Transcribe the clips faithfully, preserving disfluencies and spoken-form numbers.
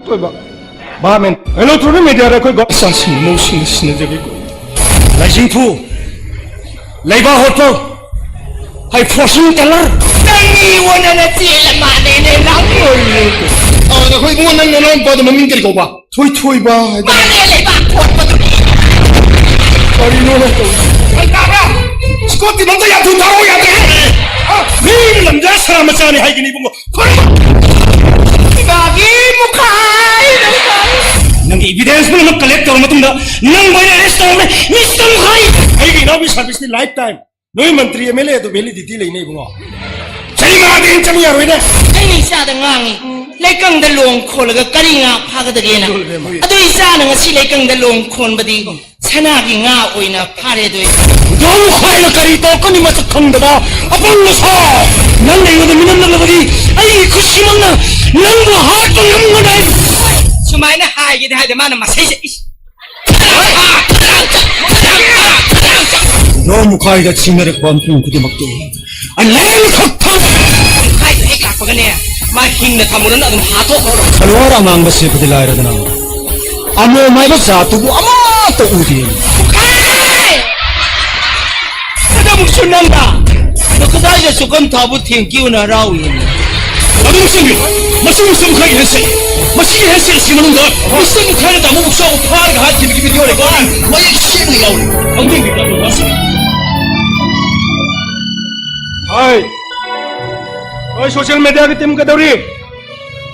ꯑꯣꯏꯕ ꯚꯥꯞ ꯃꯦꯟ꯫ Electronic media ꯗ ꯑꯩꯈꯣꯏ ꯒꯣ-, ꯆꯥꯁꯤꯟꯅꯧꯁꯤꯡ ꯁꯤꯟꯅꯖꯒꯦꯀꯣ꯫ ꯂꯥꯏꯖꯤꯡꯊꯨ, ꯂꯩꯕꯥꯛ ꯍꯣꯠꯄ, ꯍꯥꯏ ꯐꯣꯔꯁꯤꯡ ꯇꯦꯂꯔ꯫ ꯅꯪꯒꯤ ꯑꯣꯟꯅꯅ ꯆꯦꯜꯂ ꯃꯥꯜꯂꯦꯅꯦ, ꯅꯪ꯫ ꯑꯣꯏꯔꯦ꯫ ꯑ, ꯑꯩꯈꯣꯏ ꯏꯕꯨꯡꯉꯣ, ꯅꯪ ꯅꯅꯥꯎ ꯅꯨꯄꯥꯗꯣ ꯃꯃꯤꯡ ꯀꯔꯤ ꯀꯧꯕ? ꯊꯣꯏꯊꯣꯏꯕ ꯍꯥꯏꯗꯅ꯫ ꯃꯥꯅꯦ, ꯂꯩꯕꯥꯛ ꯊꯣꯠꯄꯗꯨꯅꯤ꯫ ꯀꯔꯤꯅꯣ ꯅꯪ ꯇꯧꯔꯤꯁꯦ? ꯅꯪ ꯇꯥꯕ꯭ꯔꯥ? ꯁ꯭ꯀꯣꯠꯇꯤ ꯅꯪꯗ ꯌꯥꯝ ꯊꯨꯅ ꯊꯥꯔꯛꯑꯣ ꯌꯥꯗꯦ꯫ ꯑ, ꯃꯤ ꯂꯝꯖꯥ ꯁꯥ ꯃꯆꯥꯅꯤ ꯍꯥꯏꯒꯅꯤ ꯏꯕꯨꯡꯉꯣ꯫ ꯏꯕꯥꯒꯤ ꯃꯨꯈꯥꯏ, ꯃꯨꯈꯥꯏ꯫ ꯅꯪꯒꯤ evidence ꯄꯨꯝꯅꯃꯛ collect ꯇꯧꯔꯕ ꯃꯇꯨꯡꯗ ꯅꯪꯕꯨ ꯑꯩꯅ arrest ꯇꯧꯔꯝꯃꯦ, ꯃꯤꯁꯇꯔ ꯃꯨꯈꯥꯏ꯫ ꯑꯩꯒꯤ ꯏꯅꯥꯎꯒꯤ service ꯅꯤ lifetime꯫ ꯅꯣꯏ ꯃꯟꯇ꯭ꯔꯤ M L A ꯑꯗꯨ validity ꯂꯩꯅꯦ ꯏꯕꯨꯡꯉꯣ꯫ ꯆꯍꯤ ꯃꯉꯥꯗꯤ ꯍꯦꯟꯅ ꯆꯪꯕ ꯌꯥꯔꯣꯏꯅꯦ꯫ ꯑꯩꯅ ꯏꯆꯥꯗ ꯉꯥꯡꯉꯤ, ꯂꯩꯀꯪꯗ ꯂꯣꯡ ꯈꯣꯜꯂꯒ ꯀꯔꯤ ꯉꯥ ꯐꯥꯒꯗꯒꯦꯅ꯫ ꯑꯗꯨ ꯏꯆꯥꯅ ꯉꯁꯤ ꯂꯩꯀꯪꯗ ꯂꯣꯡ ꯈꯣꯟꯕꯗꯤ ꯁꯅꯥꯒꯤ ꯉꯥ ꯑꯣꯏꯅ ꯐꯥꯔꯦ꯫ ꯑꯗꯨ ꯅꯣꯡ ꯈꯥꯏꯅ ꯀꯔꯤ ꯇꯧꯔꯛꯀꯅꯤ ꯃꯁꯛ ꯈꯪꯗꯕ ꯑꯄꯪꯕ ꯁꯥ! ꯅꯪꯅ ꯑꯩꯉꯣꯟꯗ ꯃꯤꯅꯝꯂꯛꯂꯕꯗꯤ ꯑꯩꯒꯤ ꯈꯨꯠꯁꯤꯃꯛꯅ ꯅꯪꯕꯨ ꯍꯥꯠꯄ ꯉꯝꯒꯅꯤ꯫ ꯁꯨꯃꯥꯏꯅ ꯍꯥꯏꯒꯦꯗꯤ ꯍꯥꯏꯗꯦ, ꯃꯥꯅ ꯃꯁꯩꯁꯦ, ꯏꯁ! ꯅꯣꯡ ꯃꯈꯥꯏꯗ ꯁꯤꯡꯅꯔꯛꯄ ꯃꯤꯄꯨꯝ ꯈꯨꯗꯤꯡꯃꯛꯇꯨ ꯑꯂꯦꯟ ꯈꯛꯇ꯫ ꯃꯈꯥꯏꯗ ꯍꯦꯛ ꯂꯥꯛꯄꯒꯅꯦ, ꯃꯥ ꯍꯤꯡꯅ ꯊꯝꯃꯨꯔꯅꯨ, ꯑꯗꯨꯝ ꯍꯥꯠꯇꯣꯛꯈ꯭ꯔꯣ꯫ ꯇꯂꯋꯥꯔ ꯑꯉꯥꯡꯕ ꯁꯦꯠꯄꯗꯤ ꯂꯥꯏꯔꯗꯅ, ꯑꯃꯣꯝ ꯍꯥꯏꯕ ꯖꯥꯠꯇꯨꯕꯨ ꯑꯃꯠꯇ ꯎꯗꯦ꯫ ꯀꯗꯥꯃꯨꯛꯁꯨ ꯅꯪꯅ ꯑꯗꯣ ꯀꯗꯥꯏꯗ ꯆꯨꯀꯝ ꯊꯥꯕꯨ ꯊꯦꯡꯀ꯭ꯌꯨꯅ ꯍꯔꯥꯎꯏ? ꯑꯗꯨꯝ ꯆꯪꯕꯤꯌꯨ꯫ ꯃꯁꯤ ꯃꯁꯤ ꯃꯈꯥꯒꯤ handshake꯫ ꯃꯁꯤꯒꯤ handshake ꯑꯁꯤ ꯃꯅꯨꯡꯗ ꯃꯤꯁꯇꯔ ꯃꯨꯈꯥꯏꯅ ꯇꯥꯃꯣ ꯃꯨꯛꯁꯥꯕꯨ ꯐꯥꯔꯒ ꯍꯥꯠꯈꯤꯕꯒꯤ video record ꯃꯌꯦꯛ ꯁꯦꯡꯅ ꯌꯥꯎꯔꯤ꯫ ꯑꯃꯨꯛꯇꯪꯗꯤ ꯇꯥꯃꯣ ꯃꯥꯁꯤ꯫ ꯍꯣꯏ꯫ ꯍꯣꯏ, social media ꯒꯤ team ꯀꯩꯗꯧꯔꯤ?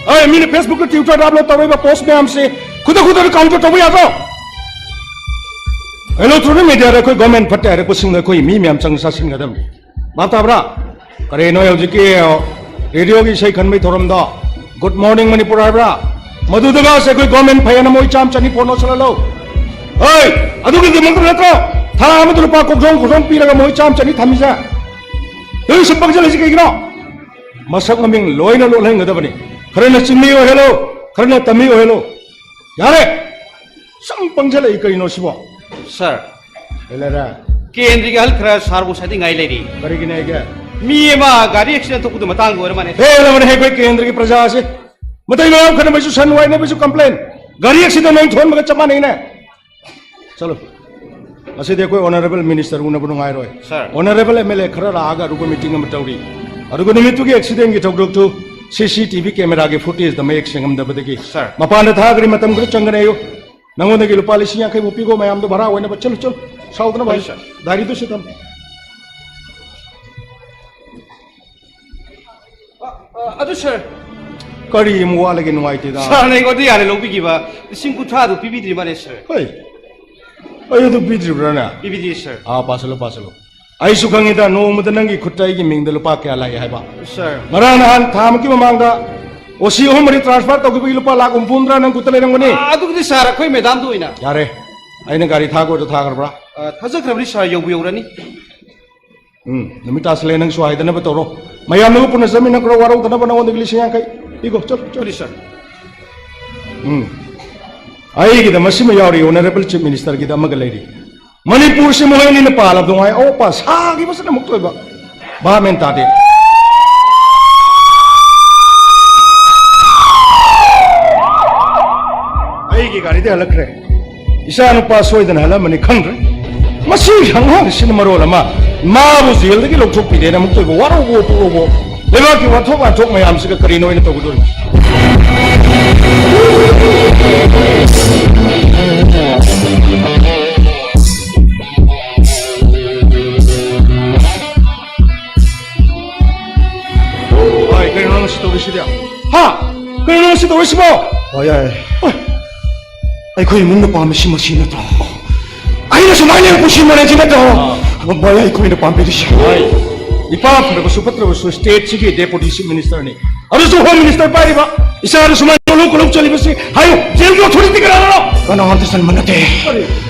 ꯍꯣꯏ, ꯃꯤꯅ Facebook ꯇ, Twitter ꯗ upload ꯇꯧꯔꯛꯏꯕ post ꯃꯌꯥꯝꯁꯤ ꯈꯨꯗꯛ ꯈꯨꯗꯛꯇ counter ꯇꯧꯕ ꯌꯥꯗ꯭ꯔꯣ? Electronic media ꯗ ꯑꯩꯈꯣꯏ government ꯐꯠꯇꯦ ꯍꯥꯏꯔꯛꯄꯁꯤꯡꯗ ꯑꯩꯈꯣꯏ ꯃꯤ ꯃꯌꯥꯝ ꯆꯪ ꯆꯥꯁꯤꯟꯒꯗꯕꯅꯤ꯫ ꯚꯥꯞ ꯇꯥꯕ꯭ꯔꯥ? ꯀꯔꯤ ꯅꯣꯏ ꯍꯧꯖꯤꯛꯀꯤ radio ꯒꯤ ꯏꯁꯩ ꯈꯟꯕꯒꯤ ꯊꯧꯔꯝꯗꯣ, Good Morning Manipur ꯍꯥꯏꯕ꯭ꯔꯥ? ꯃꯗꯨꯗꯒꯁꯦ ꯑꯩꯈꯣꯏ government ꯐꯩꯌꯦꯅ ꯃꯣꯏ ꯆꯥꯝ ꯆꯅꯤ ꯄꯣꯠ ꯅꯣꯠꯁꯜꯍꯜꯂꯣ꯫ ꯍꯣꯏ, ꯑꯗꯨꯒꯤꯗꯃꯛꯇ ꯅꯠꯇ꯭ꯔꯣ ꯊꯥ ꯑꯃꯗ ꯂꯨꯄꯥ ꯀꯣꯛꯖꯣꯡ ꯀꯣꯛꯖꯣꯡ ꯄꯤꯔꯒ ꯃꯣꯏ ꯆꯥꯝ ꯆꯅꯤ ꯊꯝꯃꯤꯁꯦ? ꯅꯣꯏꯁꯨ ꯄꯪꯁꯤꯜꯂꯛꯏꯁꯤ ꯀꯩꯒꯤꯅꯣ? ꯃꯁꯛ ꯃꯃꯤꯡ ꯂꯣꯏꯅ ꯂꯣꯠꯍꯟꯒꯗꯕꯅꯤ꯫ ꯈꯔꯅ ꯆꯤꯡꯃꯤ ꯑꯣꯏꯍꯜꯂꯣ, ꯈꯔꯅ ꯇꯝꯃꯤ ꯑꯣꯏꯍꯜꯂꯣ꯫ ꯌꯥꯔꯦ! ꯁꯨꯝ ꯄꯪꯁꯤꯜꯂꯛꯏ ꯀꯩꯅꯣ ꯁꯤꯕꯣ? ꯁꯥꯔ, ꯀꯩ ꯂꯩꯔꯦ? ꯀꯦꯟꯗ꯭ꯔꯒꯤ ꯑꯍꯜ ꯈꯔ ꯁꯥꯔꯕꯨ ꯉꯁꯥꯏꯗꯩ ꯉꯥꯏ ꯂꯩꯔꯤ꯫ ꯀꯔꯤꯒꯤꯅꯦ ꯑꯩꯒꯤ? ꯃꯤ ꯑꯃ ꯒꯥꯔꯤ accident ꯊꯣꯛꯄꯗꯨ ꯃꯇꯥꯡꯗ ꯑꯣꯏꯔ ꯃꯥꯜꯂꯦ꯫ ꯍꯦ, ꯂꯃꯟ ꯍꯦ, ꯑꯩꯈꯣꯏ ꯀꯦꯟꯗ꯭ꯔꯒꯤ ꯄ꯭ꯔꯖꯥꯁꯦ ꯃꯇꯩ ꯃꯌꯥꯝ ꯈꯠꯅꯕꯁꯨ, ꯁꯟ ꯋꯥꯏꯅꯕꯁꯨ complain, ꯒꯥꯔꯤ accident ꯑꯣꯏꯅ ꯊꯣꯟꯕꯒ ꯆꯞ ꯃꯥꯟꯅꯩꯅꯦ꯫ ꯆꯠꯂꯣ꯫ ꯉꯁꯤꯗꯤ ꯑꯩꯈꯣꯏ honourable minister ꯎꯅꯕ ꯅꯨꯡꯉꯥꯏꯔꯣꯏ꯫ Sir꯫ Honourable M L A ꯈꯔ ꯂꯥꯛꯑꯒ ꯑꯔꯨꯕ meeting ꯑꯃ ꯇꯧꯔꯤ꯫ ꯑꯗꯨꯒ ꯅꯨꯃꯤꯠꯇꯨꯒꯤ accidentꯒꯤ ꯊꯧꯗꯣꯛꯇꯨ C C T V cameraꯒꯤ footageꯗ ꯃꯌꯦꯛ ꯁꯦꯡꯉꯝꯗꯕꯗꯒꯤ ꯃꯄꯥꯟꯗ ꯊꯥꯈ꯭ꯔꯤ꯫ ꯃꯇꯝ ꯈꯔ ꯆꯪꯒꯅꯤ꯫ ꯑꯌꯨꯛ ꯅꯉꯣꯟꯗꯒꯤ ꯂꯨꯄꯥ ꯂꯤꯁꯤꯡ ꯌꯥꯡꯈꯩꯃꯨꯛ ꯄꯤꯈꯣ ꯃꯌꯥꯝꯗꯣ ꯚꯔꯥ ꯑꯣꯏꯅꯕ꯫ ꯆꯠꯂꯨ, ꯆꯠꯂꯨ꯫ ꯁꯥꯎꯗꯅꯕ꯫ ꯍꯣꯏ, sir꯫ Diaryꯗꯨꯁꯨ ꯊꯝꯃꯨ꯫ ꯑ, ꯑ, ꯑꯗꯨ, sir꯫ ꯀꯔꯤ ꯑꯃꯨꯛ ꯋꯥꯠꯂꯒꯦ? ꯅꯨꯡꯉꯥꯏꯇꯦꯗ꯫ Sirꯅ ꯑꯩꯉꯣꯟꯗ ꯌꯥꯔꯦ ꯂꯧꯕꯤꯈꯤꯕ ꯂꯤꯁꯤꯡ ꯀꯨꯟꯊ꯭ꯔꯥꯗꯨ ꯄꯤꯕꯤꯗ꯭ꯔꯤ ꯃꯥꯜꯂꯦ, sir꯫ ꯍꯣꯏ, ꯑꯩ ꯑꯗꯨ ꯄꯤꯗ꯭ꯔꯤꯕ꯭ꯔꯥꯅꯦ? ꯄꯤꯕꯤꯗ꯭ꯔꯤ, sir꯫ ꯑꯥ, ꯄꯥꯁꯜꯂꯣ, ꯄꯥꯁꯜꯂꯣ꯫ ꯑꯩꯁꯨ ꯈꯪꯉꯤꯗ, ꯅꯣꯡꯃꯗ ꯅꯪꯒꯤ ꯈꯨꯠꯇ ꯑꯩꯒꯤ ꯃꯤꯡꯗ ꯂꯨꯄꯥ ꯀꯌꯥ ꯂꯥꯛꯏ ꯍꯥꯏꯕ꯫ Sir꯫ ꯉꯔꯥꯡ ꯅꯍꯥꯟ ꯊꯥ ꯑꯃꯒꯤ ꯃꯃꯥꯡꯗ O C ꯑꯍꯨꯝ ꯃꯔꯤ transfer ꯇꯧꯈꯤꯕꯒꯤ ꯂꯨꯄꯥ ꯂꯥꯛ ꯍꯨꯝꯐꯨ ꯍꯨꯝꯗ꯭ꯔꯥ ꯅꯪ ꯈꯨꯠꯇ ꯂꯩꯔꯝꯒꯅꯤ꯫ ꯑ, ꯑꯗꯨꯕꯨꯗꯤ, sir, ꯑꯩꯈꯣꯏ madamꯗ ꯑꯣꯏꯅ꯫ ꯌꯥꯔꯦ, ꯑꯩꯅ ꯒꯥꯔꯤ ꯊꯥꯈꯣꯏꯗꯣ ꯊꯥꯈ꯭ꯔꯕ꯭ꯔꯥ? ꯑ, ꯊꯥꯖꯈ꯭ꯔꯕꯅꯤ, sir, ꯌꯧꯕꯨ ꯌꯧꯔꯅꯤ꯫ ꯎꯝ, ꯅꯨꯃꯤꯠ ꯇꯥꯁꯤꯜꯂꯦ, ꯅꯪꯁꯨ ꯍꯥꯏꯗꯅꯕ ꯇꯧꯔꯣ꯫ ꯃꯌꯥꯝꯅꯒ ꯄꯨꯟꯅ ꯆꯠꯃꯤꯟꯅꯈ꯭ꯔꯣ, ꯋꯥꯔꯧꯗꯅꯕ꯫ ꯅꯉꯣꯟꯗꯒꯤ ꯂꯤꯁꯤꯡ ꯌꯥꯡꯈꯩ ꯄꯤꯈꯣ, ꯆꯠꯂꯣ, ꯆꯠꯂꯣ꯫ ꯁꯣꯔꯤ, sir꯫ ꯎꯝ꯫ ꯑꯩꯒꯤꯗ ꯃꯁꯤꯃ ꯌꯥꯎꯔꯤ, honourable chief ministerꯒꯤꯗ ꯑꯃꯒ ꯂꯩꯔꯤ꯫ ꯃꯅꯤꯄꯨꯔꯁꯤ ꯃꯣꯏ ꯑꯅꯤꯅ ꯄꯥꯜꯂꯕꯗꯣ ꯉꯥꯏ, ꯑꯋꯣꯄꯥ ꯁꯥꯈꯤꯕꯁꯤꯅ ꯑꯃꯨꯛ ꯇꯣꯏꯕ꯫ ꯚꯥꯞ ꯃꯦꯟ ꯇꯥꯗꯦ꯫ ꯑꯩꯒꯤ ꯒꯥꯔꯤꯗ ꯍꯜꯂꯛꯈ꯭ꯔꯦ꯫ ꯏꯆꯥ ꯅꯨꯄꯥ ꯁꯣꯏꯗꯅ ꯍꯜꯂꯝꯃꯅꯤ ꯈꯪꯗ꯭ꯔꯦ꯫ ꯃꯁꯤ ꯑꯉꯥꯡꯁꯤꯅ ꯃꯔꯣꯜ ꯑꯃ ꯃꯥꯕꯨ ꯖꯦꯜꯗꯒꯤ ꯂꯧꯊꯣꯛꯄꯤꯔꯦꯅ ꯑꯃꯨꯛ ꯇꯧꯕ꯫ ꯋꯥꯔꯧꯕ, ꯄꯨꯔꯧꯕ꯫ ꯂꯩꯕꯥꯛꯀꯤ ꯋꯥꯊꯣꯛ ꯋꯥꯊꯣꯛ ꯃꯌꯥꯝꯁꯤꯒ ꯀꯔꯤꯅꯣ ꯑꯩꯅ ꯇꯧꯒꯗꯧꯔꯤꯕ? ꯍꯣꯏ, ꯀꯔꯤꯅꯣ ꯅꯪ ꯁꯤ ꯇꯧꯔꯤꯁꯤꯗꯤ? ꯍꯥ? ꯀꯔꯤꯅꯣ ꯅꯪ ꯁꯤ ꯇꯧꯔꯤꯁꯤꯕꯣ? ꯍꯣꯏ, ꯌꯥꯏ꯫ ꯍꯣꯏ꯫ ꯑꯩꯈꯣꯏ ꯏꯃꯨꯡꯅ ꯄꯥꯝꯃꯤꯁꯤ ꯃꯁꯤ ꯅꯠꯇ꯭ꯔꯣ? ꯑꯩꯅ ꯁꯨꯃꯥꯏꯅ ꯄꯨꯟꯁꯤ ꯃꯔꯦꯟꯁꯤ ꯅꯠꯇ꯭ꯔꯣ? ꯑꯥ꯫ ꯚꯥꯏ, ꯑꯩꯈꯣꯏꯅ ꯄꯥꯝꯕꯤꯔꯤꯁꯤ꯫ ꯍꯣꯏ꯫ ꯏꯄꯥ ꯐꯔꯕꯁꯨ ꯐꯠꯇ꯭ꯔꯕꯁꯨ stateꯁꯤꯒꯤ Deputy Chief Ministerꯅꯤ꯫ ꯑꯗꯨꯁꯨ Home Minister ꯄꯥꯏꯔꯤꯕ꯫ ꯏꯆꯥꯗ ꯁꯨꯃꯥꯏꯅ ꯀꯣꯂꯧ ꯀꯣꯂꯧ ꯆꯠꯂꯤꯕꯁꯤ ꯍꯥꯏꯌꯨ, jailꯒꯤ authority ꯀꯅꯥꯅꯣ? ꯀꯅꯥꯝꯇ ꯆꯟꯕ ꯅꯠꯇꯦ꯫ ꯀꯔꯤ?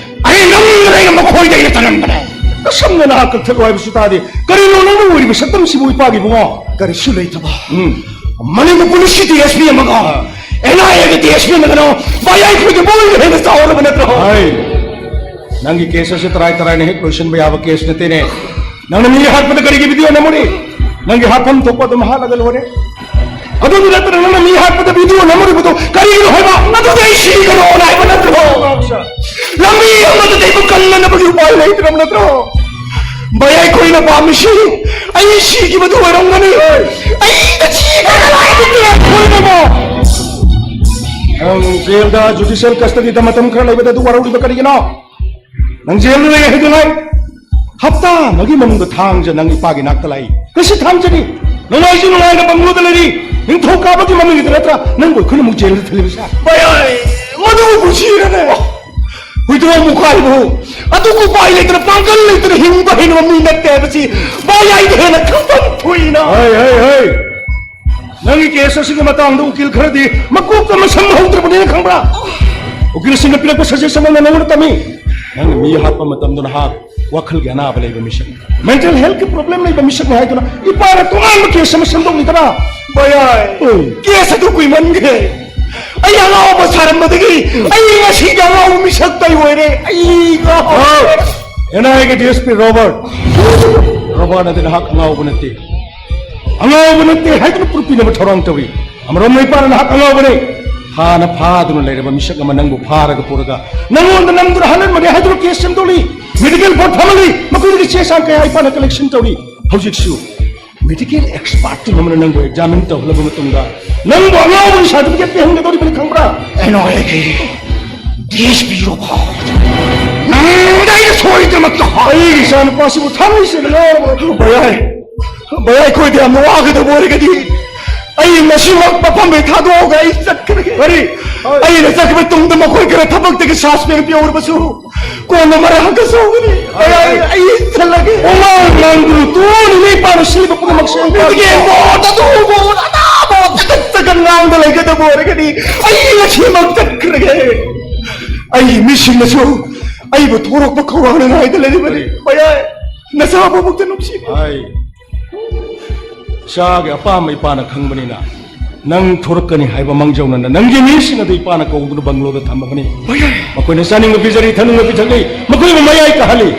ꯑꯩ ꯅꯝꯗꯅ ꯑꯩꯅ ꯃꯈꯣꯏꯗ ꯑꯩꯅ ꯆꯪꯍꯟꯕꯅꯦ꯫ ꯅꯁꯝꯅ ꯅꯍꯥꯛ ꯀꯛꯊꯠꯂꯣ ꯍꯥꯏꯕꯁꯨ ꯇꯥꯗꯦ꯫ ꯀꯔꯤꯅꯣ ꯅꯪꯅ ꯑꯣꯏꯔꯤꯕ ꯁꯛꯇꯝꯁꯤꯕꯨ ꯏꯄꯥꯒꯤ ꯏꯕꯨꯡꯉꯣ? ꯀꯔꯤꯁꯨ ꯂꯩꯇꯕ꯫ ꯎꯝ꯫ ꯃꯅꯤꯄꯨꯔ ꯄꯨꯂꯤꯁꯀꯤ D S P ꯑꯃꯒ ꯑꯥ꯫ N I Aꯒꯤ D S P ꯑꯃꯒꯅ ꯚꯥꯏ ꯑꯩꯈꯣꯏꯒꯤ ꯃꯣꯏꯅ ꯍꯦꯟꯅ ꯆꯥꯎꯔꯕ ꯅꯠꯇ꯭ꯔꯣ? ꯍꯥꯏ꯫ ꯅꯪꯒꯤ case ꯑꯁꯤ ꯇꯔꯥꯏ ꯇꯔꯥꯏꯅ ꯍꯦꯛ ꯂꯣꯏꯁꯤꯟꯕ ꯌꯥꯕ case ꯅꯠꯇꯦꯅꯦ꯫ ꯅꯪꯅ ꯃꯤ ꯍꯥꯠꯄꯗ ꯀꯔꯤꯒꯤ video ꯅꯝꯃꯨꯅꯤ? ꯅꯪꯒꯤ ꯍꯥꯠꯐꯝ ꯊꯣꯛꯄ ꯑꯗꯨꯝ ꯍꯥꯠꯂꯒ ꯂꯣꯏꯔꯦ꯫ ꯑꯗꯨ ꯑꯗꯨ ꯅꯠꯇꯅ ꯅꯪꯅ ꯃꯤ ꯍꯥꯠꯄꯗ ꯚꯤꯗꯤꯑꯣ ꯅꯝꯃꯨꯔꯤꯕꯗꯣ ꯀꯔꯤꯒꯤꯅꯣ ꯍꯥꯏꯕ? ꯑꯗꯨꯗꯤ ꯑꯩ ꯁꯤꯒꯅꯣꯅ ꯍꯥꯏꯕ ꯅꯠꯇ꯭ꯔꯣ? ꯂꯝꯕꯤ ꯑꯃꯗ ꯂꯩꯕ ꯀꯟꯅꯅꯕꯒꯤ ꯎꯄꯥꯏ ꯂꯩꯇ꯭ꯔꯕ ꯅꯠꯇ꯭ꯔꯣ? ꯚꯩꯌꯥ, ꯑꯩꯈꯣꯏꯅ ꯄꯥꯝꯃꯤꯁꯤ ꯑꯩ ꯁꯤꯈꯤꯕꯗꯨ ꯑꯣꯏꯔꯝꯒꯅꯤ꯫ ꯑꯩꯅ ꯁꯤꯈ꯭ꯔꯒ ꯂꯣꯏꯔꯦ꯫ ꯅꯪ ꯖꯦꯜꯗ ꯖꯨꯗꯤꯁꯤꯌꯦꯜ ꯀꯁꯇꯗꯤꯗ ꯃꯇꯝ ꯈꯔ ꯂꯩꯕꯗ ꯑꯗꯨ ꯋꯥꯔꯧꯔꯤꯕ ꯀꯔꯤꯒꯤꯅꯣ? ꯅꯪ ꯖꯦꯜꯗ ꯂꯩ ꯍꯥꯏꯗꯨꯉꯥꯏ ꯍꯞꯇꯥ ꯑꯃꯒꯤ ꯃꯅꯨꯡꯗ ꯊꯥꯡꯖ ꯅꯪ ꯏꯄꯥꯒꯤ ꯅꯥꯛꯇ ꯂꯥꯛꯏ꯫ ꯉꯁꯤ ꯊꯥꯡꯖꯅꯤ꯫ ꯅꯨꯡꯉꯥꯏꯁꯨ ꯅꯨꯡꯉꯥꯏꯅ ꯕꯪꯒꯂꯣꯗ ꯂꯩꯔꯤ꯫ ꯅꯤꯡꯊꯧꯀꯥꯕꯒꯤ ꯃꯃꯤꯡꯒꯤꯗ ꯅꯠꯇ꯭ꯔꯥ ꯅꯪꯕꯨ ꯑꯩꯈꯣꯏꯅ ꯑꯃꯨꯛ ꯖꯦꯜꯗ ꯊꯜꯂꯤꯕꯁꯦ? ꯚꯩꯌꯥ, ꯃꯗꯨꯕꯨ ꯄꯨꯟꯁꯤꯔꯅꯦ? ꯍꯨꯏꯗ꯭ꯔꯣꯝ ꯃꯨꯛꯈꯥꯏꯕꯨ ꯑꯗꯨ ꯎꯄꯥꯏ ꯂꯩꯇꯅ ꯄꯥꯡꯒꯜ ꯂꯩꯇꯅ ꯍꯤꯡꯕ ꯍꯩꯅꯕ ꯃꯤ ꯅꯠꯇꯦ ꯍꯥꯏꯕꯁꯤ ꯚꯩꯌꯥ ꯑꯩꯅ ꯍꯦꯟꯅ ꯈꯪꯐꯝ ꯊꯣꯛꯏꯅ꯫ ꯍꯩ, ꯍꯩ, ꯍꯩ! ꯅꯪꯒꯤ ꯀꯦꯁ ꯑꯁꯤꯒꯤ ꯃꯇꯥꯡꯗ ꯎꯀꯤꯜ ꯈꯔꯗꯤ ꯃꯀꯣꯛꯇ ꯃꯁꯝ ꯍꯧꯗ꯭ꯔꯕꯅꯤꯅ ꯈꯪꯕ꯭ꯔꯥ? ꯎꯀꯤꯜꯁꯤꯡꯅ ꯄꯤꯔꯛꯄ ꯁꯖꯦꯁꯟ ꯑꯃ ꯅꯪꯉꯣꯟꯗ ꯇꯝꯃꯤ꯫ ꯅꯪꯅ ꯃꯤ ꯍꯥꯠꯄ ꯃꯇꯝꯗ ꯅꯍꯥꯛ ꯋꯥꯈꯜꯒꯤ ꯑꯅꯥꯕ ꯂꯩꯕ ꯃꯤꯁꯛ, ꯃꯦꯟꯇꯦꯜ ꯍꯦꯜꯊꯀꯤ ꯄ꯭ꯔꯣꯕ꯭ꯂꯦꯝ ꯂꯩꯕ ꯃꯤꯁꯛꯅꯤ ꯍꯥꯏꯗꯨꯅ ꯏꯄꯥꯅ ꯇꯣꯉꯥꯟꯕ ꯀꯦꯁ ꯑꯃ ꯁꯦꯝꯗꯣꯛꯂꯤꯗꯅ꯫ ꯚꯩꯌꯥ, ꯎꯝ꯫ ꯀꯦꯁ ꯑꯗꯨ ꯀꯨꯏꯃꯟꯈ꯭ꯔꯦ꯫ ꯑꯩ ꯑꯉꯥꯎꯕ ꯁꯥꯔꯝꯕꯗꯒꯤ ꯑꯩ ꯉꯁꯤꯗꯤ ꯑꯉꯥꯎꯕ ꯃꯤꯁꯛ ꯀꯩ ꯑꯣꯏꯔꯦ? ꯑꯩ ꯉꯥꯎꯔꯦ꯫ ꯑꯦꯟ ꯑꯥꯏ ꯑꯦꯒꯤ D S P Robert. Robert ꯑꯗꯨ ꯅꯍꯥꯛ ꯑꯉꯥꯎꯕ ꯅꯠꯇꯦ꯫ ꯑꯉꯥꯎꯕ ꯅꯠꯇꯦ ꯍꯥꯏꯗꯨꯅ ꯄ꯭ꯔꯨꯐ ꯄꯤꯅꯕ ꯊꯧꯔꯥꯡ ꯇꯧꯏ꯫ ꯑꯃꯔꯣꯝꯗ ꯏꯄꯥꯅ ꯅꯍꯥꯛ ꯑꯉꯥꯎꯕꯅꯤ꯫ ꯍꯥꯟꯅ ꯐꯥꯗꯨꯅ ꯂꯩꯔꯕ ꯃꯤꯁꯛ ꯑꯃ ꯅꯪꯕꯨ ꯐꯥꯔꯒ ꯄꯨꯔꯒ ꯅꯪꯉꯣꯟꯗ ꯅꯝꯗꯨꯅ ꯍꯥꯠꯍꯟꯕꯅꯤ ꯍꯥꯏꯗꯨꯅ ꯀꯦꯁ ꯁꯦꯝꯗꯣꯛꯂꯤ꯫ ꯃꯦꯗꯤꯀꯦꯜ ꯕꯣꯔꯗ ꯐꯝꯍꯜꯂꯤ꯫ ꯃꯈꯣꯏꯗꯒꯤ ꯆꯦ ꯆꯥꯡ ꯀꯌꯥ ꯏꯄꯥꯅ ꯀꯂꯦꯛꯁꯟ ꯇꯧꯔꯤ꯫ ꯍꯧꯖꯤꯛꯁꯨ ꯃꯦꯗꯤꯀꯦꯜ ꯑꯦꯛꯁꯄꯥꯔꯠ ꯇꯤꯝ ꯑꯃꯅ ꯅꯪꯕꯨ ꯑꯦꯛꯖꯥꯃꯤꯟ ꯇꯧꯍꯜꯂꯕ ꯃꯇꯨꯡꯗ ꯅꯪꯕꯨ ꯑꯉꯥꯎꯕꯒꯤ ꯁꯥꯔꯇꯤꯐꯤꯀꯦꯠ ꯄꯤꯍꯟꯒꯗꯧꯔꯤꯕꯅꯤ ꯈꯪꯕ꯭ꯔꯥ? ꯑꯦꯟ ꯑꯥꯏ ꯑꯦꯒꯤ ꯗꯤ ꯑꯦꯁ ꯄꯤ ꯔꯣꯕꯔꯠ꯫ ꯅꯪꯗ ꯑꯩꯅ ꯁꯣꯏꯗꯅꯃꯛꯇ ꯍꯥꯏ꯫ ꯑꯩꯒꯤ ꯏꯆꯥꯅꯨꯄꯥꯁꯤꯕꯨ ꯊꯥꯡꯃꯩꯁꯦꯡꯗ ꯉꯥꯎꯔꯕ ꯚꯩꯌꯥ, ꯚꯩꯌꯥ, ꯑꯩꯈꯣꯏꯗ ꯌꯥꯝꯅ ꯋꯥꯒꯗꯕ ꯑꯣꯏꯔꯒꯗꯤ ꯑꯩ ꯉꯁꯤꯃꯛ ꯃꯐꯝꯗꯩ ꯊꯥꯗꯣꯛꯑꯒ ꯑꯩ ꯆꯠꯈ꯭ꯔꯒꯦ꯫ ꯀꯔꯤ? ꯑꯩꯅ ꯆꯠꯈꯤꯕ ꯇꯨꯡꯗ ꯃꯈꯣꯏ ꯈꯔ ꯊꯕꯛꯇꯒꯤ ꯁꯁꯄꯦꯟ ꯄꯤꯍꯧꯔꯕꯁꯨ ꯀꯣꯟꯅ ꯃꯔꯥ ꯍꯛꯀ ꯁꯧꯒꯅꯤ꯫ ꯚꯩꯌꯥ, ꯑꯩ ꯆꯠꯂꯒꯦ꯫ ꯋꯥꯉꯥꯡ ꯉꯥꯡꯒꯅꯨ, ꯇꯣꯛꯑꯣ, ꯅꯨꯃꯤꯠ ꯄꯥꯅ ꯁꯤꯕ ꯄꯨꯝꯅꯃꯛꯁꯦ ꯑꯩ ꯃꯤꯠꯀꯤ ꯄꯥꯝꯃꯤ꯫ ꯃꯣꯠ ꯑꯗꯨ ꯃꯣꯠ ꯑꯗꯥ ꯃꯣꯠ ꯆꯒꯠ ꯆꯒꯠ ꯉꯥꯡꯕ ꯂꯩꯒꯗꯕ ꯑꯣꯏꯔꯒꯗꯤ ꯑꯩ ꯉꯁꯤꯃꯛ ꯆꯠꯈ꯭ꯔꯒꯦ꯫ ꯑꯩꯒꯤ ꯃꯤꯁꯤꯡꯅꯁꯨ ꯑꯩꯕꯨ ꯊꯣꯔꯛꯄ ꯈꯧꯔꯥꯡꯅ ꯉꯥꯏꯗ ꯂꯩꯔꯤꯕꯅꯤ꯫ ꯚꯩꯌꯥ, ꯅꯆꯥꯕꯨꯃꯛꯇ ꯅꯨꯡꯁꯤꯕ꯫ ꯍꯥꯏ꯫ ꯏꯆꯥꯒꯤ ꯑꯄꯥꯝꯕ ꯏꯄꯥꯅ ꯈꯪꯕꯅꯤꯅ ꯅꯪ ꯊꯣꯔꯛꯀꯅꯤ ꯍꯥꯏꯕ ꯃꯥꯡꯖꯧꯅꯅ ꯅꯪꯒꯤ ꯃꯤꯁꯤꯡ ꯑꯗꯨ ꯏꯄꯥꯅ ꯀꯧꯗꯨꯅ ꯕꯪꯒ꯭ꯂꯣꯗ ꯊꯝꯃꯕꯅꯤ꯫ ꯃꯈꯣꯏꯅ ꯆꯥꯅꯤꯡꯕ ꯄꯤꯖꯔꯤ, ꯊꯛꯅꯤꯡꯕ ꯄꯤꯊꯛꯂꯤ, ꯃꯈꯣꯏꯕꯨ ꯃꯌꯥꯏ ꯀꯥꯍꯜꯂꯤ꯫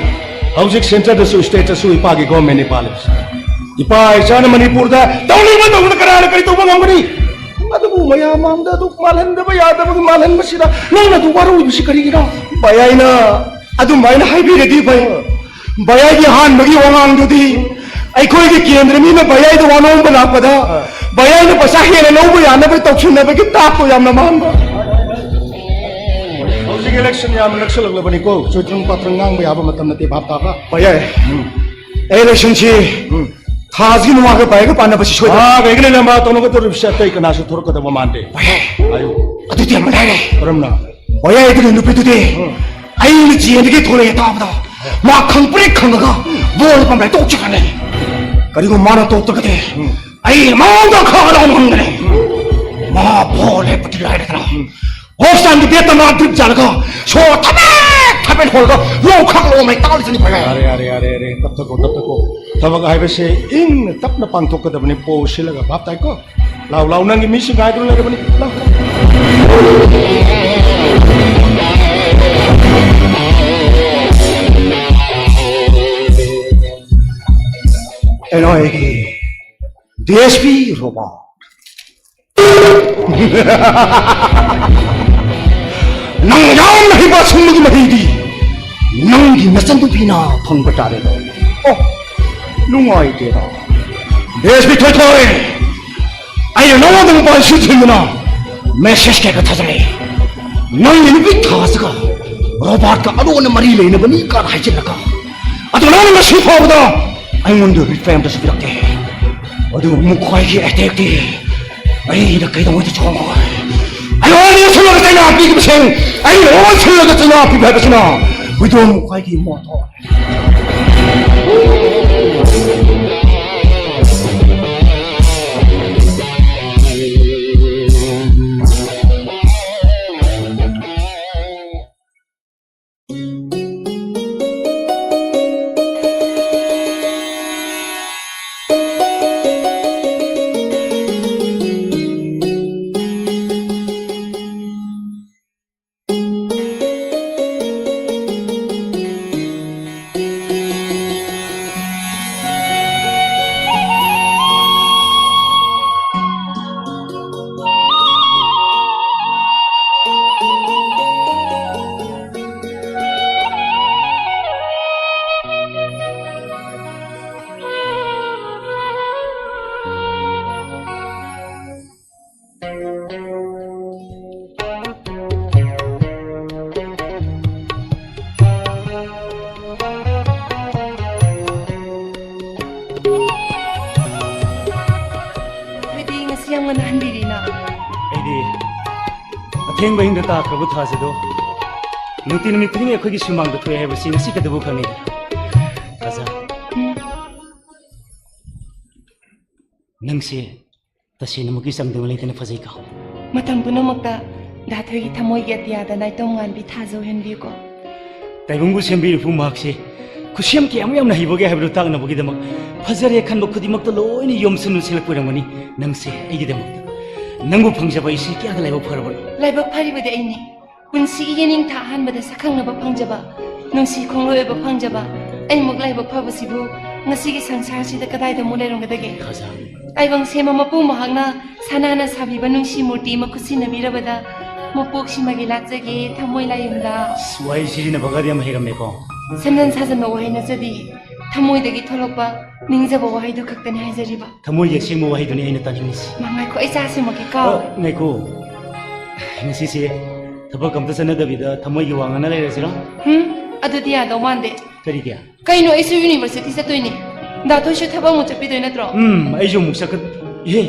ꯍꯧꯖꯤꯛ ꯁꯦꯟꯇꯔꯗꯁꯨ ꯁ꯭ꯇꯦꯠꯇꯁꯨ ꯏꯄꯥꯒꯤ ꯒꯣꯔꯃꯦꯟꯅꯤ ꯄꯥꯜꯂꯤꯕꯁꯤ꯫ ꯏꯄꯥ ꯏꯆꯥꯅ ꯃꯅꯤꯄꯨꯔꯗ ꯇꯧꯅꯤꯡꯕ ꯇꯧꯕꯗ ꯀꯅꯥꯅ ꯀꯔꯤ ꯇꯧꯕ ꯉꯝꯒꯅꯤ? ꯑꯗꯨꯕꯨ ꯃꯌꯥꯝ ꯃꯥꯡꯗ ꯑꯗꯨ ꯃꯥꯜꯍꯟꯗꯕ ꯌꯥꯗꯕꯒꯤ ꯃꯥꯜꯍꯟꯕꯁꯤꯗ ꯅꯪꯅ ꯑꯗꯨ ꯋꯥꯔꯧꯔꯤꯕꯁꯤ ꯀꯔꯤꯒꯤꯅꯣ? ꯚꯥꯏ, ꯑꯩꯅ ꯑꯗꯨꯃꯥꯏꯅ ꯍꯥꯏꯕꯤꯔꯗꯤ ꯐꯩ꯫ ꯚꯥꯏ, ꯑꯩꯒꯤ ꯑꯍꯥꯟꯕꯒꯤ ꯋꯥꯉꯥꯡꯗꯨꯗꯤ ꯑꯩꯈꯣꯏꯒꯤ ꯀꯦꯟꯗ꯭ꯔ ꯃꯤꯅ ꯚꯥꯏ ꯑꯩꯗ ꯋꯥꯅꯣꯝꯕ ꯂꯥꯛꯄꯗ ꯚꯥꯏ ꯑꯩꯅ ꯄꯩꯁꯥ ꯍꯦꯟꯅ ꯂꯧꯕ ꯌꯥꯅꯕ ꯇꯧꯁꯤꯟꯅꯕꯒꯤ ꯇꯥꯛꯄ ꯌꯥꯝꯅ ꯃꯥꯟꯕ꯫ ꯍꯧꯖꯤꯛ ꯏꯂꯦꯛꯁꯟ ꯌꯥꯝꯅ ꯅꯛꯁꯜꯂꯛꯂꯕꯅꯤꯀꯣ꯫ ꯆꯣꯏꯇ꯭ꯔꯪ ꯄꯥꯇ꯭ꯔꯪ ꯉꯥꯡꯕ ꯌꯥꯕ ꯃꯇꯝ ꯅꯠꯇꯦ, ꯚꯥꯞ ꯇꯥꯕ꯭ꯔꯥ? ꯚꯥꯏ, ꯎꯝ꯫ ꯑꯦꯂꯦꯛꯁꯟꯁꯤ ꯎꯝ꯫ ꯊꯥꯁꯤꯒꯤ ꯅꯣꯡꯃꯥꯒ ꯚꯥꯏꯒ ꯄꯥꯟꯅꯕꯁꯤ ꯁꯣꯏꯗ꯭ꯔꯦ꯫ ꯃꯥꯒ ꯑꯩꯒ ꯂꯩꯅꯕ ꯇꯧꯅꯒꯗꯧꯔꯤꯕꯁꯦ ꯑꯇꯩ ꯀꯅꯥꯁꯨ ꯊꯣꯔꯛꯀꯗꯕ ꯃꯥꯟꯗꯦ꯫ ꯚꯥꯏ, ꯍꯥꯏꯌꯨ꯫ ꯑꯗꯨꯗꯤ ꯑꯃ ꯂꯩꯔꯦ꯫ ꯀꯔꯝꯅ? ꯚꯥꯏ, ꯑꯗꯨꯒꯤ ꯅꯨꯄꯤꯗꯨꯗꯤ ꯎꯝ꯫ ꯑꯩꯅ ꯆꯦꯟꯗꯒꯤ ꯊꯣꯛꯂꯛꯑꯦ ꯇꯥꯕꯗ ꯃꯥ ꯈꯪꯄ꯭ꯔꯦꯛ ꯈꯪꯉꯒ ꯕꯣꯜ ꯄꯝꯕ ꯇꯣꯛꯆꯈ꯭ꯔꯅꯤ꯫ ꯀꯔꯤꯒꯨꯝꯕ ꯃꯥꯅ ꯇꯣꯛꯇ꯭ꯔꯒꯗꯤ ꯎꯝ꯫ ꯑꯩ ꯃꯉꯣꯟꯗ ꯈꯪꯒꯗꯧ ꯉꯝꯒꯅꯤ꯫ ꯎꯝ꯫ ꯃꯥ ꯕꯣꯜ ꯂꯦꯞꯄꯗꯤ ꯂꯥꯏꯔꯗꯅ ꯎꯝ꯫ ꯍꯣꯁꯇꯥꯟꯒꯤ ꯕꯦꯠꯇ ꯃꯥ ꯗ꯭ꯔꯤꯞ ꯆꯥꯜꯂꯒ ꯁꯣ ꯊꯕꯦꯠ ꯊꯕꯦꯠ ꯍꯣꯜꯂꯒ ꯂꯣꯛ ꯈꯛ ꯂꯣꯛ ꯃꯩ ꯇꯥꯎꯔꯤꯁꯤꯅꯤ ꯚꯥꯏ꯫ ꯌꯥꯔꯦ, ꯌꯥꯔꯦ, ꯌꯥꯔꯦ, ꯌꯥꯔꯦ꯫ ꯇꯞꯊꯈꯣ, ꯇꯞꯊꯈꯣ꯫ ꯊꯕꯛ ꯍꯥꯏꯕꯁꯦ ꯏꯪꯅ ꯇꯞꯅ ꯄꯥꯡꯊꯣꯛꯀꯗꯕꯅꯤ, ꯄꯣ ꯁꯤꯜꯂꯒ꯫ ꯚꯥꯞ ꯇꯥꯏꯀꯣ? ꯂꯥꯎ, ꯂꯥꯎ, ꯅꯪꯒꯤ ꯃꯤꯁꯤꯡ ꯉꯥꯏꯗꯨꯅ ꯂꯩꯔꯕꯅꯤ꯫ ꯂꯥꯎ꯫ ꯀꯩꯅꯣ ꯑꯩꯒꯤ ꯗꯤ ꯑꯦꯁ ꯄꯤ ꯔꯣꯕꯥ꯫ ꯅꯪ ꯌꯥꯝꯅ ꯍꯩꯕ ꯁꯨꯝꯕꯒꯤ ꯃꯍꯩꯗꯤ ꯅꯪꯒꯤ ꯅꯆꯟꯅꯨꯄꯤꯅ ꯐꯪꯕ ꯇꯥꯔꯦꯗꯣ꯫ ꯑꯣ, ꯅꯨꯡꯉꯥꯏꯇꯦꯗ꯫ ꯗꯤ ꯑꯦꯁ ꯄꯤ ꯊꯣꯏꯊꯣꯏ, ꯑꯩꯅ ꯅꯉꯣꯟꯗ ꯃꯣꯕꯥꯏꯜ ꯁꯨ ꯊꯤꯟꯗꯨꯅ ꯃꯦꯁꯦꯖ ꯀꯌꯥ ꯊꯥꯖꯔꯛꯑꯦ꯫ ꯅꯪꯒꯤ ꯅꯨꯄꯤ ꯊꯥꯁꯤꯒ ꯔꯣꯕꯥꯔꯠꯀ ꯑꯔꯣꯟꯅ ꯃꯔꯤ ꯂꯩꯅꯕꯅꯤ ꯀꯥꯏꯅ ꯍꯥꯏꯖꯤꯜꯂꯒ, ꯑꯗꯨ ꯅꯪꯅ ꯉꯁꯤ ꯐꯥꯎꯕꯗ ꯑꯩꯉꯣꯟꯗ ꯔꯤꯄ꯭ꯂꯥꯏ ꯑꯃꯇꯁꯨ ꯄꯤꯔꯛꯇꯦ꯫ ꯑꯗꯨꯒ ꯃꯈꯣꯏꯒꯤ ꯑꯦꯇꯦꯛꯇꯤ ꯑꯩꯅ ꯀꯩꯗꯧꯉꯩꯗꯁꯨ ꯈꯪꯉꯣꯏ꯫ ꯑꯩꯉꯣꯟꯗ ꯁꯤꯜꯂꯒ ꯆꯩꯅꯥ ꯄꯤꯈꯤꯕꯁꯤꯡ ꯑꯩꯅ ꯑꯣꯟꯁꯤꯜꯂꯒ ꯆꯩꯅꯥ ꯄꯤꯕ ꯍꯥꯏꯕꯁꯤꯅ ꯋꯤꯗꯣ ꯃꯈꯣꯏꯒꯤ ꯃꯣꯇꯣ꯫ ꯌꯥꯝ ꯉꯟꯅ ꯍꯟꯕꯤꯔꯤꯅ? ꯑꯩꯗꯤ ꯑꯊꯦꯡꯕ ꯑꯍꯤꯡꯗ ꯇꯥꯈ꯭ꯔꯕ ꯊꯥꯖꯗꯣ ꯅꯨꯡꯇꯤ ꯅꯨꯃꯤꯠ ꯈꯨꯗꯤꯡꯒꯤ ꯑꯩꯈꯣꯏꯒꯤ ꯁꯨꯃꯥꯡꯗ ꯊꯣꯛꯑꯦ ꯍꯥꯏꯕꯁꯤ ꯉꯁꯤ ꯈꯛꯇꯕꯨ ꯈꯪꯉꯤ꯫ ꯊꯥꯖ, ꯎꯝ꯫ ꯅꯪꯁꯦ ꯇꯁꯦꯡꯅꯃꯛꯀꯤ ꯆꯥꯡꯗꯝ ꯂꯩꯇꯅ ꯐꯖꯩꯀꯣ꯫ ꯃꯇꯝ ꯄꯨꯝꯅꯃꯛꯇ ꯗꯥ ꯊꯣꯏꯒꯤ ꯊꯃꯣꯏꯒꯤ ꯑꯇꯤꯌꯥꯗ ꯅꯥꯏꯇꯣꯝ ꯉꯥꯟꯕꯤ ꯊꯥꯖ ꯑꯣꯏꯍꯟꯕꯤꯌꯨꯀꯣ꯫ ꯇꯥꯏꯕꯪꯕꯨ ꯁꯦꯝꯕꯤꯔꯤꯕ ꯃꯍꯥꯛꯁꯦ ꯈꯨꯠꯁꯦꯝ ꯀꯌꯥꯃꯨꯛ ꯌꯥꯝꯅ ꯍꯩꯕꯒꯦ ꯍꯥꯏꯕꯗꯨ ꯇꯥꯛꯅꯕꯒꯤꯗꯃꯛ ꯐꯖꯔꯦ ꯈꯟꯕ ꯈꯨꯗꯤꯡꯃꯛꯇ ꯂꯣꯏꯅ ꯌꯣꯝꯁꯤꯟ ꯅꯨꯡꯁꯤꯜꯂꯛꯄ ꯑꯣꯏꯔꯝꯒꯅꯤ꯫ ꯅꯪꯁꯦ ꯑꯩꯒꯤꯗꯃꯛꯇ, ꯅꯪꯕꯨ ꯐꯪꯖꯕ ꯑꯩꯁꯦ ꯀꯌꯥꯗ ꯂꯥꯏꯕꯛ ꯐꯔꯕꯅꯣ꯫ ꯂꯥꯏꯕꯛ ꯐꯔꯤꯕꯗꯤ ꯑꯩꯅꯤ꯫ ꯄꯨꯟꯁꯤꯒꯤ ꯌꯦꯅꯤꯡꯊꯥ ꯑꯍꯥꯟꯕꯗ ꯁꯛꯈꯪꯅꯕ ꯐꯪꯖꯕ, ꯅꯨꯡꯁꯤ ꯈꯣꯡꯂꯣꯏ ꯑꯣꯏꯕ ꯐꯪꯖꯕ, ꯑꯩꯃꯨꯛ ꯂꯥꯏꯕꯛ ꯐꯕꯁꯤꯕꯨ ꯉꯁꯤꯒꯤ ꯁꯪꯁꯥꯔꯁꯤꯗ ꯀꯗꯥꯏꯗ ꯑꯃꯨꯛ ꯂꯩꯔꯝꯒꯗꯒꯦ? ꯈꯖꯥ꯫ ꯇꯥꯏꯕꯪ ꯁꯦꯝꯕ ꯃꯄꯨ ꯃꯍꯥꯛꯅ ꯁꯅꯥꯅ ꯁꯥꯕꯤꯕ ꯅꯨꯡꯁꯤ ꯃꯨꯔꯇꯤ ꯑꯃ ꯈꯨꯠꯁꯤꯟꯅꯕꯤꯔꯕꯗ ꯃꯄꯣꯛꯁꯤꯃꯒꯤ ꯂꯥꯠꯆꯒꯦ ꯊꯃꯣꯏ ꯂꯥꯏꯌꯨꯝꯗ꯫ ꯑꯁ, ꯋꯥꯍꯩ ꯁꯤꯖꯤꯟꯅꯕꯒꯗꯤ ꯌꯥꯝ ꯍꯩꯔꯝꯃꯦꯀꯣ꯫ ꯁꯦꯝꯖꯤꯟ ꯁꯥꯖꯟꯕ ꯋꯥꯍꯩ ꯅꯠꯆꯗꯦ, ꯊꯃꯣꯏꯗꯒꯤ ꯊꯣꯛꯂꯛꯄ ꯅꯤꯡꯖꯕ ꯋꯥꯍꯩꯗꯨ ꯈꯛꯇꯅꯤ ꯍꯥꯏꯖꯔꯤꯕ꯫ ꯊꯃꯣꯏꯒꯤ ꯑꯁꯦꯡꯕ ꯋꯥꯍꯩꯗꯨꯅꯤ ꯑꯩꯅ ꯇꯥꯅꯤꯡꯉꯤꯁꯤ꯫ ꯃꯥ, ꯉꯥꯏꯈꯣ, ꯑꯩ ꯆꯥꯁꯤꯃꯛꯀꯤ ꯀꯥꯎꯔꯦ꯫ ꯑ, ꯉꯥꯏꯈꯣ꯫ ꯉꯁꯤꯁꯦ ꯊꯕꯛ ꯑꯝꯇ ꯆꯠꯅꯗꯕꯤꯗ ꯊꯃꯣꯏꯒꯤ ꯋꯥ ꯉꯥꯡꯅ ꯂꯩꯔꯁꯤꯔꯥ? ꯍꯨꯝ, ꯑꯗꯨꯗꯤ ꯌꯥꯗꯧ ꯃꯥꯟꯗꯦ꯫ ꯀꯔꯤꯒꯤ? ꯀꯩꯅꯣ, ꯑꯩꯁꯨ ꯌꯨꯅꯤꯚꯔꯁꯤꯇꯤ ꯆꯠꯇꯣꯏꯅꯦ꯫ ꯗꯥ ꯊꯣꯏꯁꯨ ꯊꯕꯛ ꯑꯃꯨꯛ ꯆꯠꯄꯤꯗꯣꯏ ꯅꯠꯇ꯭ꯔꯣ? ꯎꯝ, ꯑꯩꯁꯨ ꯑꯃꯨꯛ ꯆꯠꯀ-, ꯏꯍꯦ,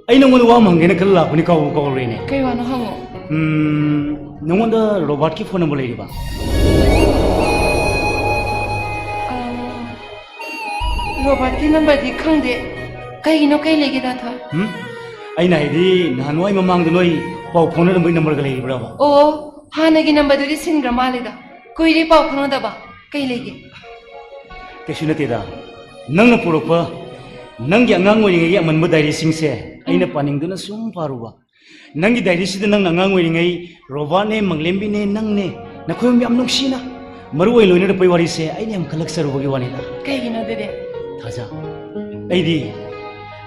ꯑꯩ ꯅꯉꯣꯟꯗ ꯋꯥ ꯑꯃ ꯍꯪꯒꯦꯅ ꯈꯜꯂ ꯂꯥꯛꯄꯅꯤ, ꯀꯥꯎꯕꯨ ꯀꯥꯎꯔꯦꯅꯦ꯫ ꯀꯩ ꯋꯥꯅꯣ ꯍꯪꯉꯣ꯫ ꯎꯝ, ꯅꯉꯣꯟꯗ ꯔꯣꯕꯥꯔꯠꯀꯤ ꯐꯣꯟ ꯅꯝꯕꯔ ꯂꯩꯔꯤꯕ? ꯑ, ꯔꯣꯕꯥꯔꯠꯀꯤ ꯅꯝꯕꯔꯗꯤ ꯈꯪꯗꯦ꯫ ꯀꯩꯒꯤꯅꯣ, ꯀꯩ ꯂꯩꯒꯦ, ꯗꯥ ꯊꯣꯏ? ꯎꯝ? ꯑꯩꯅ ꯍꯥꯏꯗꯤ, ꯅꯍꯥꯟꯋꯥꯏ ꯃꯃꯥꯡꯗ ꯅꯣꯏ ꯄꯥꯎ ꯐꯥꯎꯅꯔꯝꯕꯒꯤ ꯅꯝꯕꯔꯒ ꯂꯩꯔꯤꯕ꯭ꯔꯕ? ꯑꯣ, ꯍꯥꯟꯅꯒꯤ ꯅꯝꯕꯔꯗꯨꯗꯤ ꯁꯤꯟꯈ꯭ꯔ ꯃꯥꯜꯂꯦꯗ꯫ ꯀꯨꯏꯔꯦ ꯄꯥꯎ ꯐꯥꯎꯅꯗꯕ꯫ ꯀꯩ ꯂꯩꯒꯦ? ꯀꯩꯁꯨ ꯅꯠꯇꯦꯗ꯫ ꯅꯪꯅ ꯄꯨꯔꯛꯄ ꯅꯪꯒꯤ ꯑꯉꯥꯡ ꯑꯣꯏꯔꯤꯉꯩꯒꯤ ꯑꯃꯟꯕ ꯗꯥꯏꯔꯤꯁꯤꯡꯁꯦ ꯑꯩꯅ ꯎꯝ꯫ ꯄꯥꯅꯤꯡꯗꯨꯅ ꯁꯨꯝ ꯄꯥꯔꯨꯕ꯫ ꯅꯪꯒꯤ ꯗꯥꯏꯔꯤꯁꯤꯗ ꯅꯪꯅ ꯑꯉꯥꯡ ꯑꯣꯏꯔꯤꯉꯩ ꯔꯣꯕꯥꯔꯠꯅꯦ, ꯃꯪꯂꯦꯝꯕꯤꯅꯦ, ꯅꯪꯅꯦ, ꯅꯈꯣꯏ ꯑꯍꯨꯝ ꯌꯥꯝ ꯅꯨꯡꯁꯤꯅ ꯃꯔꯨ ꯑꯣꯏꯅ ꯂꯣꯏꯅꯔꯛꯄꯩ ꯋꯥꯔꯤꯁꯦ ꯑꯩꯅ ꯌꯥꯝ ꯀꯜꯂꯛꯆꯔꯨꯕꯒꯤ ꯋꯥꯅꯤꯗ꯫ ꯀꯩꯒꯤꯅꯣ ꯑꯗꯨꯗꯤ? ꯊꯥꯖ, ꯑꯩꯗꯤ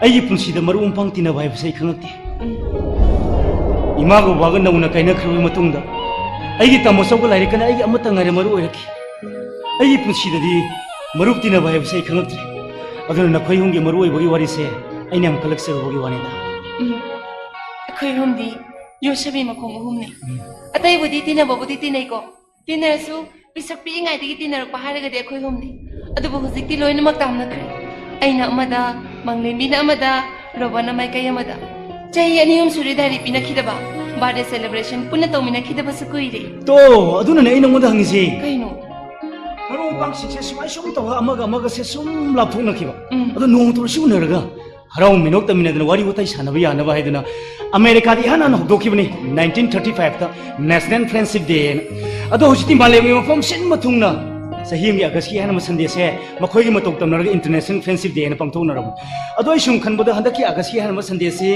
ꯑꯩꯒꯤ ꯄꯨꯟꯁꯤꯗ ꯃꯔꯨꯞ ꯃꯄꯥꯡ ꯇꯤꯟꯅꯕ ꯍꯥꯏꯕꯁꯦ ꯑꯩ ꯈꯪꯉꯛꯇꯦ꯫ ꯎꯝ꯫ ꯏꯃꯥꯒ ꯕꯕꯥꯒ ꯅꯧꯅ ꯀꯥꯏꯅꯈ꯭ꯔꯕ ꯃꯇꯨꯡꯗ ꯑꯩꯒꯤ ꯇꯥꯃꯣ ꯆꯧꯒ ꯂꯥꯏꯔꯤꯛꯀꯅ ꯑꯩꯒꯤ ꯑꯃꯠꯇ ꯉꯥꯏꯔꯦ ꯃꯔꯨ ꯑꯣꯏꯔꯛꯈꯤ꯫ ꯑꯩꯒꯤ ꯄꯨꯟꯁꯤꯗꯗꯤ ꯃꯔꯨꯞ ꯇꯤꯟꯅꯕ ꯍꯥꯏꯕꯁꯦ ꯑꯩ ꯈꯪꯉꯛꯇ꯭ꯔꯦ꯫ ꯑꯗꯨꯅ ꯅꯈꯣꯏ ꯑꯍꯨꯝꯒꯤ ꯃꯔꯨ ꯑꯣꯏꯕꯒꯤ ꯋꯥꯔꯤꯁꯦ ꯑꯩꯅ ꯌꯥꯝ ꯀꯜꯂꯛꯆꯔꯨꯕꯒꯤ ꯋꯥꯅꯤꯗ꯫ ꯎꯝ꯫ ꯑꯩꯈꯣꯏ ꯑꯍꯨꯝꯗꯤ ꯌꯣꯠꯁꯕꯤ ꯃꯈꯣꯡ ꯑꯍꯨꯝꯅꯤ꯫ ꯎꯝ꯫ ꯑꯇꯩꯕꯨꯗꯤ ꯇꯤꯟꯅꯕꯕꯨꯗꯤ ꯇꯤꯟꯅꯩꯀꯣ꯫ ꯇꯤꯟꯅꯔꯁꯨ ꯄꯤꯁꯛ ꯄꯤꯛꯏꯉꯩꯗꯒꯤ ꯇꯤꯟꯅꯔꯛꯄ ꯍꯥꯏꯔꯒꯗꯤ ꯑꯩꯈꯣꯏ ꯑꯍꯨꯝꯅꯤ꯫ ꯑꯗꯨꯕꯨ ꯍꯧꯖꯤꯛꯇꯤ ꯂꯣꯏꯅꯃꯛ ꯇꯥꯝꯅꯈ꯭ꯔꯦ꯫ ꯑꯩꯅ ꯑꯃꯗ, ꯃꯪꯂꯦꯝꯕꯤꯅ ꯑꯃꯗ, ꯔꯣꯕꯣꯠꯅ ꯃꯥꯏꯀꯩ ꯑꯃꯗ ꯆꯍꯤ ꯑꯅꯤ ꯑꯍꯨꯝ ꯁꯨꯔꯦ ꯗꯥꯏꯔꯤ ꯄꯤꯅꯈꯤꯗꯕ꯫ ꯕꯥꯔꯗꯦ ꯁꯦꯂꯦꯕ꯭ꯔꯦꯁꯟ ꯄꯨꯟꯅ ꯇꯧꯃꯤꯟꯅꯈꯤꯗꯕꯁꯨ ꯀꯨꯏꯔꯦ꯫ ꯇꯣ, ꯑꯗꯨꯅꯅꯦ ꯑꯩ ꯅꯉꯣꯟꯗ ꯍꯪꯉꯤꯁꯤ꯫ ꯀꯩꯅꯣ? ꯃꯔꯨꯞ ꯃꯄꯥꯡꯁꯤꯡꯁꯦ ꯁꯨꯃꯥꯏ ꯁꯨꯝ ꯇꯧꯔꯒ ꯑꯃꯒ ꯑꯃꯒꯁꯦ ꯁꯨꯝ ꯂꯥꯞꯊꯣꯛꯅꯈꯤꯕ꯫ ꯎꯝ꯫ ꯑꯗꯣ ꯅꯣꯡꯃꯇ ꯎꯅꯔꯒ ꯍꯔꯥꯎ ꯃꯤꯅꯣꯛ ꯇꯝꯃꯤꯟꯅꯗꯅ ꯋꯥꯔꯤ ꯋꯥꯇꯥꯏ ꯁꯥꯟꯅꯕ ꯌꯥꯅꯕ ꯍꯥꯏꯗꯅ ꯑꯃꯦꯔꯤꯀꯥꯗ ꯏꯍꯥꯟ ꯍꯥꯟꯅ ꯍꯧꯗꯣꯛꯈꯤꯕꯅꯤ꯫ ꯅꯥꯏꯟꯇꯤꯟ ꯊꯥꯔꯇꯤ ꯐꯥꯏꯚꯇ National Friendship Day ꯍꯥꯏꯅ꯫ ꯑꯗꯣ ꯍꯧꯖꯤꯛꯇꯤ ꯃꯥꯂꯦꯝꯒꯤ ꯃꯐꯝ ꯁꯤꯟꯕ ꯊꯨꯡꯅ ꯆꯍꯤ ꯑꯃꯒꯤ ꯑꯥꯒꯁꯀꯤ ꯑꯍꯥꯟꯕ ꯁꯟꯗꯦꯁꯦ ꯃꯈꯣꯏꯒꯤ ꯃꯇꯧ ꯇꯝꯅꯔꯒ International Friendship Day ꯍꯥꯏꯅ ꯄꯥꯡꯊꯣꯛꯅꯔꯕꯅꯤ꯫ ꯑꯗꯣ ꯑꯩ ꯁꯨꯝ ꯈꯟꯕꯗ ꯍꯟꯗꯛꯀꯤ ꯑꯥꯒꯁꯀꯤ ꯑꯍꯥꯟꯕ ꯁꯟꯗꯦꯁꯤ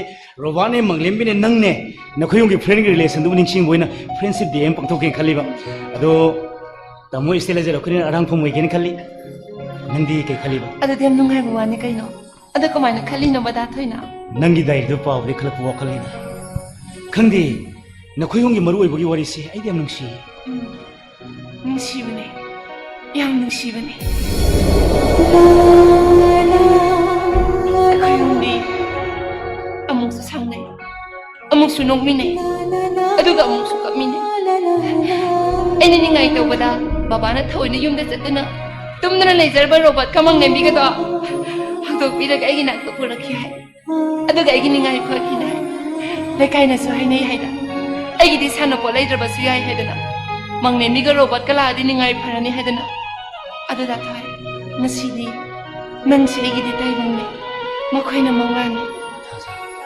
ꯔꯣꯕꯥꯔꯠꯅꯦ, ꯃꯪꯂꯦꯝꯕꯤꯅꯦ, ꯅꯪꯅꯦ, ꯅꯈꯣꯏ ꯌꯨꯝꯒꯤ ꯐ꯭ꯔꯦꯟꯒꯤ ꯔꯤꯂꯦꯁꯟꯗꯨꯕꯨ ꯅꯤꯡꯁꯤꯡꯕ ꯑꯣꯏꯅ Friendship Day ꯑꯃ ꯄꯥꯡꯊꯣꯛꯀꯦꯅ ꯈꯜꯂꯤꯕ꯫ ꯑꯗꯣ ꯇꯥꯃꯣ ꯏꯁꯇꯦꯂꯥꯁꯦ ꯑꯩꯈꯣꯏꯅ ꯑꯔꯥꯡꯐꯝ ꯑꯣꯏꯒꯦꯅ ꯈꯜꯂꯤ꯫ ꯅꯪꯗꯤ ꯀꯩ ꯈꯜꯂꯤꯕ? ꯑꯗꯨꯗꯤ ꯌꯥꯝ ꯅꯨꯡꯉꯥꯏꯕ ꯋꯥꯅꯤ ꯀꯩꯅꯣ꯫ ꯑꯗꯣ ꯀꯃꯥꯏꯅ ꯈꯜꯂꯤꯅꯣꯕ ꯗꯥ ꯊꯣꯏꯅ? ꯅꯪꯒꯤ ꯗꯥꯏꯔꯤꯗꯨ ꯄꯥꯕꯗꯤ ꯈꯜꯂꯛꯄ ꯋꯥꯈꯜꯅꯤꯗ꯫ ꯈꯪꯗꯦ, ꯅꯈꯣꯏ ꯌꯨꯝꯒꯤ ꯃꯔꯨ ꯑꯣꯏꯕꯒꯤ ꯋꯥꯔꯤꯁꯤ ꯑꯩꯗꯤ ꯌꯥꯝ ꯅꯨꯡꯁꯤꯌꯦ꯫ ꯎꯝ, ꯅꯨꯡꯁꯤꯕꯅꯦ, ꯌꯥꯝ ꯅꯨꯡꯁꯤꯕꯅꯦ꯫ ꯑꯩꯈꯣꯏ ꯌꯨꯝꯗꯤ ꯑꯃꯨꯛꯁꯨ ꯁꯥꯎꯅꯩ, ꯑꯃꯨꯛꯁꯨ ꯅꯣꯛꯃꯤꯟꯅꯩ, ꯑꯗꯨꯒ ꯑꯃꯨꯛꯁꯨ ꯀꯞꯃꯤꯟꯅꯩ꯫ ꯑꯩꯅ ꯅꯤꯡꯉꯥꯏ ꯇꯧꯕꯗ ꯕꯕꯥꯅ ꯊꯑꯣꯏꯅ ꯌꯨꯝꯗ ꯆꯠꯇꯨꯅ ꯇꯨꯝꯗꯨꯅ ꯂꯩꯖꯔꯕ ꯔꯣꯕꯣꯠꯀ ꯃꯪꯂꯦꯝꯕꯤꯒꯗꯣ ꯍꯧꯗꯣꯛꯄꯤꯔꯒ ꯑꯩꯒꯤ ꯅꯥꯛꯇ ꯄꯨꯔꯛꯈꯤ ꯍꯥꯏ꯫ ꯑꯗꯨꯒ ꯑꯩꯒꯤ ꯅꯤꯡꯉꯥꯏ ꯐꯈꯤꯅꯦ꯫ ꯂꯩꯀꯥꯏꯅꯁꯨ ꯍꯥꯏꯅꯩ ꯍꯥꯏꯗ, ꯑꯩꯒꯤꯗꯤ ꯁꯥꯟꯅꯄꯣꯠ ꯂꯩꯗ꯭ꯔꯕꯁꯨ ꯌꯥꯏ ꯍꯥꯏꯗꯅ, ꯃꯪꯂꯦꯝꯕꯤꯒ ꯔꯣꯕꯣꯠꯀ ꯂꯥꯛꯑꯗꯤ ꯅꯤꯡꯉꯥꯏ ꯐꯔꯅꯤ ꯍꯥꯏꯗꯅ꯫ ꯑꯗꯨꯗ ꯊꯣꯏ, ꯉꯁꯤꯗꯤ ꯅꯪꯁꯦ ꯑꯩꯒꯤꯗꯤ ꯇꯥꯏꯕꯪꯅꯦ, ꯃꯈꯣꯏꯅ ꯃꯪꯂꯥꯟꯅꯦ꯫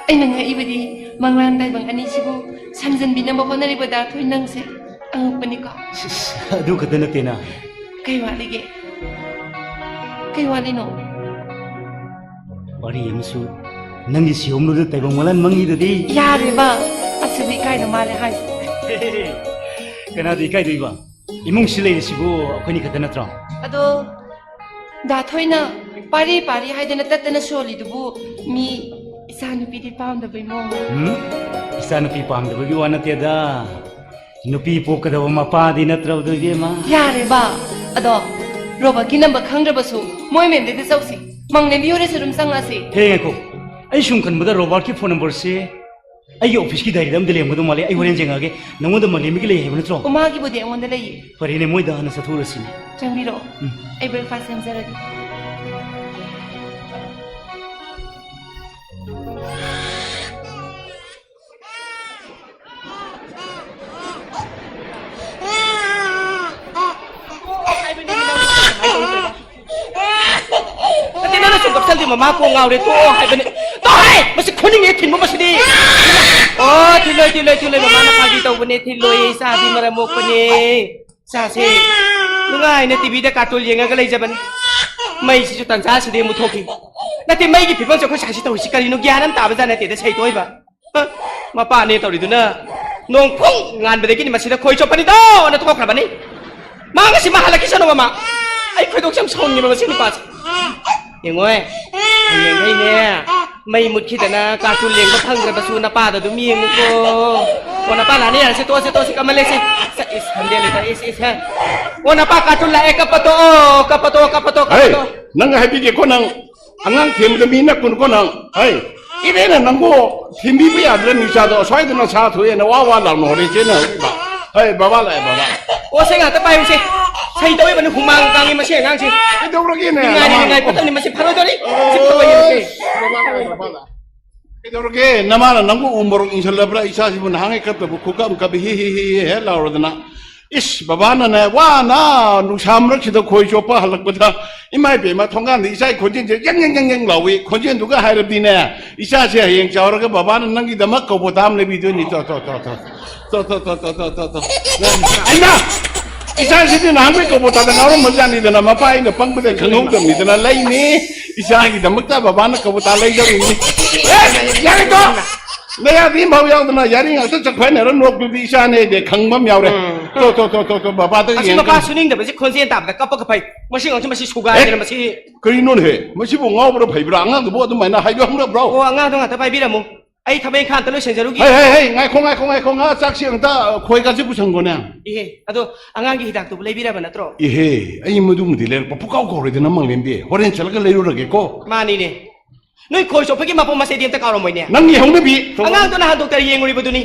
ꯑꯩꯅ ꯉꯛꯏꯕꯗꯤ ꯃꯪꯂꯥꯟ ꯇꯥꯏꯕꯪ ꯑꯅꯤꯁꯤꯕꯨ ꯁꯝꯖꯟꯕꯤꯅꯕ ꯍꯣꯠꯅꯔꯤꯕ ꯗꯥ ꯊꯣꯏ ꯅꯪꯁꯦ ꯑꯉꯛꯄꯅꯤꯀꯣ꯫ ꯁꯤꯁ, ꯑꯗꯨ ꯈꯛꯇ ꯅꯠꯇꯦꯅ꯫ ꯀꯩ ꯋꯥꯠꯂꯤꯒꯦ? ꯀꯩ ꯋꯥꯠꯂꯤꯅꯣ? ꯋꯥꯔꯤ ꯑꯃꯁꯨ ꯅꯪꯒꯤ ꯁꯤꯍꯣꯝꯂꯨꯗ ꯇꯥꯏꯕꯪ ꯃꯪꯂꯥꯟ ꯃꯪꯉꯤꯗꯨꯗꯤ꯫ ꯌꯥꯔꯦꯕ, ꯑꯁꯤꯗꯤ ꯏꯀꯥꯏꯅ ꯃꯥꯜꯂꯦ ꯍꯥꯏ꯫ ꯀꯅꯥꯗ ꯏꯀꯥꯏꯗꯣꯏꯕ? ꯏꯃꯨꯡꯁꯤ ꯂꯩꯔꯤꯁꯤꯕꯨ ꯑꯩꯈꯣꯏꯅꯤ ꯈꯛꯇ ꯅꯠꯇ꯭ꯔꯣ? ꯑꯗꯣ ꯗꯥ ꯊꯣꯏꯅ ꯄꯥꯔꯤ ꯄꯥꯔꯤ ꯍꯥꯏꯗꯅ ꯇꯠꯇꯅ ꯁꯣꯜꯂꯤꯗꯨꯕꯨ ꯃꯤ ꯏꯆꯥ ꯅꯨꯄꯤꯗꯤ ꯄꯥꯝꯗꯕꯩ ꯃꯑꯣꯡ? ꯎꯝ? ꯏꯆꯥ ꯅꯨꯄꯤ ꯄꯥꯝꯗꯕꯒꯤ ꯋꯥ ꯅꯠꯇꯦꯗ꯫ ꯅꯨꯄꯤ ꯄꯣꯛꯀꯗꯕ ꯃꯄꯥꯗꯤ ꯅꯠꯇ꯭ꯔꯕꯗꯣ, ꯏꯕꯦꯝꯃ? ꯌꯥꯔꯦꯕ, ꯑꯗꯣ ꯔꯣꯕꯣꯠꯀꯤ ꯅꯝꯕꯔ ꯈꯪꯗ꯭ꯔꯕꯁꯨ ꯃꯣꯏ ꯃꯦꯝꯗꯗꯤ ꯆꯧꯁꯤ꯫ ꯃꯪꯂꯦꯝꯕꯤ ꯍꯣꯔꯦꯟꯁꯨ ꯑꯗꯨꯝ ꯆꯪꯉꯛꯑꯁꯤ꯫ ꯍꯦ, ꯉꯥꯏꯈꯣ꯫ ꯑꯩ ꯁꯨꯝ ꯈꯟꯕꯗ ꯔꯣꯕꯥꯔꯠꯀꯤ ꯐꯣꯟ ꯅꯝꯕꯔꯁꯦ ꯑꯩꯒꯤ ꯑꯣꯐꯤꯁꯀꯤ ꯗꯥꯏꯔꯤꯗ ꯑꯝꯗ ꯂꯩꯔꯝꯒꯗꯧ ꯃꯥꯜꯂꯦ꯫ ꯑꯩ ꯍꯣꯔꯦꯟ ꯌꯦꯡꯉꯛꯑꯒꯦ꯫ ꯅꯉꯣꯟꯗ ꯃꯪꯂꯦꯝꯕꯤꯒꯤ ꯂꯩ ꯍꯥꯏꯕ ꯅꯠꯇ꯭ꯔꯣ? ꯎꯃꯥꯒꯤꯕꯨꯗꯤ ꯑꯩꯉꯣꯟꯗ ꯂꯩꯌꯦ꯫ ꯐꯔꯦꯅꯦ, ꯃꯣꯏꯗ ꯍꯥꯟꯅ ꯆꯠꯊꯣꯛꯎꯔꯁꯤꯅꯦ꯫ ꯆꯪꯕꯤꯔꯛꯑꯣ꯫ ꯎꯝ꯫ ꯑꯩ ꯕ꯭ꯔꯦꯛꯐꯥꯁ ꯁꯦꯝꯖꯔꯒꯦ꯫ ꯃꯃꯥ ꯀꯣꯛ ꯉꯥꯎꯔꯦ, ꯇꯣꯛꯑꯣ ꯍꯥꯏꯕꯅꯦ꯫ ꯇꯣꯛꯑꯣ ꯍꯦ! ꯃꯁꯤ ꯈꯨꯅꯤꯡ ꯍꯦꯛ ꯊꯤꯟꯕ ꯃꯁꯤꯗꯤ꯫ ꯑꯣ, ꯊꯤꯜꯂꯣꯏ, ꯊꯤꯜꯂꯣꯏ, ꯊꯤꯜꯂꯣꯏ꯫ ꯃꯃꯥꯅ ꯐꯥꯒꯤ ꯇꯧꯕꯅꯦ, ꯊꯤꯜꯂꯣꯏ꯫ ꯏꯆꯥꯗꯤ ꯃꯔꯝ ꯃꯣꯛꯄꯅꯦ꯫ ꯏꯆꯥꯁꯦ ꯅꯨꯡꯉꯥꯏꯅ ꯇꯤꯚꯤꯗ ꯀꯥꯔꯇꯨꯟ ꯌꯦꯡꯉꯒ ꯂꯩꯖꯕꯅꯤ꯫ ꯃꯩꯁꯤꯁꯨ ꯇꯟꯖꯥꯁꯤꯗꯤ ꯑꯃꯨꯛ ꯊꯣꯛꯈꯤ꯫ ꯅꯠꯇꯦ, ꯃꯩꯒꯤ ꯐꯤꯕꯝꯁꯦ ꯑꯩꯈꯣꯏ ꯁꯥꯏꯁꯤ ꯇꯧꯔꯤꯁꯤ ꯀꯔꯤꯅꯣ? ꯒ꯭ꯌꯥꯟ ꯑꯃ ꯇꯥꯕ ꯖꯥꯠ ꯅꯠꯇꯦꯗ, ꯁꯩꯇꯣꯛꯏꯕ꯫ ꯍ? ꯃꯄꯥꯅꯦ ꯇꯧꯔꯤꯗꯨꯅ ꯅꯣꯡ ꯐꯨꯡ ꯉꯥꯟꯕꯗꯒꯤꯅꯤ ꯃꯁꯤꯗ ꯈꯣꯏ ꯆꯣꯞꯄꯅꯤꯗꯣꯅ ꯊꯣꯛꯈ꯭ꯔꯕꯅꯤ꯫ ꯃꯥ ꯉꯁꯤ ꯃꯥ ꯍꯜꯂꯛꯈꯤꯁꯅꯨ, ꯃꯃꯥ꯫ ꯑꯩ ꯈꯣꯏꯗꯧꯁꯦ ꯌꯥꯝ ꯁꯥꯎꯅꯤꯡꯉꯦꯕ ꯃꯁꯤ ꯅꯨꯄꯥꯁꯦ꯫ ꯌꯦꯡꯉꯣꯏ, ꯍꯌꯦꯡꯈꯩꯅꯦ ꯃꯩ ꯃꯨꯠꯈꯤꯗꯅ ꯀꯥꯔꯇꯨꯟ ꯌꯦꯡꯕ ꯐꯪꯗ꯭ꯔꯕꯁꯨ ꯅꯄꯥꯗ ꯑꯗꯨꯝ ꯌꯦꯡꯉꯨꯀꯣ꯫ ꯑꯣ, ꯅꯄꯥ ꯂꯥꯛꯑꯅꯤ, ꯌꯥꯔꯦꯁꯦ, ꯇꯣꯛꯑꯁꯦ, ꯇꯣꯛꯑꯁꯦ, ꯀꯝꯃꯜꯂꯦꯁꯦ꯫ ꯁꯦ, ꯏꯁ, ꯍꯟꯗꯦ ꯂꯩꯇ, ꯏꯁ, ꯏꯁ, ꯍꯦ꯫ ꯑꯣ, ꯅꯄꯥ ꯀꯥꯔꯇꯨꯟ ꯂꯥꯛꯑꯦ, ꯀꯞꯄ ꯇꯣꯛꯑꯣ, ꯀꯞꯄ ꯇꯣꯛꯑꯣ, ꯀꯞꯄ ꯍꯩ, ꯇꯣꯛꯑꯣ꯫ ꯅꯪ ꯍꯥꯏꯕꯤꯒꯦꯀꯣ ꯅꯪ꯫ ꯑꯉꯥꯡ ꯊꯦꯝꯕꯗ ꯃꯤ ꯅꯛꯀꯅꯨꯀꯣ ꯅꯪ꯫ ꯍꯩ, ꯏꯕꯦꯟꯅ ꯅꯪꯕꯨ ꯊꯦꯝꯕꯤꯕ ꯌꯥꯗ꯭ꯔꯅꯤ ꯏꯆꯥꯗꯣ꯫ ꯑꯁ꯭ꯋꯥꯏꯗ ꯅꯁꯥ ꯊꯣꯛꯑꯦꯅ ꯋꯥ ꯋꯥ ꯂꯥꯎꯅ ꯍꯣꯔꯦꯟ ꯆꯦꯟꯅ ꯍꯧꯖꯤꯛ ꯂꯥꯎ꯫ ꯍꯩ, ꯕꯕꯥ ꯂꯥꯛꯑꯦ, ꯕꯕꯥ꯫ ꯑꯣ, ꯁꯦ ꯉꯥꯛꯇ ꯄꯥꯏꯌꯨꯁꯦ꯫ ꯁꯩ ꯇꯧꯔꯤꯕꯅꯤ, ꯍꯨꯃꯥꯡ ꯀꯥꯡꯉꯤ ꯃꯁꯤ ꯑꯉꯥꯡꯁꯦ꯫ ꯀꯩꯗꯧꯔꯒꯦꯅꯦ, ꯅꯤꯡꯉꯥꯏꯅꯤ, ꯅꯃꯥ? ꯅꯤꯡꯉꯥꯏ ꯄꯣꯠꯇꯅꯤ ꯃꯁꯤ ꯐꯔꯣꯏꯗꯧꯔꯤ꯫ ꯁꯤ ꯇꯧꯕ ꯌꯦꯡꯉꯨꯁꯦ꯫ ꯕꯕꯥ ꯂꯥꯛꯑꯦ, ꯕꯕꯥ ꯂꯥꯛꯑꯦ꯫ ꯀꯩꯗꯧꯔꯒꯦ? ꯅꯃꯥꯅ ꯅꯪꯕꯨ ꯎ ꯃꯣꯔꯣꯛ ꯏꯟꯁꯤꯜꯂꯕ꯭ꯔꯥ? ꯏꯆꯥꯁꯤꯕꯨ ꯅꯍꯥꯟꯒꯩ ꯀꯞꯇꯕ ꯈꯨꯀꯞ ꯑꯃ ꯀꯞꯄꯤ, ꯍꯤ, ꯍꯤ, ꯍꯤ, ꯍꯤ, ꯍꯦ ꯂꯥꯎꯔꯗꯅ꯫ ꯏꯁ, ꯕꯕꯥꯅꯅꯦ ꯋꯥꯅ ꯅꯨꯡꯁꯥ ꯃꯔꯛꯁꯤꯗ ꯈꯣꯏ ꯆꯣꯞꯄ ꯍꯜꯂꯛꯄꯗ, ꯏꯃꯥ ꯏꯕꯦꯝꯃ, ꯊꯣꯡꯒꯥꯟꯗ ꯏꯆꯥꯒꯤ ꯈꯣꯟꯖꯦꯜꯁꯦ ꯌꯦꯡ, ꯌꯦꯡ, ꯌꯦꯡ, ꯌꯦꯡ ꯂꯥꯎꯏ꯫ ꯈꯣꯟꯖꯦꯜꯗꯨꯒ ꯍꯥꯏꯔꯕꯗꯤꯅꯦ, ꯏꯆꯥꯁꯦ ꯍꯌꯦꯡ ꯆꯥꯎꯔꯒ ꯕꯕꯥꯅ ꯅꯪꯒꯤꯗꯃꯛ ꯀꯕꯣꯇꯥ ꯑꯃ ꯂꯩꯕꯤꯗꯣꯏꯅꯤ꯫ ꯇꯣ, ꯇꯣ, ꯇꯣ, ꯇꯣ꯫ ꯇꯣ, ꯇꯣ, ꯇꯣ꯫ ꯍꯩꯃꯥ! ꯏꯆꯥꯁꯤꯗꯤ ꯅꯍꯥꯟꯈꯩ ꯀꯕꯣꯇꯥꯗ ꯉꯥꯎꯔꯝꯕ ꯖꯥꯠꯅꯤꯗꯅ, ꯃꯄꯥ ꯑꯩꯅ ꯄꯪꯕꯗ ꯈꯪꯍꯧꯗꯕꯅꯤꯗꯅ꯫ ꯂꯩꯅꯤ, ꯏꯆꯥꯒꯤꯗꯃꯛꯇ ꯕꯕꯥꯅ ꯀꯕꯣꯇꯥ ꯂꯩꯖꯔꯤꯅꯤ꯫ ꯑꯦ, ꯌꯥꯔꯦꯀꯣ? ꯅꯌꯥꯗꯤ ꯑꯝꯐꯥꯎ ꯌꯥꯎꯗꯅ ꯌꯥꯔꯤ ꯉꯥꯛꯇ ꯆꯠꯈ꯭ꯔ ꯅꯦꯔ ꯅꯣꯛꯇꯨꯗꯤ ꯏꯆꯥꯅꯦ ꯑꯩꯗꯤ ꯈꯪꯕ ꯑꯃ ꯌꯥꯎꯔꯦ꯫ ꯎꯝ꯫ ꯇꯣ, ꯇꯣ, ꯇꯣ, ꯇꯣ, ꯇꯣ, ꯕꯕꯥꯗ ꯑꯁꯤ ꯌꯦꯡꯉ ꯃꯄꯥ ꯁꯨꯅꯤꯡꯗꯕꯁꯤ ꯈꯣꯟꯖꯦꯜ ꯇꯥꯕꯗ ꯀꯞꯄꯒ ꯐꯩ꯫ ꯃꯁꯤ ꯑꯉꯥꯡꯁꯤ ꯃꯁꯤ ꯁꯨꯒꯥꯏꯗꯅ ꯑꯦ? ꯃꯁꯤ꯫ ꯀꯔꯤꯅꯣꯅꯦꯍꯦ? ꯃꯁꯤꯕꯨ ꯉꯥꯎꯕ꯭ꯔꯥ ꯐꯩꯕ꯭ꯔꯥ? ꯑꯉꯥꯡꯗꯨꯕꯨ ꯑꯗꯨꯃꯥꯏꯅ ꯍꯥꯏꯕ ꯍꯧꯅꯕ꯭ꯔꯣ? ꯑꯣ, ꯑꯉꯥꯡꯗꯣ ꯉꯥꯛꯇ ꯄꯥꯏꯕꯤꯔꯝꯃꯨ꯫ ꯑꯩ ꯊꯕꯛ ꯏꯪꯈꯥꯡ ꯑꯝꯇ ꯂꯣꯏꯁꯤꯟꯖꯔꯨꯒꯦ꯫ ꯍꯩ, ꯍꯩ, ꯍꯩ, ꯉꯥꯏꯈꯣ, ꯉꯥꯏꯈꯣ, ꯉꯥꯏꯈꯣ, ꯉꯥ ꯆꯥꯛꯁꯤ ꯑꯝꯇ ꯈꯣꯏꯒꯁꯤ ꯄꯨꯁꯟꯈꯣꯅꯦ꯫ ꯏꯍꯦ, ꯑꯗꯣ ꯑꯉꯥꯡꯒꯤ ꯍꯤꯗꯥꯛꯇꯨꯕꯨ ꯂꯩꯕꯤꯔꯕ ꯅꯠꯇ꯭ꯔꯣ? ꯏꯍꯦ, ꯑꯩ ꯃꯗꯨꯃꯗꯤ ꯂꯩꯔꯛꯄ ꯄꯨꯀꯥꯎ ꯀꯥꯎꯔꯦꯗꯅ, ꯃꯪꯂꯦꯝꯕꯤ꯫ ꯍꯣꯔꯦꯟ ꯆꯠꯂꯒ ꯂꯩꯔꯨꯔꯒꯦꯀꯣ꯫ ꯃꯥꯅꯤꯅꯦ꯫ ꯅꯣꯏ ꯈꯣꯏ ꯆꯣꯞꯄꯒꯤ ꯃꯄꯣ ꯃꯆꯩꯗꯤ ꯑꯝꯇ ꯀꯥꯎꯔꯝꯃꯣꯏꯅꯦ꯫ ꯅꯪꯒꯤ ꯍꯧꯅꯕꯤ꯫ ꯑꯉꯥꯡꯗꯣ ꯅꯍꯥꯟ ꯗꯣꯛꯇꯔ ꯌꯦꯡꯉꯨꯔꯤꯕꯗꯨꯅꯤ꯫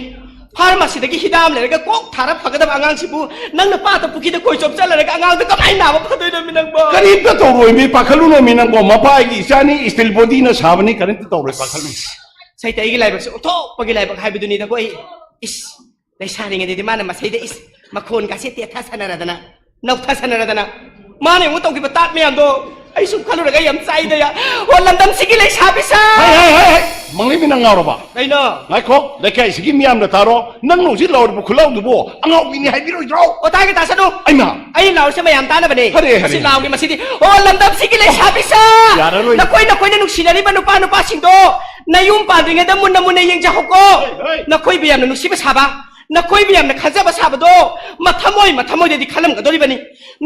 ꯐꯥꯔꯃꯥꯁꯤꯗꯒꯤ ꯍꯤꯗꯥꯛ ꯑꯃ ꯂꯩꯔꯒ ꯀꯣꯛ ꯊꯥꯔ ꯐꯒꯗꯕ ꯑꯉꯥꯡꯁꯤꯕꯨ ꯅꯪꯅ ꯄꯥꯠꯇ ꯄꯨꯈ꯭ꯔꯤꯗ ꯈꯣꯏ ꯆꯣꯞ ꯆꯠꯂꯔꯒ ꯑꯉꯥꯡꯗꯣ ꯀꯃꯥꯏꯅ ꯅꯥꯕ ꯐꯗꯣꯏꯅꯣꯃꯤ ꯅꯪꯕꯣ? ꯀꯔꯤꯝꯇ ꯇꯧꯔꯣꯏꯃꯤ, ꯄꯥꯈꯠꯂꯨꯅꯣꯃꯤ ꯅꯪꯕꯣ꯫ ꯃꯄꯥꯒꯤ ꯏꯆꯥꯅꯤ, ꯏꯁꯇꯤꯜ ꯕꯣꯗꯤꯅ ꯁꯥꯕꯅꯤ, ꯀꯔꯤꯝꯇ ꯇꯧꯔꯣꯏ, ꯄꯥꯈꯠꯂꯨ꯫ ꯁꯩꯇ ꯑꯩꯒꯤ ꯂꯥꯏꯕꯛꯁꯦ ꯑꯣꯟꯊꯣꯛꯄꯒꯤ ꯂꯥꯏꯕꯛ ꯍꯥꯏꯕꯗꯨꯅꯤꯗꯀꯣ ꯑꯩ꯫ ꯏꯁ, ꯂꯩꯁꯥꯔꯤꯉꯩꯗꯗꯤ ꯃꯥꯅ ꯃꯁꯩꯗ ꯏꯁ, ꯃꯈꯣꯟꯒꯥꯁꯦ ꯇꯦꯊ ꯁꯥꯟꯅꯔꯗꯅ, ꯅꯧꯊ ꯁꯥꯟꯅꯔꯗꯅ, ꯃꯥꯅ ꯌꯦꯡꯉꯨ ꯇꯧꯈꯤꯕ ꯇꯥꯠ ꯃꯌꯥꯝꯗꯣ꯫ ꯑꯩ ꯁꯨꯝ ꯈꯜꯂꯨꯔꯒ ꯌꯥꯝ ꯆꯥꯏꯗ ꯌꯥ-, ꯑꯣ, ꯂꯝꯗꯝꯁꯤꯒꯤ ꯂꯩꯁꯥꯕꯤ ꯁꯥ! ꯍꯥꯏ, ꯍꯥꯏ, ꯍꯥꯏ, ꯍꯥꯏ! ꯃꯪꯂꯩꯕꯤ, ꯅꯪ ꯉꯥꯎꯔꯕ? ꯀꯩꯅꯣ? ꯉꯥꯏꯈꯣ, ꯂꯩꯀꯥꯏꯁꯤꯒꯤ ꯃꯤꯌꯥꯝꯅ ꯇꯥꯔꯣ, ꯅꯪꯅ ꯍꯧꯖꯤꯛ ꯂꯥꯎꯔꯤꯕ ꯈꯨꯠꯂꯥꯎꯗꯨꯕꯨ ꯑꯉꯥꯎꯕꯤꯅꯤ ꯍꯥꯏꯕꯤꯔꯣꯏꯗ꯭ꯔꯣ? ꯑꯣ, ꯇꯥꯒꯦ ꯇꯥꯁꯅꯨ! ꯑꯩꯃ! ꯑꯩ ꯂꯥꯎꯔꯤꯁꯦ ꯃꯌꯥꯝ ꯇꯥꯅꯕꯅꯦ꯫ ꯐꯔꯦ, ꯐꯔꯦ꯫ ꯃꯁꯤ ꯂꯥꯎꯒꯦ, ꯃꯁꯤꯗꯤ꯫ ꯑꯣ, ꯂꯝꯗꯝꯁꯤꯒꯤ ꯂꯩꯁꯥꯕꯤ ꯁꯥ! ꯌꯥꯔꯔꯣꯏ꯫ ꯅꯈꯣꯏ, ꯅꯈꯣꯏꯅ ꯅꯨꯡꯁꯤꯅꯔꯤꯕ ꯅꯨꯄꯥ, ꯅꯨꯄꯥꯁꯤꯡꯗꯣ ꯅꯌꯨꯝ ꯄꯥꯟꯗ꯭ꯔꯤꯉꯩꯗ ꯃꯨꯟꯅ ꯃꯨꯟꯅ ꯌꯦꯡꯖꯍꯧꯀꯣ꯫ ꯍꯣꯏ, ꯍꯣꯏ꯫ ꯅꯈꯣꯏꯕꯨ ꯌꯥꯝꯅ ꯅꯨꯡꯁꯤꯕ ꯁꯥꯕ, ꯅꯈꯣꯏꯕꯨ ꯌꯥꯝꯅ ꯈꯟꯖꯕ ꯁꯥꯕꯗꯣ ꯃꯊꯃꯣꯏ, ꯃꯊꯃꯣꯏꯗꯗꯤ ꯈꯜꯂꯝꯒꯗꯧꯔꯤꯕꯅꯤ꯫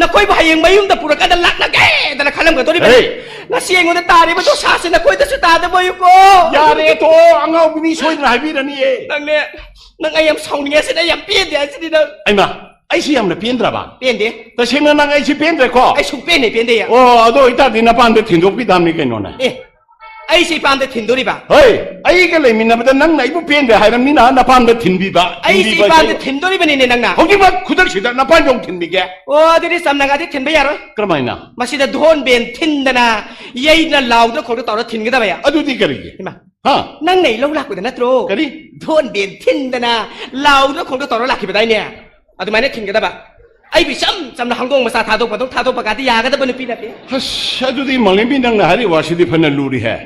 ꯅꯈꯣꯏꯕꯨ ꯍꯌꯦꯡ ꯃꯌꯨꯝꯗ ꯄꯨꯔꯀꯥꯟꯗ ꯂꯥꯛꯅꯒꯦꯗꯅ ꯈꯜꯂꯝꯒꯗꯧꯔꯤꯕꯅꯤ꯫ ꯍꯦ! ꯉꯁꯤ ꯑꯩꯉꯣꯟꯗ ꯇꯥꯔꯤꯕ ꯗꯣꯁꯥꯁꯦ ꯅꯈꯣꯏꯗꯁꯨ ꯇꯥꯗꯕ ꯑꯣꯏꯌꯨꯀꯣ꯫ ꯌꯥꯔꯦ, ꯇꯣ, ꯑꯉꯥꯎꯕꯤꯅꯤ ꯁꯣꯏꯗꯅ ꯍꯥꯏꯕꯤꯔꯅꯤꯌꯦ꯫ ꯅꯪꯅꯦ, ꯅꯪ ꯑꯩ ꯌꯥꯝ ꯁꯥꯎꯅꯤꯡꯉꯦ ꯁꯤꯅꯦ, ꯑꯩ ꯌꯥꯝ ꯄꯦꯟꯗꯦ ꯍꯥꯏꯁꯤꯅꯤ ꯅꯪ꯫ ꯑꯩꯃ, ꯑꯩꯁꯤ ꯌꯥꯝꯅ ꯄꯦꯟꯗ꯭ꯔꯕ? ꯄꯦꯟꯗꯦ꯫ ꯇꯁꯦꯡꯅ ꯅꯪ ꯑꯩꯁꯤ ꯄꯦꯟꯗ꯭ꯔꯦꯀꯣ? ꯑꯩ ꯁꯨꯡ ꯄꯦꯟ ꯍꯦꯛ ꯄꯦꯟꯗꯦ꯫ ꯑꯣ, ꯑꯗꯨ ꯑꯣꯏꯇꯥꯔꯗꯤ ꯅꯄꯥꯝꯗ ꯊꯤꯟꯗꯣꯛꯄꯤꯗꯕꯅꯤ ꯀꯩꯅꯣꯅꯦ꯫ ꯑꯦ, ꯑꯩꯁꯦ ꯏꯄꯥꯝꯗ ꯊꯤꯟꯗꯣꯔꯤꯕ? ꯍꯣꯏ, ꯑꯩꯒ ꯂꯩꯃꯤꯟꯅꯕꯗ ꯅꯪꯅ ꯑꯩꯕꯨ ꯄꯦꯟꯗꯦ ꯍꯥꯏꯔꯕꯅꯤꯅ ꯅꯄꯥꯝꯗ ꯊꯤꯟꯕꯤꯕ, ꯑꯩꯁꯦ ꯊꯤꯟꯕꯤꯕ ꯏꯄꯥꯝꯗ ꯍꯥꯏꯁꯦ꯫ ꯊꯤꯟꯗꯣꯔꯤꯕꯅꯤꯅꯦ ꯅꯪꯅ꯫ ꯍꯧꯖꯤꯛꯃꯛ ꯈꯨꯗꯛꯁꯤꯗ ꯅꯄꯥꯝ ꯌꯧ ꯊꯤꯟꯕꯤꯒꯦ꯫ ꯑꯣ, ꯑꯗꯨꯗꯤ ꯆꯝꯅꯒꯗꯤ ꯊꯤꯟꯕ ꯌꯥꯔꯣꯏ꯫ ꯀꯔꯝꯍꯥꯏꯅ? ꯃꯁꯤꯗ ꯙꯣꯟ ꯕꯦꯟ ꯊꯤꯟꯗꯅ, ꯌꯩꯗꯅ, ꯂꯥꯎꯗꯅ ꯈꯣꯡꯗ ꯇꯧꯔ ꯊꯤꯟꯒꯗꯕ ꯌꯥ-, ꯑꯗꯨꯗꯤ ꯀꯔꯤꯒꯤ? ꯏꯃꯥ, ꯍꯥ? ꯅꯪꯅ ꯑꯩ ꯂꯧ ꯂꯥꯛꯄꯗ ꯅꯠꯇ꯭ꯔꯣ? ꯀꯔꯤ? ꯙꯣꯟ ꯕꯦꯟ ꯊꯤꯟꯗꯅ, ꯂꯥꯎꯗꯅ ꯈꯣꯡꯗ ꯇꯧꯔ ꯂꯥꯛꯈꯤꯕꯗꯥꯏꯅꯦ? ꯑꯗꯨꯃꯥꯏꯅ ꯊꯤꯟꯒꯗꯕ꯫ ꯑꯩꯕꯨ ꯏꯆꯝ ꯆꯝꯅ ꯍꯪꯗꯣꯡ ꯃꯆꯥ ꯊꯥꯗꯣꯛꯄꯗꯧ ꯊꯥꯗꯣꯛꯄ ꯀꯥꯗꯤ ꯌꯥꯒꯗꯕ ꯅꯨꯄꯤ ꯅꯠꯇꯦ꯫ ꯑꯁ, ꯑꯗꯨꯗꯤ ꯃꯥꯂꯦꯝꯕꯤ, ꯅꯪꯅ ꯍꯥꯏꯔꯤꯕ ꯋꯥꯁꯤꯗꯤ ꯐꯅ ꯂꯨꯔꯤꯍꯦ꯫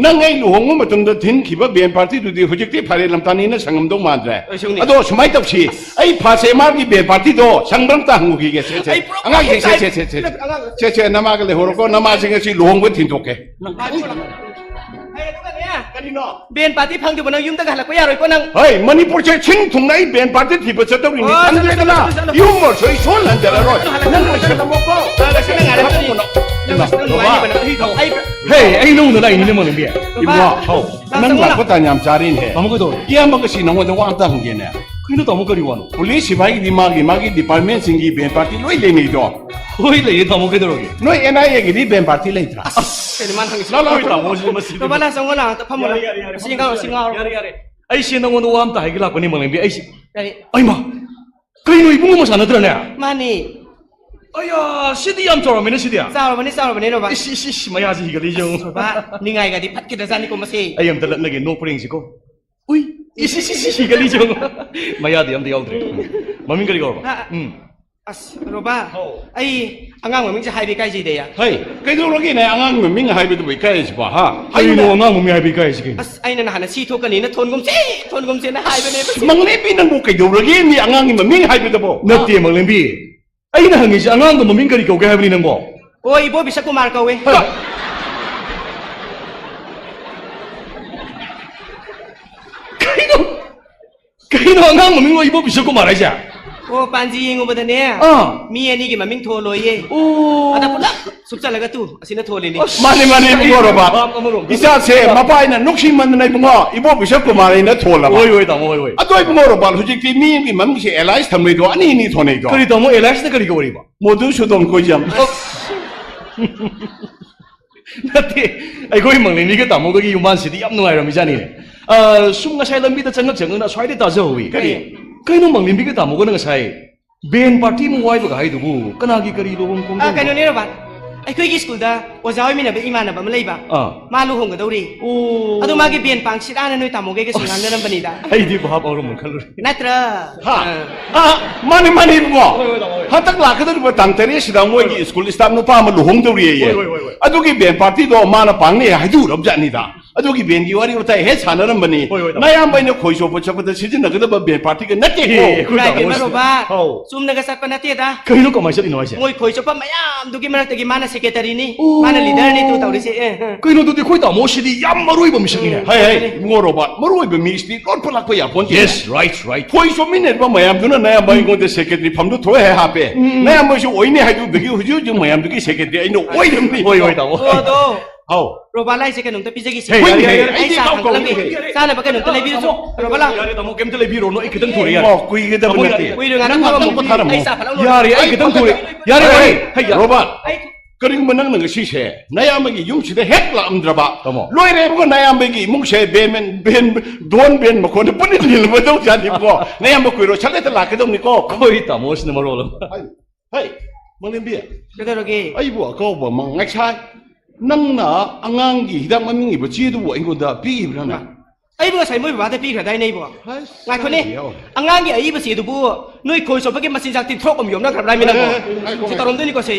ꯅꯪ ꯑꯩ ꯂꯨꯍꯣꯡꯕ ꯃꯇꯝꯗ ꯊꯤꯟꯈꯤꯕ ꯕꯦꯟ ꯄꯥꯔꯇꯤꯗꯨꯗꯤ ꯍꯧꯖꯤꯛꯇꯤ ꯐꯥꯔꯦ ꯂꯝꯇꯥꯅꯤꯅ ꯁꯪꯉꯝꯗꯧ ꯃꯥꯟꯗ꯭ꯔꯦ꯫ ꯑꯩ ꯁꯨꯝꯅꯦ꯫ ꯑꯗꯣ ꯁꯨꯃꯥꯏꯅ ꯇꯧꯁꯤ, ꯑꯩ ꯐꯥꯁꯦ ꯃꯥꯒꯤ ꯕꯦꯟ ꯄꯥꯔꯇꯤꯗꯣ ꯁꯪꯕ꯭ꯔꯥ ꯑꯝꯇ ꯍꯪꯉꯨꯈꯤꯒꯦ꯫ ꯁꯦ, ꯁꯦ꯫ ꯑꯩ ꯄꯨꯔꯥ ꯑꯉꯥꯡꯁꯤꯡ, ꯁꯦ, ꯁꯦ, ꯁꯦ, ꯁꯦ꯫ ꯑꯉꯥꯡ꯫ ꯁꯦ, ꯁꯦ, ꯅꯃꯥꯒ ꯂꯩꯍꯧꯔꯣꯀꯣ, ꯅꯃꯥꯁꯤꯡ ꯑꯁꯤ ꯂꯨꯍꯣꯡꯕ ꯊꯤꯟꯗꯣꯛꯀꯦ꯫ ꯅꯪ ꯑꯩ ꯑꯗꯨꯒꯅꯦ꯫ ꯀꯔꯤꯅꯣ? ꯕꯦꯟ ꯄꯥꯔꯇꯤ ꯐꯪꯗ꯭ꯔꯤꯕ ꯅꯪ ꯌꯨꯝꯗꯒ ꯍꯜꯂꯛꯄ ꯌꯥꯔꯣꯏꯀꯣ ꯅꯪ꯫ ꯍꯣꯏ, ꯃꯅꯤꯄꯨꯔꯁꯦ ꯁꯤꯡ ꯊꯨꯡꯅ ꯑꯩ ꯕꯦꯟ ꯄꯥꯔꯇꯤ ꯊꯤꯕ ꯆꯠꯇꯧꯔꯤꯅꯤ꯫ ꯑꯣ, ꯈꯪꯗ꯭ꯔꯦꯗꯅ? ꯆꯠꯂꯣ, ꯆꯠꯂꯣ, ꯆꯠꯂꯣ, ꯆꯠꯂꯣ꯫ ꯌꯨꯝ ꯑꯣꯏꯔꯁꯨ ꯑꯩ ꯁꯣꯟꯍꯟꯖꯔꯔꯣꯏ꯫ ꯆꯠꯂꯣ, ꯆꯠꯂꯣ, ꯅꯪ ꯆꯠꯂꯣ, ꯂꯣꯏꯁꯤꯜꯂꯝꯃꯣꯀꯣ꯫ ꯆꯠꯂꯣ, ꯆꯠꯂꯣ, ꯆꯠꯂꯣ, ꯆꯠꯂꯣ, ꯏꯃꯥ, ꯆꯠꯂꯣ, ꯕꯕꯥ꯫ ꯆꯠꯂꯣ, ꯆꯠꯂꯣ, ꯆꯠꯂꯣ, ꯆꯠꯂꯣ, ꯆꯠꯂꯣ, ꯆꯠꯂꯣ, ꯍꯦ, ꯑꯩ ꯅꯧꯅ ꯂꯥꯛꯏꯅꯤꯅꯦ, ꯃꯥꯂꯦꯝꯕꯤ꯫ ꯏꯕꯨꯡꯉꯣ, ꯕꯕꯥ, ꯍꯥꯎ꯫ ꯅꯪ ꯅꯪ ꯆꯪꯉꯣ ꯂꯥꯛꯄ ꯇꯥꯟ ꯌꯥꯝ ꯆꯥꯔꯦꯅꯦ꯫ ꯇꯥꯃꯣ ꯀꯩꯗꯧꯔꯦ? ꯏꯌꯥꯝꯕ, ꯉꯁꯤ ꯅꯉꯣꯟꯗ ꯋꯥ ꯑꯝꯇ ꯍꯪꯒꯦꯅꯦ꯫ ꯀꯩꯅꯣ ꯇꯥꯃꯣ, ꯀꯔꯤ ꯋꯥꯅꯣ? ꯄꯨꯂꯤꯁ ꯁꯤꯐꯥꯏꯒꯤꯗꯤ ꯃꯥꯒꯤ ꯃꯥꯒꯤ ꯗꯤꯄꯥꯔꯠꯃꯦꯟꯁꯤꯡꯒꯤ ꯕꯦꯟ ꯄꯥꯔꯇꯤ ꯂꯣꯏ ꯂꯩꯅꯩꯗꯣ꯫ ꯍꯣꯏ, ꯂꯩꯌꯦ ꯇꯥꯃꯣ, ꯀꯩꯗꯧꯔꯒꯦ? ꯅꯣꯏ ꯑꯦꯟ ꯑꯥꯏ ꯑꯦꯒꯤꯗꯤ ꯕꯦꯟ ꯄꯥꯔꯇꯤ ꯂꯩꯇ꯭ꯔꯥ? ꯑꯁ, ꯀꯩꯅꯣ ꯃꯥꯅ ꯍꯪꯉꯤꯁꯤꯕꯣ? ꯂꯥꯎ, ꯂꯥꯎ, ꯇꯥꯃꯣ, ꯁꯤ ꯃꯁꯤ ꯕꯕꯥ, ꯂꯥꯛ ꯆꯪꯉꯣ, ꯂꯥꯛ ꯑꯝꯇ ꯐꯝꯃꯣ, ꯌꯥꯔꯦ, ꯂꯥꯛ꯫ ꯌꯥꯔꯦ, ꯌꯥꯔꯦ, ꯃꯁꯤ ꯌꯥꯔꯦ, ꯉꯥꯎꯔꯣ, ꯁꯤ ꯉꯥꯎꯔꯣ꯫ ꯌꯥꯔꯦ, ꯌꯥꯔꯦ꯫ ꯑꯩꯁꯦ ꯅꯉꯣꯟꯗ ꯋꯥ ꯑꯝꯇ ꯍꯥꯏꯒꯦ ꯂꯥꯛꯄꯅꯤ, ꯃꯥꯂꯦꯝꯕꯤ, ꯑꯩꯁꯦ꯫ ꯀꯔꯤ? ꯑꯩꯃ, ꯀꯩꯅꯣ, ꯏꯕꯨꯡꯒ ꯃꯁꯥꯟꯅꯗ꯭ꯔꯅꯦ? ꯃꯥꯅꯤ꯫ ꯑꯌꯥ, ꯁꯤꯗꯤ ꯌꯥꯝ ꯆꯥꯎꯔꯝꯃꯤꯅ, ꯁꯤꯗꯤ꯫ ꯆꯥꯎꯔꯕꯅꯤ, ꯆꯥꯎꯔꯕꯅꯤ, ꯕꯕꯥ꯫ ꯏꯁ, ꯏꯁ, ꯏꯁ, ꯃꯌꯥꯁꯤ ꯍꯤꯒꯠꯂꯤꯁꯦ ꯌꯦꯡꯉꯨ꯫ ꯑꯁ, ꯕꯕꯥ, ꯅꯤꯡꯉꯥꯏꯒꯗꯤ ꯐꯠꯈꯤꯗ꯭ꯔꯖꯥꯠꯅꯤꯀꯣ ꯃꯁꯤ꯫ ꯑꯩ ꯑꯝꯇ ꯂꯛꯅꯒꯦ, ꯅꯣꯛꯄ꯭ꯔꯥ ꯌꯦꯡꯁꯤꯀꯣ꯫ ꯎꯏ, ꯏꯁ, ꯏꯁ, ꯏꯁ, ꯏꯁ, ꯍꯤꯒꯠꯂꯤꯁꯦ ꯌꯦꯡꯉꯨ꯫ ꯃꯌꯥꯗꯤ ꯑꯝꯇ ꯌꯥꯎꯗ꯭ꯔꯦ꯫ ꯃꯃꯤꯡ ꯀꯔꯤ ꯀꯧꯔꯕ? ꯑ, ꯑ꯫ ꯎꯝ꯫ ꯑꯁ, ꯔꯣꯕꯥ, ꯍꯥꯎ꯫ ꯑꯩ ꯑꯉꯥꯡ ꯃꯃꯤꯡꯁꯦ ꯍꯥꯏꯕ ꯏꯀꯥꯏꯖꯩꯗ, ꯌꯥ꯫ ꯍꯩ, ꯀꯩꯗꯧꯔꯒꯦꯅꯦ ꯑꯉꯥꯡ ꯃꯃꯤꯡ ꯍꯥꯏꯕꯗꯨꯕꯨ ꯏꯀꯥꯏꯔꯤꯁꯤꯕꯣ, ꯍꯥ? ꯀꯩꯅꯣ ꯑꯉꯥꯡ ꯃꯃꯤꯡ ꯍꯥꯏꯕ ꯏꯀꯥꯏꯔꯤꯁꯤ ꯀꯩꯅꯣ? ꯑꯁ, ꯑꯩꯅ ꯅꯍꯥꯟ ꯁꯤ ꯊꯣꯛꯀꯅꯤꯅ ꯊꯣꯟꯒꯨꯝꯁꯦ, ꯊꯣꯟꯒꯨꯝꯁꯦꯅ ꯍꯥꯏꯕꯅꯦꯕ꯫ ꯃꯪꯂꯦꯝꯕꯤ, ꯅꯪꯕꯨ ꯀꯩꯗꯧꯔꯒꯦ ꯃꯤ ꯑꯉꯥꯡꯒꯤ ꯃꯃꯤꯡ ꯍꯥꯏꯕꯗꯕꯣ? ꯅꯠꯇꯦ, ꯃꯪꯂꯦꯝꯕꯤ꯫ ꯑꯩꯅ ꯍꯪꯉꯤꯁꯦ ꯑꯉꯥꯡꯗꯣ ꯃꯃꯤꯡ ꯀꯔꯤ ꯀꯧꯒꯦ ꯍꯥꯏꯕꯅꯤ ꯅꯪꯕꯣ? ꯑꯣ, ꯏꯕꯣ ꯕꯤꯁꯀꯨꯃꯥꯔ ꯀꯧꯋꯦ꯫ ꯀꯩꯅꯣ? ꯀꯩꯅꯣ ꯑꯉꯥꯡ ꯃꯃꯤꯡ ꯂꯣ ꯏꯕꯣ ꯕꯤꯁꯀꯨꯃꯥꯔ ꯍꯥꯏꯁꯦ? ꯑꯣ, ꯄꯥꯟꯖꯤ ꯌꯦꯡꯉꯨꯕꯗꯅꯦ, ꯑꯥ꯫ ꯃꯤ ꯑꯅꯤꯒꯤ ꯃꯃꯤꯡ ꯊꯣꯜꯂꯣꯏꯌꯦ꯫ ꯑꯣ꯫ ꯑꯗ ꯄꯨꯂꯞ ꯁꯨꯞꯆꯜꯂꯒ ꯇꯨ, ꯑꯁꯤꯅ ꯊꯣꯜꯂꯤꯅꯦ꯫ ꯃꯥꯅꯦ, ꯃꯥꯅꯦ, ꯏꯕꯨꯡꯉꯣ ꯔꯣꯕꯥꯔꯠ꯫ ꯚꯥꯞ ꯑꯃꯔꯣꯝꯗ꯫ ꯏꯆꯥꯁꯦ ꯃꯄꯥ ꯑꯩꯅ ꯅꯨꯡꯁꯤꯃꯟꯗꯅ, ꯏꯕꯨꯡꯉꯣ, ꯏꯕꯣ ꯕꯤꯁꯀꯨꯃꯥꯔ ꯍꯥꯏꯅ ꯊꯣꯜꯂꯕ꯫ ꯍꯣꯏ, ꯍꯣꯏ, ꯇꯥꯃꯣ, ꯍꯣꯏ, ꯍꯣꯏ꯫ ꯑꯗꯣ ꯏꯕꯨꯡꯉꯣ ꯔꯣꯕꯥꯔꯠ, ꯍꯧꯖꯤꯛꯇꯤ ꯃꯤ ꯑꯃꯒꯤ ꯃꯃꯤꯡꯁꯦ ꯑꯦꯂꯥꯏꯁ ꯊꯝꯅꯩꯗꯣ, ꯑꯅꯤ ꯑꯅꯤ ꯊꯣꯟꯅꯩꯗꯣ꯫ ꯀꯔꯤ ꯇꯥꯃꯣ, ꯑꯦꯂꯥꯏꯁꯅ ꯀꯔꯤ ꯀꯧꯔꯤꯕ? ꯃꯣꯗꯨ ꯁꯨꯗꯣꯟ ꯀꯣꯏꯖꯝ꯫ ꯅꯠꯇꯦ, ꯑꯩꯈꯣꯏ ꯃꯪꯂꯦꯝꯕꯤꯒ ꯇꯥꯃꯣꯒꯒꯤ ꯌꯨꯝꯕꯥꯟꯁꯤꯗꯤ ꯌꯥꯝ ꯅꯨꯡꯉꯥꯏꯔꯝꯃꯤꯖꯥꯠꯅꯤꯅꯦ꯫ ꯑ, ꯁꯨꯝ ꯉꯁꯥꯏ ꯂꯝꯕꯤꯗ ꯆꯪꯉꯛ ꯆꯪꯉꯛꯅ ꯑꯁ꯭ꯋꯥꯏꯗ ꯇꯥꯖꯍꯧꯋꯤ꯫ ꯀꯔꯤ? ꯀꯩꯅꯣ, ꯃꯪꯂꯦꯝꯕꯤꯒ ꯇꯥꯃꯣꯒꯅ ꯉꯁꯥꯏ ꯕꯦꯟ ꯄꯥꯔꯇꯤ ꯑꯃ ꯋꯥꯏꯕꯒ ꯍꯥꯏꯗꯨꯕꯨ ꯀꯅꯥꯒꯤ ꯀꯔꯤ ꯂꯨꯍꯣꯡ ꯑ, ꯈꯣꯡꯗꯣꯡ? ꯀꯩꯅꯣꯅꯦ ꯔꯣꯕꯥꯔꯠ, ꯑꯩꯈꯣꯏꯒꯤ ꯁ꯭ꯀꯨꯜꯗ ꯑꯣꯖꯥ ꯑꯣꯏꯃꯤꯟꯅꯕ ꯏꯃꯥꯟꯅꯕ ꯑꯃ ꯂꯩꯕ꯫ ꯑꯥ꯫ ꯃꯥ ꯂꯨꯍꯣꯡꯒꯗꯧꯔꯤ꯫ ꯑꯣ꯫ ꯑꯗꯣ ꯃꯥꯒꯤ ꯕꯦꯟ ꯄꯥꯡꯁꯤꯔꯥꯅ ꯅꯣꯏ ꯇꯥꯃꯣꯒꯩꯒ ꯁꯨꯝ ꯉꯥꯡꯅꯔꯝꯕꯅꯤꯗ꯫ ꯑꯩꯗꯤ ꯚꯥꯞ ꯑꯣꯏꯔꯝꯃꯣꯏ ꯈꯜꯂꯨꯔꯦ꯫ ꯅꯠꯇ꯭ꯔ? ꯍꯥ? ꯑ꯫ ꯑ, ꯃꯥꯅꯦ, ꯃꯥꯅꯦ, ꯏꯕꯨꯡꯉꯣ꯫ ꯍꯣꯏ, ꯍꯣꯏ, ꯇꯥꯃꯣ, ꯍꯣꯏ꯫ ꯍꯟꯗꯛ ꯂꯥꯛꯀꯗꯧꯔꯤꯕ ꯇꯥꯡ ꯇꯔꯦꯠꯁꯤꯗ ꯃꯣꯏꯒꯤ ꯁ꯭ꯀꯨꯜ ꯁ꯭ꯇꯥꯐ ꯅꯨꯄꯥ ꯑꯃ ꯂꯨꯍꯣꯡꯗꯧꯔꯤꯌꯦ꯫ ꯍꯣꯏ, ꯍꯣꯏ, ꯍꯣꯏ, ꯍꯣꯏ꯫ ꯑꯗꯨꯒꯤ ꯕꯦꯟ ꯄꯥꯔꯇꯤꯗꯣ ꯃꯥꯅ ꯄꯥꯡꯅꯤ ꯍꯥꯏꯗꯣꯛꯎꯔꯕ ꯖꯥꯠꯅꯤꯗ꯫ ꯑꯗꯨꯒꯤ ꯕꯦꯟꯒꯤ ꯋꯥꯔꯤ ꯋꯥꯇꯥꯏ ꯍꯦꯛ ꯁꯥꯟꯅꯔꯝꯕꯅꯤ꯫ ꯍꯣꯏ, ꯍꯣꯏ, ꯇꯥꯃꯣ꯫ ꯅꯌꯥꯝꯕ ꯑꯩꯅ ꯈꯣꯏ ꯆꯣꯞꯄ ꯆꯠꯄꯗ ꯁꯤꯖꯤꯟꯅꯒꯗꯕ ꯕꯦꯟ ꯄꯥꯔꯇꯤꯒ ꯅꯠꯇꯦꯀꯣ꯫ ꯑꯦ, ꯑꯩꯈꯣꯏ ꯏꯃꯥꯏ ꯇꯥꯃꯣ ꯄꯦꯝꯃ ꯁꯤꯗꯤ꯫ ꯔꯣꯕꯥꯔꯠ, ꯍꯥꯎ꯫ ꯆꯨꯝꯅꯒ ꯆꯠꯄ ꯅꯠꯇꯦꯗ꯫ ꯀꯩꯅꯣ, ꯀꯃꯥꯏꯅ ꯆꯠꯂꯤꯅꯣ ꯍꯥꯏꯁꯦ? ꯃꯣꯏ ꯈꯣꯏ ꯆꯣꯞꯄ ꯃꯌꯥꯝꯗꯨꯒꯤ ꯃꯔꯛꯇꯒꯤ ꯃꯥꯅ ꯁꯦꯀ꯭ꯔꯦꯇꯔꯤꯅꯤ꯫ ꯑꯣ꯫ ꯃꯥꯅ ꯂꯤꯗꯔꯅꯤ ꯇꯨ ꯇꯧꯔꯤꯁꯦ꯫ ꯑꯦ, ꯑꯦ꯫ ꯀꯩꯅꯣꯗꯨꯗꯤ ꯑꯩꯈꯣꯏ ꯇꯥꯃꯣꯁꯤꯗꯤ ꯌꯥꯝ ꯃꯔꯨ ꯑꯣꯏꯕ ꯃꯤꯁꯛꯅꯤꯅꯦ꯫ ꯍꯩ, ꯍꯩ, ꯏꯕꯨꯡꯉꯣ ꯔꯣꯕꯥꯔꯠ, ꯃꯔꯨ ꯑꯣꯏꯕ ꯃꯤꯁꯤꯗꯤ ꯂꯣꯠꯄ ꯂꯥꯛꯄ ꯌꯥꯄꯣꯟꯇꯦ꯫ Yes, right, right. ꯈꯣꯏ ꯆꯣꯞꯃꯤꯟꯅꯕ ꯃꯌꯥꯝꯗꯨꯅ ꯅꯌꯥꯝꯕ ꯑꯩꯉꯣꯟꯗ ꯁꯦꯀ꯭ꯔꯦꯇꯔꯤ ꯐꯝꯗꯨ ꯊꯣꯛꯑꯦ ꯍꯥꯏ ꯍꯥꯞꯄꯦ꯫ ꯅꯌꯥꯝꯕꯁꯨ ꯑꯣꯏꯅꯤ ꯍꯥꯏꯗꯨꯗꯒꯤ ꯍꯧꯖꯤꯛ ꯍꯧꯖꯤꯛ ꯃꯌꯥꯝꯗꯨꯒꯤ ꯁꯦꯀ꯭ꯔꯦꯇꯔꯤ ꯑꯩꯅ ꯑꯣꯏꯔꯝꯅꯤ꯫ ꯍꯣꯏ, ꯍꯣꯏ, ꯇꯥꯃꯣ꯫ ꯑꯣ, ꯑꯗꯣ, ꯍꯥꯎ꯫ ꯔꯣꯕꯥꯔꯠ, ꯂꯥꯛꯏꯁꯦ ꯀꯩꯅꯣꯝꯇ ꯄꯤꯖꯒꯦꯁꯦ꯫ ꯍꯦ, ꯌꯥꯔꯦ, ꯌꯥꯔꯦ, ꯑꯩ ꯌꯥꯔꯦ, ꯆꯥ ꯑꯩꯗꯤ ꯊꯥꯡꯒꯠꯂꯝꯒꯦ꯫ ꯀꯥꯎꯊꯣꯛꯈ꯭ꯔꯦ꯫ ꯆꯥꯅꯕ ꯀꯩꯅꯣꯝꯇ ꯂꯩꯕꯤꯔꯨꯆꯣ꯫ ꯔꯣꯕꯥꯔꯠ, ꯂꯥꯛꯑꯣ꯫ ꯌꯥꯔꯦ, ꯇꯥꯃꯣ, ꯀꯩꯝꯇ ꯂꯩꯕꯤꯔꯣꯅꯣ, ꯑꯩ ꯈꯤꯇꯪ ꯊꯨꯔꯦ, ꯌꯥꯔꯦ꯫ ꯏꯃꯥ, ꯀꯨꯏꯒꯗꯕ ꯇꯥꯃꯣ, ꯅꯠꯇꯦ꯫ ꯌꯥꯔꯦ꯫ ꯀꯨꯏꯔꯣꯏ, ꯉꯥꯛꯇꯪ ꯇꯥꯃꯣ, ꯐꯝꯃꯝꯃꯣ꯫ ꯉꯥꯛꯇꯪ ꯄꯣꯊꯥꯔꯝꯃꯣ꯫ ꯑꯩ ꯆꯥ ꯐꯠꯂꯝꯒꯦ꯫ ꯌꯥꯔꯦ, ꯑꯩ ꯈꯤꯇꯪ ꯊꯨꯔꯦ꯫ ꯌꯥꯔꯦ, ꯌꯥꯔꯦ꯫ ꯍꯩ, ꯌꯥꯔꯦ꯫ ꯔꯣꯕꯥꯔꯠ, ꯑꯩ ꯀꯔꯤꯒꯨꯝꯕ ꯅꯪꯅ ꯉꯁꯤꯁꯦ ꯅꯌꯥꯝꯕꯒꯤ ꯌꯨꯝꯁꯤꯗ ꯍꯦꯛ ꯂꯥꯛꯑꯝꯗ꯭ꯔꯕ, ꯇꯥꯃꯣ꯫ ꯂꯣꯏꯔꯦ ꯏꯕꯨꯡꯉꯣ, ꯅꯌꯥꯝꯕꯒꯤ ꯏꯃꯨꯡꯁꯦ ꯕꯦꯟ, ꯕꯦꯟ, ꯕꯦꯟ, ꯗꯣꯟ ꯕꯦꯟ ꯃꯈꯣꯟꯗ ꯄꯨꯟꯅ ꯅꯤꯜꯂꯨꯒꯗꯧꯖꯥꯠꯅꯤꯀꯣ꯫ ꯅꯌꯥꯝꯕ ꯀꯨꯏꯔꯣꯏ, ꯁꯠ ꯍꯦꯛꯇ ꯂꯥꯛꯀꯗꯧꯅꯤꯀꯣ꯫ ꯑꯩꯈꯣꯏ ꯇꯥꯃꯣꯁꯤꯅ ꯃꯔꯣꯜ ꯑꯃ꯫ ꯍꯩ, ꯃꯪꯂꯦꯝꯕꯤ, ꯀꯩꯗꯧꯔꯒꯦ? ꯑꯩꯕꯨ ꯑꯀꯧꯕ ꯑꯃ ꯉꯁꯥꯏ ꯅꯪꯅ ꯑꯉꯥꯡꯒꯤ ꯍꯤꯗꯥꯛ ꯃꯃꯤꯡ ꯏꯕ ꯆꯦꯗꯨꯕꯨ ꯑꯩꯉꯣꯟꯗ ꯄꯤꯈꯤꯕ꯭ꯔꯥꯅꯦ? ꯑꯩꯕꯨ ꯉꯁꯥꯏ ꯃꯣꯏ ꯕꯕꯥꯗ ꯄꯤꯈ꯭ꯔꯗꯥꯏꯅꯦ ꯑꯩꯕꯣ? ꯉꯥꯏꯈꯣꯅꯦ꯫ ꯌꯥꯎꯔꯦ꯫ ꯑꯉꯥꯡꯒꯤ ꯑꯏꯕꯁꯦ ꯑꯗꯨꯕꯨ ꯅꯣꯏ ꯈꯣꯏ ꯆꯣꯞꯄꯒꯤ ꯃꯆꯤꯟꯖꯥꯛ ꯇꯤꯟꯊ꯭ꯔꯣꯛ ꯑꯃ ꯌꯣꯝꯅꯈ꯭ꯔꯕ꯭ꯔꯥ ꯃꯤ ꯅꯪꯕꯣ? ꯑꯦ, ꯑꯦ, ꯑꯦ, ꯉꯥꯏꯈꯣ, ꯁꯤ ꯉꯥꯏꯈꯣ꯫ ꯇꯧꯔꯝꯗꯣꯏꯅꯤꯀꯣ ꯁꯤ꯫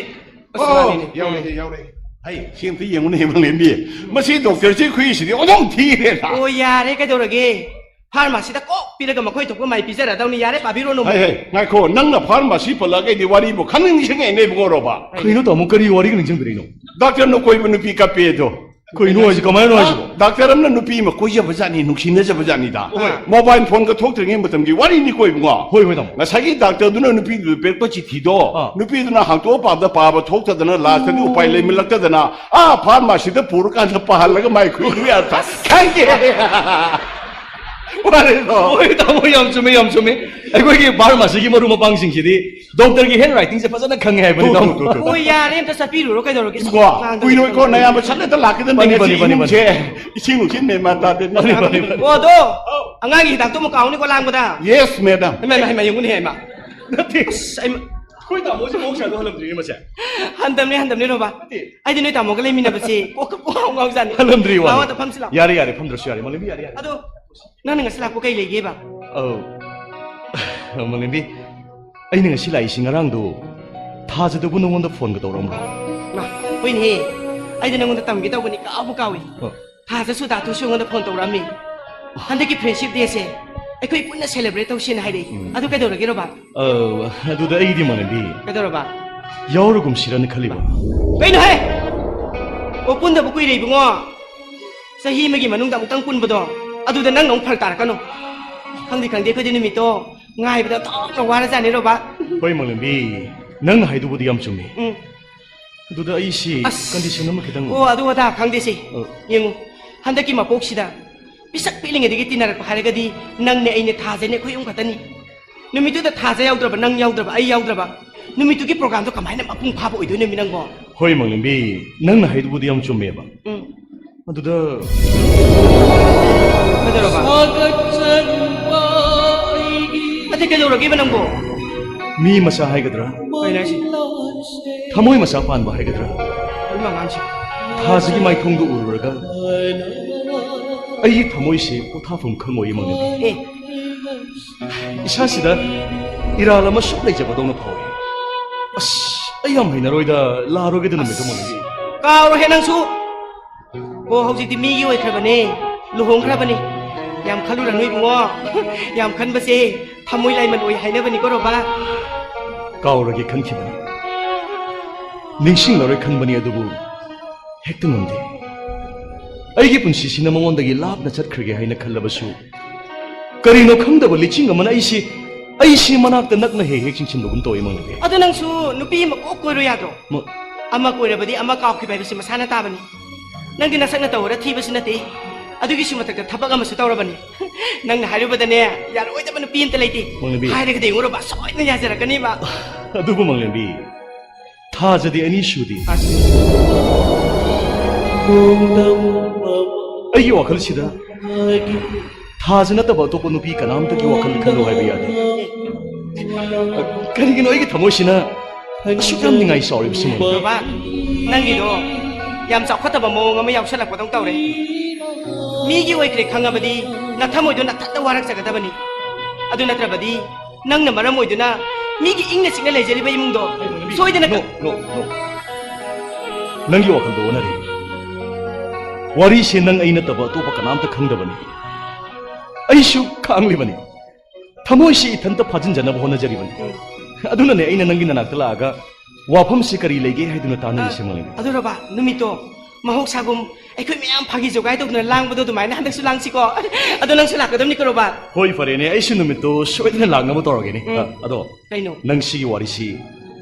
ꯑꯁ, ꯑꯣ, ꯃꯥꯅꯤꯅꯦ꯫ ꯌꯥꯎꯔꯦ, ꯌꯥꯎꯔꯦ꯫ ꯍꯩ, ꯁꯤ ꯑꯝꯇ ꯌꯦꯡꯉꯨꯅꯦ, ꯃꯪꯂꯦꯝꯕꯤ꯫ ꯃꯁꯤ ꯗꯣꯛꯇꯔꯁꯤ ꯈꯨꯏꯁꯤꯗꯤ ꯑꯣꯟꯊꯣꯛ ꯊꯤꯔꯦꯗ꯫ ꯑꯣ, ꯌꯥꯔꯦ, ꯀꯩꯗꯧꯔꯒꯦ? ꯐꯥꯔꯃꯥꯁꯤꯗ ꯀꯣꯛ ꯄꯤꯔꯒ ꯃꯈꯣꯏ ꯊꯣꯛꯄ ꯃꯥꯏ ꯄꯤꯖꯔꯗꯧꯅꯤ꯫ ꯌꯥꯔꯦ, ꯄꯥꯕꯤꯔꯣꯅꯨ꯫ ꯍꯩ, ꯍꯩ, ꯉꯥꯏꯈꯣ, ꯅꯪꯅ ꯐꯥꯔꯃꯥꯁꯤ ꯄꯜꯂꯛꯑꯒ ꯑꯩꯗꯤ ꯋꯥꯔꯤ ꯑꯃ ꯈꯪꯅꯤꯡ ꯅꯤꯡꯁꯤꯡꯉꯛꯏꯅꯦ ꯏꯕꯨꯡꯉꯣ ꯔꯣꯕꯥ꯫ ꯀꯩꯅꯣ ꯇꯥꯃꯣ, ꯀꯔꯤ ꯋꯥꯔꯤꯒ ꯅꯤꯡꯁꯤꯡꯕꯤꯔꯤꯅꯣ? ꯗꯥꯛꯇꯔꯅ ꯀꯣꯏꯕ ꯅꯨꯄꯤ ꯀꯞꯄꯦ ꯑꯗꯣ꯫ ꯀꯩꯅꯣ ꯍꯥꯏꯁꯦ? ꯀꯃꯥꯏꯅꯣ ꯍꯥꯏꯁꯤꯕꯣ? ꯗꯥꯛꯇꯔ ꯑꯃꯅ ꯅꯨꯄꯤ ꯑꯃ ꯀꯣꯏꯖꯕ ꯖꯥꯠꯅꯤ, ꯅꯨꯡꯁꯤꯅꯖꯕ ꯖꯥꯠꯅꯤꯗ꯫ ꯍꯣꯏ꯫ ꯃꯣꯕꯥꯏꯜ ꯐꯣꯟꯒ ꯊꯣꯛꯇ꯭ꯔꯤꯉꯩ ꯃꯇꯝꯒꯤ ꯋꯥꯔꯤꯅꯤꯀꯣ ꯏꯕꯨꯡꯉꯣ꯫ ꯍꯣꯏ, ꯍꯣꯏ, ꯇꯥꯃꯣ꯫ ꯉꯁꯥꯏꯒꯤ ꯗꯥꯛꯇꯔꯗꯨꯅ ꯅꯨꯄꯤꯗꯨꯗ ꯄꯤꯔꯛꯄ ꯆꯤꯊꯤꯗꯣ, ꯑꯥ꯫ ꯅꯨꯄꯤꯗꯨꯅ ꯍꯥꯡꯇꯣꯛꯑ ꯄꯥꯕꯗ ꯄꯥꯕ ꯊꯣꯛꯇꯗꯅ ꯂꯥꯁꯇꯗꯤ ꯎꯄꯥꯏ ꯂꯩꯃꯜꯂꯛꯇꯗꯅ, ꯑꯥ, ꯐꯥꯔꯃꯥꯁꯤꯗ ꯄꯨꯔꯀꯥꯟꯗ ꯄꯥꯍꯜꯂꯒ ꯃꯥꯏ ꯈꯨꯏꯗꯨ ꯌꯥꯗ꯭ꯔꯥ? ꯈꯪꯗꯦ꯫ ꯋꯥꯔꯤꯗꯣ꯫ ꯍꯣꯏ, ꯇꯥꯃꯣ, ꯌꯥꯝ ꯆꯨꯝꯃꯦ, ꯌꯥꯝ ꯆꯨꯝꯃꯦ꯫ ꯑꯩꯈꯣꯏꯒꯤ ꯐꯥꯔꯃꯥꯁꯤꯒꯤ ꯃꯔꯨꯞ ꯃꯄꯥꯡꯁꯤꯡꯁꯤꯗꯤ ꯗꯣꯛꯇꯔꯒꯤ ꯍꯦꯟ ꯔꯥꯏꯇꯤꯡꯁꯦ ꯐꯖꯅ ꯈꯪꯉꯦ ꯍꯥꯏꯕꯅꯤ, ꯇꯨ, ꯇꯥꯃꯣ꯫ Two, two, two. ꯍꯣꯏ, ꯌꯥꯔꯦ, ꯑꯝꯇ ꯆꯠꯄꯤꯔꯨꯔꯣ, ꯀꯩꯗꯧꯔꯒꯦ? ꯀꯣ, ꯉꯥꯡꯗꯅ ꯀꯨꯏꯔꯣꯏꯀꯣ, ꯀꯩꯗꯧꯔꯒꯦ? ꯅꯌꯥꯝꯕ ꯁꯠ ꯍꯦꯛꯇ ꯂꯥꯛꯀꯗꯕꯅꯤ꯫ ꯃꯥꯅꯤ, ꯉꯁꯤ ꯃꯥꯅꯤ, ꯃꯥꯅꯤ, ꯏꯃꯨꯡꯁꯦ ꯃꯥꯅꯤ꯫ ꯏꯁꯤꯡ ꯅꯨꯡꯁꯤꯠ ꯃꯦꯟ ꯃꯥꯟ ꯇꯥꯗꯦ꯫ ꯃꯥꯅꯤ, ꯃꯥꯅꯤ, ꯃꯥꯅꯤ꯫ ꯑꯣ, ꯑꯗꯣ, ꯑꯉꯥꯡꯒꯤ ꯍꯤꯗꯥꯛꯇꯣ ꯑꯃꯨꯛ ꯀꯥꯎꯅꯤꯀꯣ ꯂꯥꯡꯕꯗ꯫ Yes, madam꯫ ꯍꯩꯃꯥ, ꯍꯩꯃꯥ, ꯍꯩꯃꯥ, ꯌꯦꯡꯉꯨꯅꯦ, ꯍꯩꯃꯥ꯫ ꯅꯠꯇꯦ꯫ ꯑꯁ, ꯑꯩ ꯃ- ꯑꯩꯈꯣꯏ ꯇꯥꯃꯣꯁꯦ ꯃꯍꯧꯁꯥꯗꯣ ꯍꯜꯂꯝꯗ꯭ꯔꯤꯅꯦ ꯃꯁꯦ꯫ ꯍꯟꯗꯝꯅꯦ, ꯍꯟꯗꯝꯅꯦ, ꯔꯣꯕꯥ꯫ ꯅꯠꯇꯦ꯫ ꯑꯩꯗꯤ ꯅꯣꯏ ꯇꯥꯃꯣꯒ ꯂꯩꯃꯤꯟꯅꯕꯁꯦ ꯀꯣꯛꯀ ꯄꯨꯡꯉꯥꯎ ꯉꯥꯎꯖꯥꯠꯅꯤ꯫ ꯍꯜꯂꯝꯗ꯭ꯔꯤ ꯋꯥꯅꯤ꯫ ꯂꯥꯛꯑꯣ, ꯑꯗ ꯐꯝꯁꯤ ꯂꯥꯛꯑꯣ꯫ ꯌꯥꯔꯦ, ꯌꯥꯔꯦ, ꯐꯝꯗ꯭ꯔꯁꯨ ꯌꯥꯔꯦ, ꯃꯥꯂꯦꯝꯕꯤ, ꯌꯥꯔꯦ, ꯌꯥꯔꯦ꯫ ꯑꯗꯣ, ꯅꯪꯅ ꯉꯁꯤ ꯂꯥꯛꯄ ꯀꯩ ꯂꯩꯒꯦꯕ? ꯑꯧ꯫ ꯃꯥꯂꯦꯝꯕꯤ, ꯑꯩꯅ ꯉꯁꯤ ꯂꯥꯛꯏꯁꯤ ꯉꯔꯥꯡꯗꯣ ꯊꯥꯖꯗꯕꯨ ꯅꯉꯣꯟꯗ ꯐꯣꯟꯒ ꯇꯧꯔꯛꯑꯝꯕ꯭ꯔꯣ? ꯃꯥ, ꯍꯣꯏꯅꯦꯍꯦ꯫ ꯑꯩꯗꯤ ꯅꯉꯣꯟꯗ ꯇꯝꯒꯦ ꯇꯧꯕꯅꯤ, ꯀꯥꯎꯕꯨ ꯀꯥꯎꯏ꯫ ꯑ꯫ ꯊꯥꯖꯁꯨ ꯗꯥꯇꯨꯁꯨ ꯑꯩꯉꯣꯟꯗ ꯐꯣꯟ ꯇꯧꯔꯛꯑꯝꯃꯤ꯫ ꯍꯟꯗꯛꯀꯤ friendship dayꯁꯦ ꯑꯩꯈꯣꯏ ꯄꯨꯟꯅ celebrate ꯇꯧꯁꯦꯅ ꯍꯥꯏꯔꯛꯏ꯫ ꯎꯝ꯫ ꯑꯗꯨ ꯀꯩꯗꯧꯔꯒꯦ, ꯔꯣꯕꯥ? ꯑ, ꯑꯗꯨꯗ ꯑꯩꯗꯤ, ꯃꯥꯂꯦꯝꯕꯤ, ꯀꯩꯗꯧꯔꯕ? ꯌꯥꯎꯔꯒꯨꯝꯁꯤꯔꯅ ꯈꯜꯂꯤꯕ꯫ ꯀꯩꯅꯣꯍꯦ? ꯑꯣ, ꯄꯨꯟꯗꯕ ꯀꯨꯏꯔꯦ, ꯏꯕꯨꯡꯉꯣ꯫ ꯆꯍꯤ ꯑꯃꯒꯤ ꯃꯅꯨꯡꯗ ꯑꯃꯨꯛꯇꯪ ꯄꯨꯟꯕꯗꯣ, ꯑꯗꯨꯗ ꯅꯪꯅ ꯑꯃꯨꯛ ꯐꯔꯛ ꯇꯥꯔꯛꯀꯅꯨ꯫ ꯈꯪꯗꯤ ꯈꯪꯗꯦ, ꯑꯩꯈꯣꯏꯗꯤ ꯅꯨꯃꯤꯠꯇꯣ ꯉꯥꯏꯕꯗ ꯑꯣꯟꯊꯣꯛꯅ ꯋꯥꯔꯖꯥꯠꯅꯤ, ꯔꯣꯕꯥ꯫ ꯍꯣꯏ, ꯃꯥꯂꯦꯝꯕꯤ, ꯅꯪꯅ ꯍꯥꯏꯗꯨꯕꯨꯗꯤ ꯌꯥꯝ ꯆꯨꯝꯃꯤ꯫ ꯎꯝ꯫ ꯑꯗꯨꯗ ꯑꯩꯁꯤ ꯑꯁ꯫ Condition ꯑꯃꯈꯤꯇꯪ ꯑꯣ, ꯑꯗꯨ ꯑꯗꯥ ꯈꯪꯗꯦꯁꯦ꯫ ꯑ꯫ ꯌꯦꯡꯉꯨ, ꯍꯟꯗꯛꯀꯤ ꯃꯄꯣꯛꯁꯤꯗ ꯄꯤꯁꯛ ꯄꯤꯛꯂꯤꯉꯩꯗꯒꯤ ꯇꯤꯟꯅꯔꯛꯄ ꯍꯥꯏꯔꯒꯗꯤ ꯅꯪꯅꯦ, ꯑꯩꯅꯦ, ꯊꯥꯖꯅꯦ, ꯑꯩꯈꯣꯏ ꯑꯍꯨꯝ ꯈꯛꯇꯅꯤ꯫ ꯅꯨꯃꯤꯠꯇꯨꯗ ꯊꯥꯖ ꯌꯥꯎꯗ꯭ꯔꯕ, ꯅꯪ ꯌꯥꯎꯗ꯭ꯔꯕ, ꯑꯩ ꯌꯥꯎꯗ꯭ꯔꯕ, ꯅꯨꯃꯤꯠꯇꯨꯒꯤ programꯗꯣ ꯀꯃꯥꯏꯅ ꯃꯄꯨꯡ ꯐꯥꯕ ꯑꯣꯏꯗꯣꯏꯅꯣ, ꯃꯤ ꯅꯪꯕꯣ? ꯍꯣꯏ, ꯃꯥꯂꯦꯝꯕꯤ, ꯅꯪꯅ ꯍꯥꯏꯗꯨꯕꯨꯗꯤ ꯌꯥꯝ ꯆꯨꯝꯃꯦꯕ꯫ ꯎꯝ꯫ ꯑꯗꯨꯗ ꯀꯩꯗꯧꯔꯕ? ꯅꯠꯇꯦ, ꯀꯩꯗꯧꯔꯒꯦꯕ ꯅꯪꯕꯣ? ꯃꯤ ꯃꯆꯥ ꯍꯥꯏꯒꯗ꯭ꯔꯥ? ꯀꯩꯅꯣ ꯍꯥꯏꯁꯦ? ꯊꯃꯣꯏ ꯃꯆꯥ ꯄꯥꯟꯕ ꯍꯥꯏꯒꯗ꯭ꯔꯥ? ꯀꯔꯝꯕ ꯑꯉꯥꯡꯁꯦ? ꯊꯥꯖꯒꯤ ꯃꯥꯏꯊꯣꯡꯗꯨ ꯎꯔꯨꯔꯒ ꯑꯩꯒꯤ ꯊꯃꯣꯏꯁꯦ ꯄꯣꯊꯥꯐꯝ ꯈꯪꯉꯣꯏ, ꯏꯃꯥꯟꯅꯕꯤ꯫ ꯑꯦ, ꯏꯁꯥꯁꯤꯗ ꯏꯔꯥꯜ ꯑꯃ ꯁꯨꯝ ꯂꯩꯖꯕꯗꯧꯅ ꯐꯥꯎꯏ꯫ ꯑꯁ, ꯑꯩ ꯌꯥꯝ ꯍꯩꯅꯔꯣꯏꯗ, ꯂꯥꯛꯑꯔꯣꯏꯒꯦꯗ ꯅꯨꯃꯤꯠꯇꯨ, ꯏꯃꯥꯟꯅꯕꯤ꯫ ꯀꯥꯎꯔꯣꯍꯦ ꯅꯪꯁꯨ꯫ ꯑꯣ, ꯍꯧꯖꯤꯛꯇꯤ ꯃꯤꯒꯤ ꯑꯣꯏꯈ꯭ꯔꯕꯅꯦ, ꯂꯨꯍꯣꯡꯈ꯭ꯔꯕꯅꯦ꯫ ꯌꯥꯝ ꯈꯜꯂꯨꯔꯅꯨ ꯏꯕꯨꯡꯉꯣ꯫ ꯌꯥꯝ ꯈꯟꯕꯁꯦ ꯊꯃꯣꯏ ꯂꯥꯏꯃꯟ ꯑꯣꯏ ꯍꯥꯏꯅꯕꯅꯤꯀꯣ ꯔꯣꯕꯥ꯫ ꯀꯥꯎꯔꯒꯦ ꯈꯟꯈꯤꯕꯅꯤ, ꯅꯤꯡꯁꯤꯡꯂꯔꯣꯏ ꯈꯟꯕꯅꯤ, ꯑꯗꯨꯕꯨ ꯍꯦꯛꯇ ꯉꯝꯗꯦ꯫ ꯑꯩꯒꯤ ꯄꯨꯟꯁꯤꯁꯤꯅ ꯃꯉꯣꯟꯗꯒꯤ ꯂꯥꯞꯅ ꯆꯠꯈ꯭ꯔꯒꯦ ꯍꯥꯏꯅ ꯈꯜꯂꯕꯁꯨ, ꯀꯔꯤꯅꯣ ꯈꯪꯗꯕ ꯂꯤꯆꯤꯡ ꯑꯃꯅ ꯑꯩꯁꯤ, ꯑꯩꯁꯤ ꯃꯅꯥꯛꯇ ꯅꯛꯅ ꯍꯦꯛ ꯍꯦꯛ ꯆꯤꯡꯁꯤꯟꯕꯒꯨꯝ ꯇꯧꯏ, ꯏꯃꯥꯟꯅꯕꯤ꯫ ꯑꯗꯣ ꯅꯪꯁꯨ ꯅꯨꯄꯤ ꯑꯃ ꯀꯣꯛ ꯀꯣꯏꯔꯣ ꯌꯥꯗ꯭ꯔꯣ? ꯃ- ꯑꯃ ꯀꯣꯏꯔꯕꯗꯤ ꯑꯃ ꯀꯥꯎꯈꯤꯕ ꯍꯥꯏꯕꯁꯤ ꯃꯁꯥꯅ ꯇꯥꯕꯅꯤ꯫ ꯅꯪꯗꯤ ꯅꯁꯛ ꯅꯇꯧ ꯑꯣꯏꯔ ꯊꯤꯕꯁꯨ ꯅꯠꯇꯦ, ꯑꯗꯨꯒꯤꯁꯨ ꯃꯊꯛꯇ ꯊꯕꯛ ꯑꯃꯁꯨ ꯇꯧꯔꯕꯅꯤ꯫ ꯅꯪꯅ ꯍꯥꯏꯔꯨꯕꯗꯅꯦ, ꯌꯥꯔꯣꯏꯗꯕ ꯅꯨꯄꯤ ꯑꯝꯇ ꯂꯩꯇꯦ꯫ ꯃꯪꯂꯦꯝꯕꯤ꯫ ꯍꯥꯏꯔꯒꯗꯤ ꯌꯦꯡꯉꯨꯔꯕ, ꯁꯣꯏꯗꯅ ꯌꯥꯖꯔꯛꯀꯅꯤꯕ꯫ ꯑꯗꯨꯕꯨ ꯃꯪꯂꯦꯝꯕꯤ, ꯊꯥꯖꯗꯤ ꯑꯅꯤ ꯁꯨꯗꯦ꯫ ꯑꯁ꯫ ꯑꯩꯒꯤ ꯋꯥꯈꯜꯁꯤꯗ ꯊꯥꯖ ꯅꯠꯇꯕ ꯑꯇꯣꯞꯄ ꯅꯨꯄꯤ ꯀꯅꯥꯝꯇꯒꯤ ꯋꯥꯈꯜ ꯈꯜꯂꯨ ꯍꯥꯏꯕ ꯌꯥꯗꯦ꯫ ꯀꯔꯤꯒꯤꯅꯣ ꯑꯩꯒꯤ ꯊꯃꯣꯏꯁꯤꯅ ꯑꯁꯨꯛ ꯌꯥꯝ ꯅꯤꯡꯉꯥꯏ ꯆꯥꯎꯔꯤꯕꯁꯤꯃꯣ? ꯕꯕꯥ, ꯅꯪꯒꯤꯗꯣ ꯌꯥꯝ ꯆꯥꯎꯈꯠꯇꯕ ꯃꯑꯣꯡ ꯑꯃ ꯌꯥꯎꯁꯜꯂꯛꯄꯗꯧ ꯇꯧꯔꯦ꯫ ꯃꯤꯒꯤ ꯑꯣꯏꯈ꯭ꯔꯦ ꯈꯪꯉꯕꯗꯤ ꯅꯊꯃꯣꯏꯗꯣ ꯅꯊꯟꯇ ꯋꯥꯔꯛꯆꯒꯗꯕꯅꯤ꯫ ꯑꯗꯨ ꯅꯠꯇ꯭ꯔꯕꯗꯤ ꯅꯪꯅ ꯃꯔꯝ ꯑꯣꯏꯗꯨꯅ ꯃꯤꯒꯤ ꯏꯪꯅ ꯆꯤꯛꯅ ꯂꯩꯖꯔꯤꯕ ꯏꯃꯨꯡꯗꯣ ꯁꯣꯏꯗꯅ ꯅꯣ, ꯅꯣ, ꯅꯣ꯫ ꯅꯪꯒꯤ ꯋꯥꯈꯜꯗꯣ ꯑꯣꯟꯅꯔꯦ꯫ ꯋꯥꯔꯤꯁꯦ ꯅꯪ ꯑꯩ ꯅꯠꯇꯕ ꯑꯇꯣꯞꯄ ꯀꯅꯥꯝꯇ ꯈꯪꯗꯕꯅꯤ꯫ ꯑꯩꯁꯨ ꯈꯥꯡꯂꯤꯕꯅꯤ꯫ ꯊꯃꯣꯏꯁꯤ ꯏꯊꯟꯇ ꯐꯥꯖꯤꯟꯖꯅꯕ ꯍꯣꯠꯅꯖꯔꯤꯕꯅꯤ꯫ ꯑꯗꯨꯅꯅꯦ ꯑꯩꯅ ꯅꯪꯒꯤ ꯅꯅꯥꯛꯇ ꯂꯥꯛꯑꯒ ꯋꯥꯐꯝꯁꯤ ꯀꯔꯤ ꯂꯩꯒꯦ ꯍꯥꯏꯗꯨꯅ ꯇꯥꯟꯅꯔꯤꯁꯦ, ꯃꯥꯂꯦꯝ꯫ ꯑꯗꯨ ꯔꯣꯕꯥ, ꯅꯨꯃꯤꯠꯇꯣ ꯃꯍꯧꯁꯥꯒꯨꯝ ꯑꯩꯈꯣꯏ ꯃꯌꯥꯝ ꯐꯥꯒꯤ ꯖꯣꯒꯥꯏ ꯇꯧꯗꯨꯅ ꯂꯥꯡꯕꯗꯣ ꯑꯗꯨꯃꯥꯏꯅ ꯍꯟꯗꯛꯁꯨ ꯂꯥꯡꯁꯤꯀꯣ꯫ ꯑꯗꯣ ꯅꯪꯁꯨ ꯂꯥꯛꯀꯗꯕꯅꯤꯀꯣ ꯔꯣꯕꯥ꯫ ꯍꯣꯏ, ꯐꯔꯦꯅꯦ, ꯑꯩꯁꯨ ꯅꯨꯃꯤꯠꯇꯣ ꯁꯣꯏꯗꯅ ꯂꯥꯛꯅꯕ ꯇꯧꯔꯒꯦꯅꯦ꯫ ꯎꯝ꯫ ꯑ, ꯑꯗꯣ ꯀꯩꯅꯣ? ꯅꯪ ꯁꯤꯒꯤ ꯋꯥꯔꯤꯁꯤ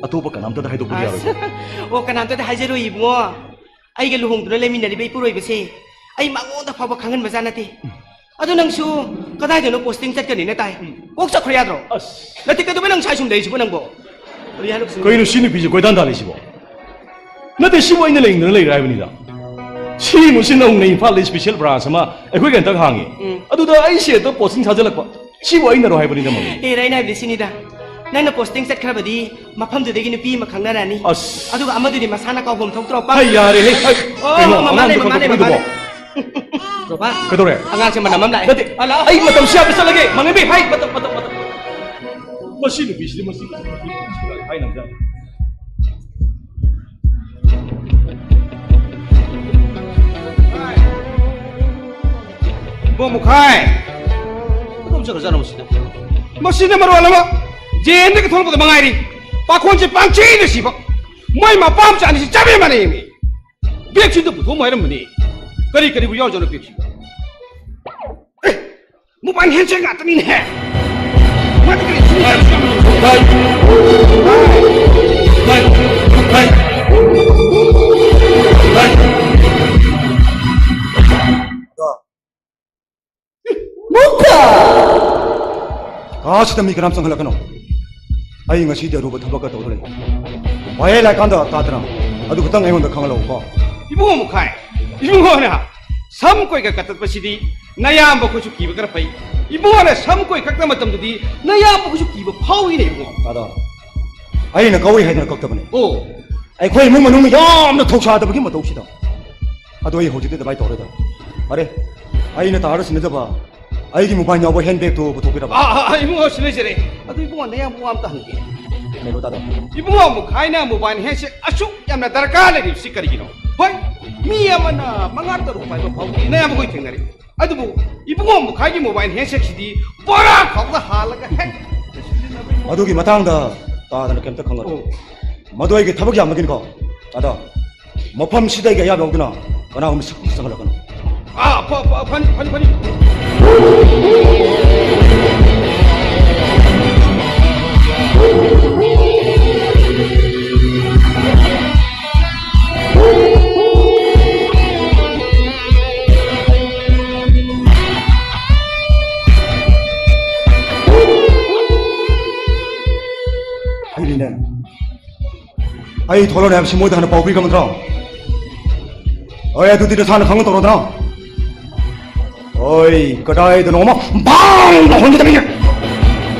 ꯑꯇꯣꯞꯄ ꯀꯅꯥꯝꯇꯗ ꯍꯥꯏꯗꯣꯛꯄꯗꯤ ꯑꯁ, ꯌꯥꯔꯣꯏꯀꯣ? ꯑꯣ, ꯀꯅꯥꯝꯇꯗ ꯍꯥꯏꯖꯔꯣꯏ ꯏꯕꯨꯡꯉꯣ꯫ ꯑꯩꯒ ꯂꯨꯍꯣꯡꯗꯨꯅ ꯂꯩꯃꯤꯟꯅꯔꯤꯕ ꯏꯄꯨꯔꯣꯏꯕꯁꯦ ꯑꯩ ꯃꯉꯣꯟꯗ ꯐꯥꯎꯕ ꯈꯪꯍꯟꯕꯖꯥꯠ ꯅꯠꯇꯦ꯫ ꯑꯗꯣ ꯅꯪꯁꯨ ꯀꯗꯥꯏꯗꯅꯣ ꯄꯣꯁꯇꯤꯡ ꯆꯠꯀꯅꯤꯅ ꯇꯥꯏ꯫ ꯎꯝ꯫ ꯀꯣꯛ ꯆꯠꯈ꯭ꯔꯣ ꯌꯥꯗ꯭ꯔꯣ? ꯑꯁ꯫ ꯅꯠꯇꯦ, ꯀꯩꯗꯧꯕꯩ ꯅꯪ ꯁ꯭ꯋꯥꯏ ꯁꯨꯝ ꯂꯩꯔꯤꯁꯤꯕꯣ ꯅꯪꯕꯣ? ꯀꯔꯤ ꯍꯥꯏꯅꯣ? ꯀꯩꯅꯣ ꯁꯤ ꯅꯨꯄꯤꯁꯦ ꯀꯣꯏꯇꯥꯟ ꯇꯥꯜꯂꯤꯁꯤꯕꯣ? ꯅꯠꯇꯦ, ꯁꯤꯕꯨ ꯑꯩꯅ ꯂꯩꯅꯤꯡꯗꯅ ꯂꯩꯔꯤꯔꯥ ꯍꯥꯏꯕꯅꯤꯗ꯫ ꯁꯤ ꯃꯁꯤ ꯅꯧꯅ ꯏꯝꯐꯥꯜꯗ ꯏꯁꯄꯤꯁꯦꯜ ꯕ꯭ꯔꯥꯟꯁ ꯑꯃ ꯑꯩꯈꯣꯏꯒꯤ ꯍꯟꯇꯛ ꯍꯥꯡꯉꯤ꯫ ꯎꯝ꯫ ꯑꯗꯨꯗ ꯑꯩꯁꯦ ꯍꯦꯛꯇ ꯄꯣꯁꯇꯤꯡ ꯊꯥꯖꯤꯜꯂꯛꯄ꯫ ꯁꯤꯕꯨ ꯑꯩꯅꯔꯣ ꯍꯥꯏꯕꯅꯤꯗ, ꯃꯃꯤ? ꯑꯦ, ꯑꯩꯅ ꯍꯥꯏꯕꯗꯤ ꯁꯤꯅꯤꯗ, ꯅꯪꯅ ꯄꯣꯁꯇꯤꯡ ꯆꯠꯈ꯭ꯔꯕꯗꯤ ꯃꯐꯝꯗꯨꯗꯒꯤ ꯅꯨꯄꯤ ꯑꯃ ꯈꯪꯅꯔꯅꯤ꯫ ꯑꯁ꯫ ꯑꯗꯨꯒ ꯑꯃꯗꯨꯗꯤ ꯃꯁꯥꯅ ꯀꯥꯎꯐꯝ ꯊꯣꯛꯇ꯭ꯔꯣ? ꯍꯩ, ꯌꯥꯔꯦꯍꯦ꯫ ꯍꯩ, ꯑꯣ, ꯀꯩꯅꯣ, ꯃꯃꯥꯅꯦ, ꯑꯉꯥꯡꯗꯣ ꯃꯃꯥꯅꯦ, ꯈꯪꯗꯣꯛꯄꯤꯗꯨꯕꯣ? ꯃꯃꯥꯅꯦ꯫ ꯖꯣꯕꯥ, ꯀꯩꯗꯧꯔꯦ? ꯑꯉꯥꯡꯁꯦ ꯃꯅꯝ ꯑꯃ ꯂꯥꯛꯑꯦ꯫ ꯅꯠꯇꯦ, ꯑꯂꯥ, ꯑꯩ ꯃꯇꯝꯁꯤ ꯌꯥꯝꯅ ꯆꯠꯂꯒꯦ꯫ ꯃꯪꯒꯤꯕꯤ, ꯍꯥꯏ, ꯃꯇꯝ, ꯃꯇꯝ, ꯃꯇꯝ꯫ ꯃꯁꯤ ꯅꯨꯄꯤꯁꯤꯗꯤ, ꯃꯁꯤ, ꯃꯁꯤ, ꯃꯁꯤ, ꯃꯁꯤ ꯍꯥꯏ ꯉꯝꯖꯥꯠꯅꯤ꯫ ꯏꯕꯣ ꯃꯨꯈꯥꯏ! ꯀꯗꯣꯝ ꯆꯠꯈ꯭ꯔꯖꯥꯠꯅꯣ ꯃꯁꯤꯅ? ꯃꯁꯤꯅ ꯃꯔꯣꯜ ꯑꯃ ꯖꯦꯟꯗꯒꯤ ꯊꯣꯛꯂꯛꯄꯗ ꯃꯉꯥꯏꯔꯤ꯫ ꯄꯥꯈꯣꯟꯁꯦ ꯄꯥꯡꯆꯦꯅ ꯁꯤꯕ꯫ ꯃꯣꯏ ꯃꯄꯥ ꯃꯆꯥ ꯑꯅꯤꯁꯤ ꯆꯞ ꯃꯥꯟꯅꯩꯃꯤ꯫ ꯕꯦꯒꯁꯤꯗ ꯄꯨꯊꯣꯛꯑꯝꯃꯣ ꯍꯥꯏꯔꯝꯕꯅꯤ꯫ ꯀꯔꯤ ꯀꯔꯤꯕꯨ ꯌꯥꯎꯖꯥꯠꯅꯣ ꯕꯦꯒꯁꯤꯗ? ꯑꯦ, ꯃꯣꯕꯥꯏꯜ ꯍꯦꯟꯁꯦꯠ ꯉꯥꯛꯇꯅꯤꯅꯦꯍꯦ꯫ ꯃꯥꯗꯤ ꯀꯔꯤ ꯁꯤꯖꯤꯟꯅꯔꯤꯅꯣ? ꯃꯨꯛꯇ! ꯀꯥꯁꯤꯗ ꯃꯤ ꯀꯅꯥꯝ ꯆꯪꯍꯜꯂꯛꯀꯅꯣ꯫ ꯑꯩ ꯉꯁꯤꯗꯤ ꯑꯔꯨꯕ ꯊꯕꯛꯀ ꯇꯧꯗꯣꯔꯦ꯫ ꯋꯥꯍꯦ ꯂꯥꯏꯀꯥꯟꯗ ꯇꯥꯗꯅ ꯑꯗꯨ ꯈꯛꯇꯪ ꯑꯩꯉꯣꯟꯗ ꯈꯪꯍꯜꯂꯛꯎꯀꯣ꯫ ꯏꯕꯨꯡꯉꯣ ꯃꯨꯈꯥꯏ, ꯏꯕꯨꯡꯉꯣꯅ ꯁꯝ ꯀꯣꯏꯒ ꯀꯛꯊꯠꯄꯁꯤꯗꯤ ꯅꯌꯥꯝꯕ ꯑꯩꯈꯣꯏꯁꯨ ꯀꯤꯕ ꯈꯔ ꯐꯩ꯫ ꯏꯕꯨꯡꯉꯣꯅ ꯁꯝ ꯀꯣꯏ ꯀꯛꯇ ꯃꯇꯝꯗꯗꯤ ꯅꯌꯥꯝꯕ ꯑꯩꯈꯣꯏꯁꯨ ꯀꯤꯕ ꯐꯥꯎꯏꯅꯦ ꯏꯕꯨꯡꯉꯣ꯫ ꯇꯥꯗ, ꯑꯩꯅ ꯀꯛꯎꯏ ꯍꯥꯏꯗꯅ ꯀꯛꯇꯕꯅꯦ꯫ ꯑꯣ꯫ ꯑꯩꯈꯣꯏ ꯏꯃꯨꯡ ꯃꯅꯨꯡ ꯌꯥꯝꯅ ꯊꯧꯁꯥꯗꯕꯒꯤ ꯃꯇꯧꯁꯤꯗ꯫ ꯑꯗꯣ ꯑꯩ ꯍꯧꯖꯤꯛꯇꯤ ꯑꯗꯨꯃꯥꯏꯅ ꯇꯧꯔꯦꯗ꯫ ꯐꯔꯦ, ꯑꯩꯅ ꯇꯥꯔ ꯁꯤꯟꯅꯖꯕ ꯑꯩꯒꯤ ꯃꯣꯕꯥꯏꯜ ꯌꯥꯎꯕ ꯍꯦꯟ ꯕꯦꯒꯇꯨ ꯄꯨꯊꯣꯛꯄꯤꯔꯕ? ꯑꯥ, ꯑꯥ, ꯑꯥ, ꯏꯕꯨꯡꯉꯣ, ꯁꯤ ꯂꯩꯖꯔꯦ꯫ ꯑꯗꯨ ꯏꯕꯨꯡꯉꯣ, ꯅꯌꯥꯝꯕ ꯋꯥ ꯑꯝꯇ ꯍꯪꯒꯦ꯫ ꯀꯩꯅꯣ ꯇꯥꯗ? ꯏꯕꯨꯡꯉꯣ, ꯃꯨꯈꯥꯏꯅ ꯃꯣꯕꯥꯏꯜ ꯍꯦꯟꯁꯦꯠ ꯑꯁꯨꯛ ꯌꯥꯝꯅ ꯗꯔꯀꯥꯔ ꯂꯩꯔꯤꯕꯁꯤ ꯀꯔꯤꯒꯤꯅꯣ? ꯍꯣꯏ, ꯃꯤ ꯑꯃꯅ ꯃꯉꯥ ꯇꯔꯨꯛ ꯄꯥꯏꯕ ꯐꯥꯎꯕꯗꯤ ꯅꯌꯥꯝꯕ ꯍꯣꯏ ꯊꯦꯡꯅꯔꯦ꯫ ꯑꯗꯨꯕꯨ ꯏꯕꯨꯡꯉꯣ ꯃꯨꯈꯥꯏꯒꯤ ꯃꯣꯕꯥꯏꯜ ꯍꯦꯟꯁꯦꯠꯁꯤꯗꯤ ꯕꯣꯔꯥ ꯈꯥꯎꯗ ꯍꯥꯜꯂꯒ ꯍꯦꯛ ꯑꯗꯨꯒꯤ ꯃꯇꯥꯡꯗ ꯇꯥꯗꯅ ꯀꯩꯝꯇ ꯈꯪꯉꯔꯣꯏ꯫ ꯑꯣ꯫ ꯃꯗꯨ ꯑꯩꯒꯤ ꯊꯕꯛ ꯌꯥꯝꯕꯒꯤꯅꯤꯀꯣ꯫ ꯑꯗꯣ ꯃꯐꯝꯁꯤꯗ ꯑꯩꯒꯤ ꯑꯌꯥꯕ ꯌꯥꯎꯗꯅ ꯀꯅꯥꯒꯨꯝꯕ ꯁꯛ ꯆꯪꯍꯜꯂꯛꯀꯅꯨ꯫ ꯑꯥ, ꯐ-, ꯐ-, ꯐꯅꯤ, ꯐꯅꯤ, ꯐꯅꯤ꯫ ꯑꯩꯅꯅꯦ, ꯑꯩ ꯊꯣꯛꯂꯛꯑꯣ ꯍꯥꯏꯕꯁꯤ ꯃꯣꯏꯗ ꯍꯥꯟꯅ ꯄꯥꯎ ꯄꯤꯈ꯭ꯔꯕ ꯅꯠꯇ꯭ꯔꯣ? ꯍꯣꯏ, ꯑꯗꯨꯗꯤ ꯅꯁꯥꯅ ꯈꯪꯅ ꯇꯧꯔꯣꯗꯅ꯫ ꯍꯣꯏ, ꯀꯗꯥꯏꯗꯅꯣ ꯑꯃ ꯕꯥꯡ ꯂꯥꯎꯍꯟꯒꯗꯕꯅꯤ꯫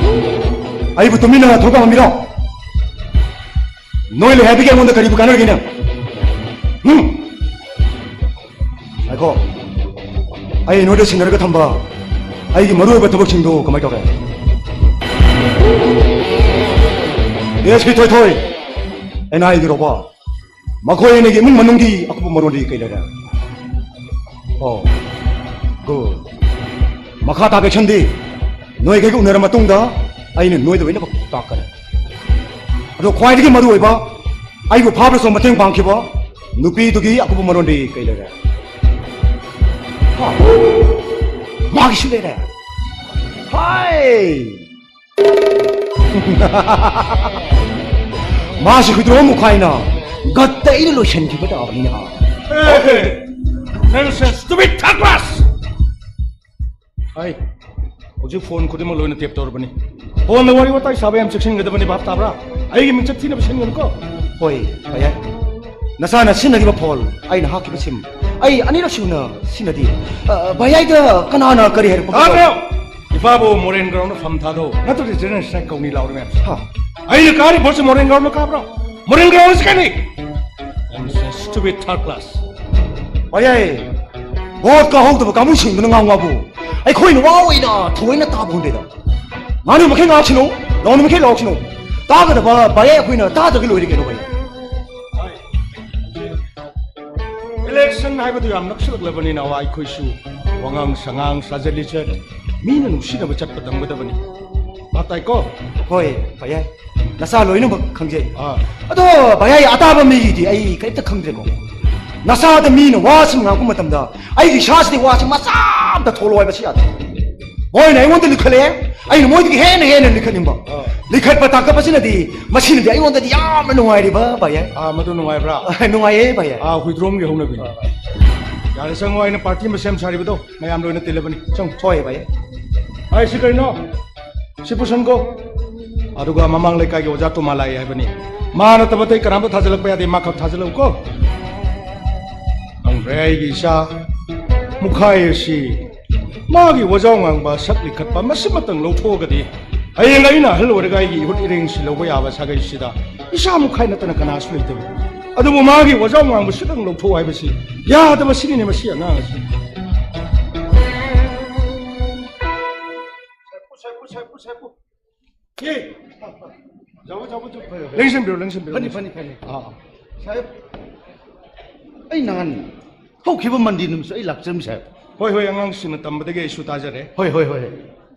ꯑꯩꯕꯨ ꯇꯨꯃꯤꯟꯅ ꯊꯣꯛꯄ ꯉꯝꯕꯤꯔꯣ? ꯅꯣꯏ ꯂꯩ ꯍꯥꯏꯕꯒꯤ ꯑꯩꯉꯣꯟꯗ ꯀꯔꯤꯕꯨ ꯀꯥꯟꯅꯔꯒꯦꯅꯦ? ꯍꯨꯝ? ꯉꯥꯏꯈꯣ꯫ ꯑꯩ ꯅꯣꯏꯗ ꯁꯤꯟꯅꯔꯒ ꯊꯝꯕ ꯑꯩꯒꯤ ꯃꯔꯨꯑꯣꯏꯕ ꯊꯕꯛꯁꯤꯡꯗꯨ ꯀꯃꯥꯏ ꯇꯧꯔꯦ? S P ꯊꯣꯏꯊꯣꯏ, and I D ꯔꯣꯕꯥ, ꯃꯈꯣꯏ ꯑꯅꯤꯒꯤ ꯏꯃꯨꯡ ꯃꯅꯨꯡꯒꯤ ꯑꯀꯨꯞꯄ ꯃꯔꯣꯜꯗꯤ ꯀꯩ ꯂꯩꯔꯦ? ꯑꯣ, ꯒꯨꯗ꯫ ꯃꯈꯥ ꯇꯥꯕ ꯑꯦꯛꯁꯟꯗꯤ ꯅꯣꯏꯈꯩꯒ ꯎꯅꯔ ꯃꯇꯨꯡꯗ ꯑꯩꯅ ꯅꯣꯏꯗ ꯂꯣꯏꯅꯃꯛ ꯇꯥꯛꯀꯅꯤ꯫ ꯑꯗꯣ ꯈ꯭ꯋꯥꯏꯗꯒꯤ ꯃꯔꯨꯑꯣꯏꯕ, ꯑꯩꯕꯨ ꯐꯥꯕꯗꯁꯨ ꯃꯇꯦꯡ ꯄꯥꯡꯈꯤꯕ ꯅꯨꯄꯤꯗꯨꯒꯤ ꯑꯀꯨꯞꯄ ꯃꯔꯣꯜꯗꯤ ꯀꯩ ꯂꯩꯔꯦ? ꯍꯥ? ꯃꯥꯒꯤꯁꯨ ꯂꯩꯔꯦ꯫ ꯍꯥꯏ! ꯃꯥꯁꯤ ꯍꯨꯏꯗ꯭ꯔꯣꯝ ꯃꯨꯈꯥꯏꯅ ꯒꯠꯇ ꯑꯩꯅ ꯂꯣꯏꯁꯤꯟꯈꯤꯕ ꯇꯥꯕꯅꯤꯅ꯫ Hey! ꯅꯪꯁꯦ stupid third class! ꯍꯥꯏ, ꯍꯧꯖꯤꯛ ꯐꯣꯟ ꯈꯨꯗꯤꯡꯃꯛ ꯂꯣꯏꯅ ꯇꯦꯞ ꯇꯧꯔꯕꯅꯤ꯫ ꯐꯣꯟꯗ ꯋꯥꯔꯤ ꯋꯥꯇꯥꯏ ꯁꯥꯕ ꯌꯥꯝ ꯆꯦꯛꯁꯤꯟꯒꯗꯕꯅꯤ, ꯚꯥꯞ ꯇꯥꯕ꯭ꯔꯥ? ꯑꯩꯒꯤ ꯃꯤꯡꯆꯠ ꯊꯤꯅꯕ ꯁꯤꯟꯒꯅꯨꯀꯣ꯫ ꯍꯣꯏ, ꯚꯥꯏꯌꯥꯏ꯫ ꯅꯆꯥꯅ ꯁꯤꯖꯤꯟꯅꯈꯤꯕ ꯐꯣꯟ, ꯑꯩꯅ ꯍꯥꯞꯈꯤꯕ ꯁꯤꯝ, ꯑꯩ ꯑꯅꯤꯔꯛ ꯁꯨꯅ ꯁꯤꯖꯤꯟꯅꯗꯦ꯫ ꯑ, ꯚꯥꯏꯌꯥꯏꯗ ꯀꯅꯥꯅ ꯀꯔꯤ ꯍꯥꯏꯔꯛꯄ? ꯇꯥꯕ꯭ꯔꯣ? ꯏꯄꯥꯕꯨ ꯃꯣꯔꯦꯟ ꯒ꯭ꯔꯥꯎꯟꯗ ꯐꯝ ꯊꯥꯗꯣ, ꯅꯠꯇ꯭ꯔꯗꯤ ꯖꯦꯅꯦꯔꯦꯜ ꯁ꯭ꯇ꯭ꯔꯥꯏꯛ ꯀꯧꯅꯤ ꯂꯥꯎꯔꯤ ꯃꯌꯥꯝꯁꯦ꯫ ꯍꯥ? ꯑꯩꯅ ꯀꯥꯔꯤ ꯚꯣꯠꯁꯦ ꯃꯣꯔꯦꯟ ꯒ꯭ꯔꯥꯎꯟꯗ ꯀꯥꯕ꯭ꯔꯣ? ꯃꯣꯔꯦꯟ ꯒ꯭ꯔꯥꯎꯟꯁꯦ ꯀꯩꯅꯤ? Nonsense, stupid third class. ꯚꯥꯏꯌꯥꯏ, ꯚꯣꯠ ꯀꯥꯍꯧꯗꯕ ꯀꯥꯡꯕꯨꯁꯤꯡꯗꯨꯅ ꯉꯥꯡꯕꯕꯨ ꯑꯩꯈꯣꯏꯅ ꯋꯥ ꯑꯣꯏꯅ ꯊꯑꯣꯏꯅ ꯇꯥꯕ ꯉꯝꯗꯦꯗ꯫ ꯉꯥꯅꯨ ꯃꯈꯩ ꯉꯥꯎꯁꯤꯅꯨ, ꯂꯥꯎꯅꯨ ꯃꯈꯩ ꯂꯥꯎꯁꯤꯅꯨ꯫ ꯇꯥꯒꯗꯕ ꯚꯥꯏꯌꯥꯏ ꯑꯩꯈꯣꯏꯅ ꯇꯥꯗ꯭ꯔꯒ ꯂꯣꯏꯔꯦ ꯀꯩꯅꯣ ꯚꯥꯏ꯫ ꯏꯂꯦꯛꯁꯟ ꯍꯥꯏꯕꯗꯨ ꯌꯥꯝ ꯅꯛꯁꯤꯜꯂꯛꯂꯕꯅꯤꯅ ꯑꯩꯈꯣꯏꯁꯨ ꯋꯥꯉꯥꯡ ꯁꯉꯥꯡ, ꯁꯥꯖꯠ ꯂꯤꯆꯠ, ꯃꯤꯅ ꯅꯨꯡꯁꯤꯅꯕ ꯆꯠꯄ ꯇꯝꯒꯗꯕꯅꯤ꯫ ꯚꯥꯞ ꯇꯥꯏꯀꯣ? ꯍꯣꯏ, ꯚꯥꯏꯌꯥꯏ꯫ ꯅꯆꯥ ꯂꯣꯏꯅꯃꯛ ꯈꯪꯖꯩ꯫ ꯑꯥ꯫ ꯑꯗꯣ ꯚꯥꯏꯌꯥꯏ, ꯑꯇꯥꯕ ꯃꯤꯒꯤꯗꯤ ꯑꯩ ꯀꯔꯤꯝꯇ ꯈꯪꯗ꯭ꯔꯦꯀꯣ꯫ ꯅꯆꯥꯗ ꯃꯤꯅ ꯋꯥꯁꯤꯡ ꯉꯥꯡꯉꯛꯄ ꯃꯇꯝꯗ ꯑꯩꯒꯤ ꯏꯁꯥꯁꯤꯗꯤ ꯋꯥꯁꯤ ꯃꯆꯥ ꯑꯝꯇ ꯊꯣꯛꯂꯣ ꯍꯥꯏꯕꯁꯤ ꯌꯥꯗꯦ꯫ ꯃꯣꯏꯅ ꯑꯩꯉꯣꯟꯗ ꯂꯤꯈꯠꯂꯛꯑꯦ, ꯑꯩꯅ ꯃꯣꯏꯗꯒꯤ ꯍꯦꯟꯅ ꯍꯦꯟꯅ ꯂꯤꯈꯠꯅꯤꯡꯕ꯫ ꯑꯥ꯫ ꯂꯤꯈꯠꯄ ꯇꯥꯛꯀꯠꯄꯁꯤꯅꯗꯤ, ꯃꯁꯤꯅꯗꯤ ꯑꯩꯉꯣꯟꯗꯗꯤ ꯌꯥꯝꯅ ꯅꯨꯡꯉꯥꯏꯔꯤꯕ, ꯚꯥꯏꯌꯥꯏ꯫ ꯑꯥ, ꯃꯗꯨ ꯅꯨꯡꯉꯥꯏꯕ꯭ꯔꯥ? ꯑꯥ, ꯅꯨꯡꯉꯥꯏꯌꯦ, ꯚꯥꯏꯌꯥꯏ꯫ ꯑꯥ, ꯍꯨꯏꯗ꯭ꯔꯣꯝꯒꯤ ꯍꯧꯅꯕꯤꯅꯤ꯫ ꯑꯥ, ꯑꯥ꯫ ꯌꯥꯔꯦ, ꯆꯪꯉꯣ, ꯑꯩꯅ ꯄꯥꯔꯇꯤ ꯑꯃ ꯁꯦꯝ ꯁꯥꯔꯤꯕꯗꯣ, ꯃꯌꯥꯝ ꯂꯣꯏꯅ ꯇꯤꯜꯂꯕꯅꯤ꯫ ꯆꯪꯉꯣ꯫ ꯍꯣꯏ, ꯚꯥꯏꯌꯥꯏ꯫ ꯑꯩ ꯁꯤ ꯀꯔꯤꯅꯣ? ꯁꯤ ꯄꯨꯁꯟꯀꯣ꯫ ꯑꯗꯨꯒ ꯃꯃꯥꯡ ꯂꯩꯀꯥꯏꯒꯤ ꯑꯣꯖꯥ ꯇꯣꯃꯥ ꯂꯥꯛꯑꯦ ꯍꯥꯏꯕꯅꯤ꯫ ꯃꯥ ꯅꯠꯇꯕ ꯑꯇꯩ ꯀꯅꯥꯝꯇ ꯊꯥꯖꯤꯜꯂꯛꯄ ꯌꯥꯗꯦ, ꯃꯥ ꯈꯛ ꯊꯥꯖꯤꯜꯂꯛꯎꯀꯣ꯫ ꯈꯪꯗ꯭ꯔꯦ, ꯑꯩꯒꯤ ꯏꯆꯥ ꯃꯨꯈꯥꯏ ꯑꯁꯤ ꯃꯥꯒꯤ ꯋꯥꯖꯥꯎ ꯉꯥꯡꯕ, ꯁꯛ ꯂꯤꯈꯠꯄ ꯃꯁꯤꯃꯇꯪ ꯂꯧꯊꯣꯛꯑꯒꯗꯤ ꯍꯌꯦꯡ ꯑꯩꯅ ꯑꯍꯜ ꯑꯣꯏꯔꯒ ꯑꯩꯒꯤ ꯏꯍꯨꯠ ꯏꯔꯦꯡꯁꯤ ꯂꯧꯕ ꯌꯥꯕ ꯁꯥꯒꯩꯁꯤꯗ ꯏꯆꯥ ꯃꯨꯈꯥꯏ ꯅꯠꯇꯅ ꯀꯅꯥꯁꯨ ꯂꯩꯇꯕ꯫ ꯑꯗꯨꯕꯨ ꯃꯥꯒꯤ ꯋꯥꯖꯥꯎ ꯉꯥꯡꯕꯁꯤꯗꯪ ꯂꯧꯊꯣꯛꯑꯣ ꯍꯥꯏꯕꯁꯤ ꯌꯥꯗꯕ ꯁꯤꯅꯤꯅꯦ ꯃꯁꯤ ꯑꯉꯥꯡ ꯑꯁꯤ꯫ ꯁꯥꯍꯦꯕ꯫ ꯑꯦ, ꯖꯥꯎ, ꯖꯥꯎ, ꯖꯥꯎ꯫ ꯂꯦꯡꯁꯤꯟꯕꯤꯔꯣ, ꯂꯦꯡꯁꯤꯟꯕꯤꯔꯣ꯫ ꯐꯅꯤ, ꯐꯅꯤ, ꯐꯅꯤ꯫ ꯑꯥ, ꯑꯥ꯫ ꯁꯥꯍꯦꯕ, ꯑꯩ ꯅꯍꯥꯟ ꯍꯧꯈꯤꯕ ꯃꯟꯗꯦ ꯅꯨꯃꯤꯠꯁꯨ ꯑꯩ ꯂꯥꯛꯆꯔꯝꯃꯤ, ꯁꯥꯍꯦꯕ꯫ ꯍꯣꯏ, ꯍꯣꯏ, ꯑꯉꯥꯡꯁꯤꯡꯅ ꯇꯝꯕꯗꯒꯤ ꯑꯩꯁꯨ ꯇꯥꯖꯔꯦ꯫ ꯍꯣꯏ, ꯍꯣꯏ, ꯍꯣꯏ꯫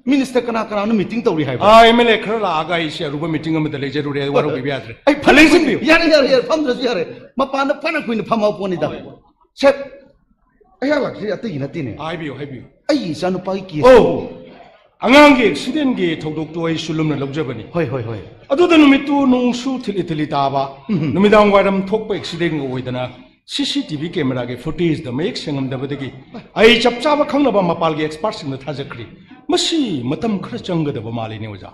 ꯃꯤꯅꯤꯁꯇꯔ ꯀꯅꯥ ꯀꯅꯥꯅꯣ ꯃꯤꯇꯤꯡ ꯇꯧꯔꯤ ꯍꯥꯏꯕ? ꯑꯥ, ꯑꯦꯝ ꯑꯦꯜ ꯑꯦ ꯈꯔ ꯂꯥꯛꯑꯒ ꯑꯩꯁꯦ ꯑꯔꯨꯕ ꯃꯤꯇꯤꯡ ꯑꯃꯗ ꯂꯩꯖꯔꯨꯔꯦ, ꯋꯥꯔꯧꯕꯤꯕ ꯌꯥꯗ꯭ꯔꯦ꯫ ꯑꯩ ꯐꯅꯤ, ꯂꯦꯡꯁꯤꯟꯕꯤꯌꯨ꯫ ꯌꯥꯔꯦ, ꯌꯥꯔꯦ, ꯌꯥꯔꯦ, ꯐꯝꯗ꯭ꯔꯁꯨ ꯌꯥꯔꯦ꯫ ꯃꯄꯥꯟꯗ ꯐꯅ ꯀꯨꯏꯅ ꯐꯝꯍꯧ ꯄꯣꯠꯅꯤꯗ꯫ ꯍꯣꯏ, ꯍꯣꯏ꯫ ꯁꯥꯍꯦꯕ, ꯑꯩꯍꯥꯛ ꯂꯥꯛꯆꯔꯤꯁꯦ ꯑꯇꯩꯒꯤ ꯅꯠꯇꯦꯅꯦ꯫ ꯑꯥ, ꯍꯥꯏꯕꯤꯌꯨ, ꯍꯥꯏꯕꯤꯌꯨ꯫ ꯑꯩꯒꯤ ꯏꯆꯥꯅꯨꯄꯥꯒꯤ ꯀꯦꯁ ꯑꯣ, ꯑꯗꯨ ꯑꯉꯥꯡꯒꯤ ꯑꯦꯛꯁꯤꯗꯦꯟꯒꯤ ꯊꯧꯗꯣꯛꯇꯨ ꯑꯩꯁꯨ ꯂꯨꯝꯅ ꯂꯧꯖꯕꯅꯤ꯫ ꯍꯣꯏ, ꯍꯣꯏ, ꯍꯣꯏ꯫ ꯑꯗꯨꯗ ꯅꯨꯃꯤꯠꯇꯨ ꯅꯣꯡꯁꯨ ꯊꯤꯠꯂꯤ ꯊꯤꯠꯂꯤ ꯇꯥꯕ, ꯎꯝ꯫ ꯅꯨꯃꯤꯗꯥꯡ ꯋꯥꯏꯔꯝ ꯊꯣꯛꯄ ꯑꯦꯛꯁꯤꯗꯦꯟꯒ ꯑꯣꯏꯗꯅ ꯁꯤ ꯁꯤ ꯇꯤ ꯚꯤ ꯀꯦꯃꯦꯔꯥꯒꯤ ꯐꯨꯇꯦꯖꯇ ꯃꯌꯦꯛ ꯁꯦꯡꯉꯝꯗꯕꯗꯒꯤ ꯑꯩ ꯆꯞ ꯆꯥꯕ ꯈꯪꯅꯕ ꯃꯄꯥꯜꯒꯤ ꯑꯦꯛꯁꯄꯥꯔꯠꯁꯤꯡꯗ ꯊꯥꯖꯈ꯭ꯔꯤ꯫ ꯃꯁꯤ ꯃꯇꯝ ꯈꯔ ꯆꯪꯒꯗꯕ ꯃꯥꯜꯂꯤꯅꯦ, ꯑꯣꯖꯥ꯫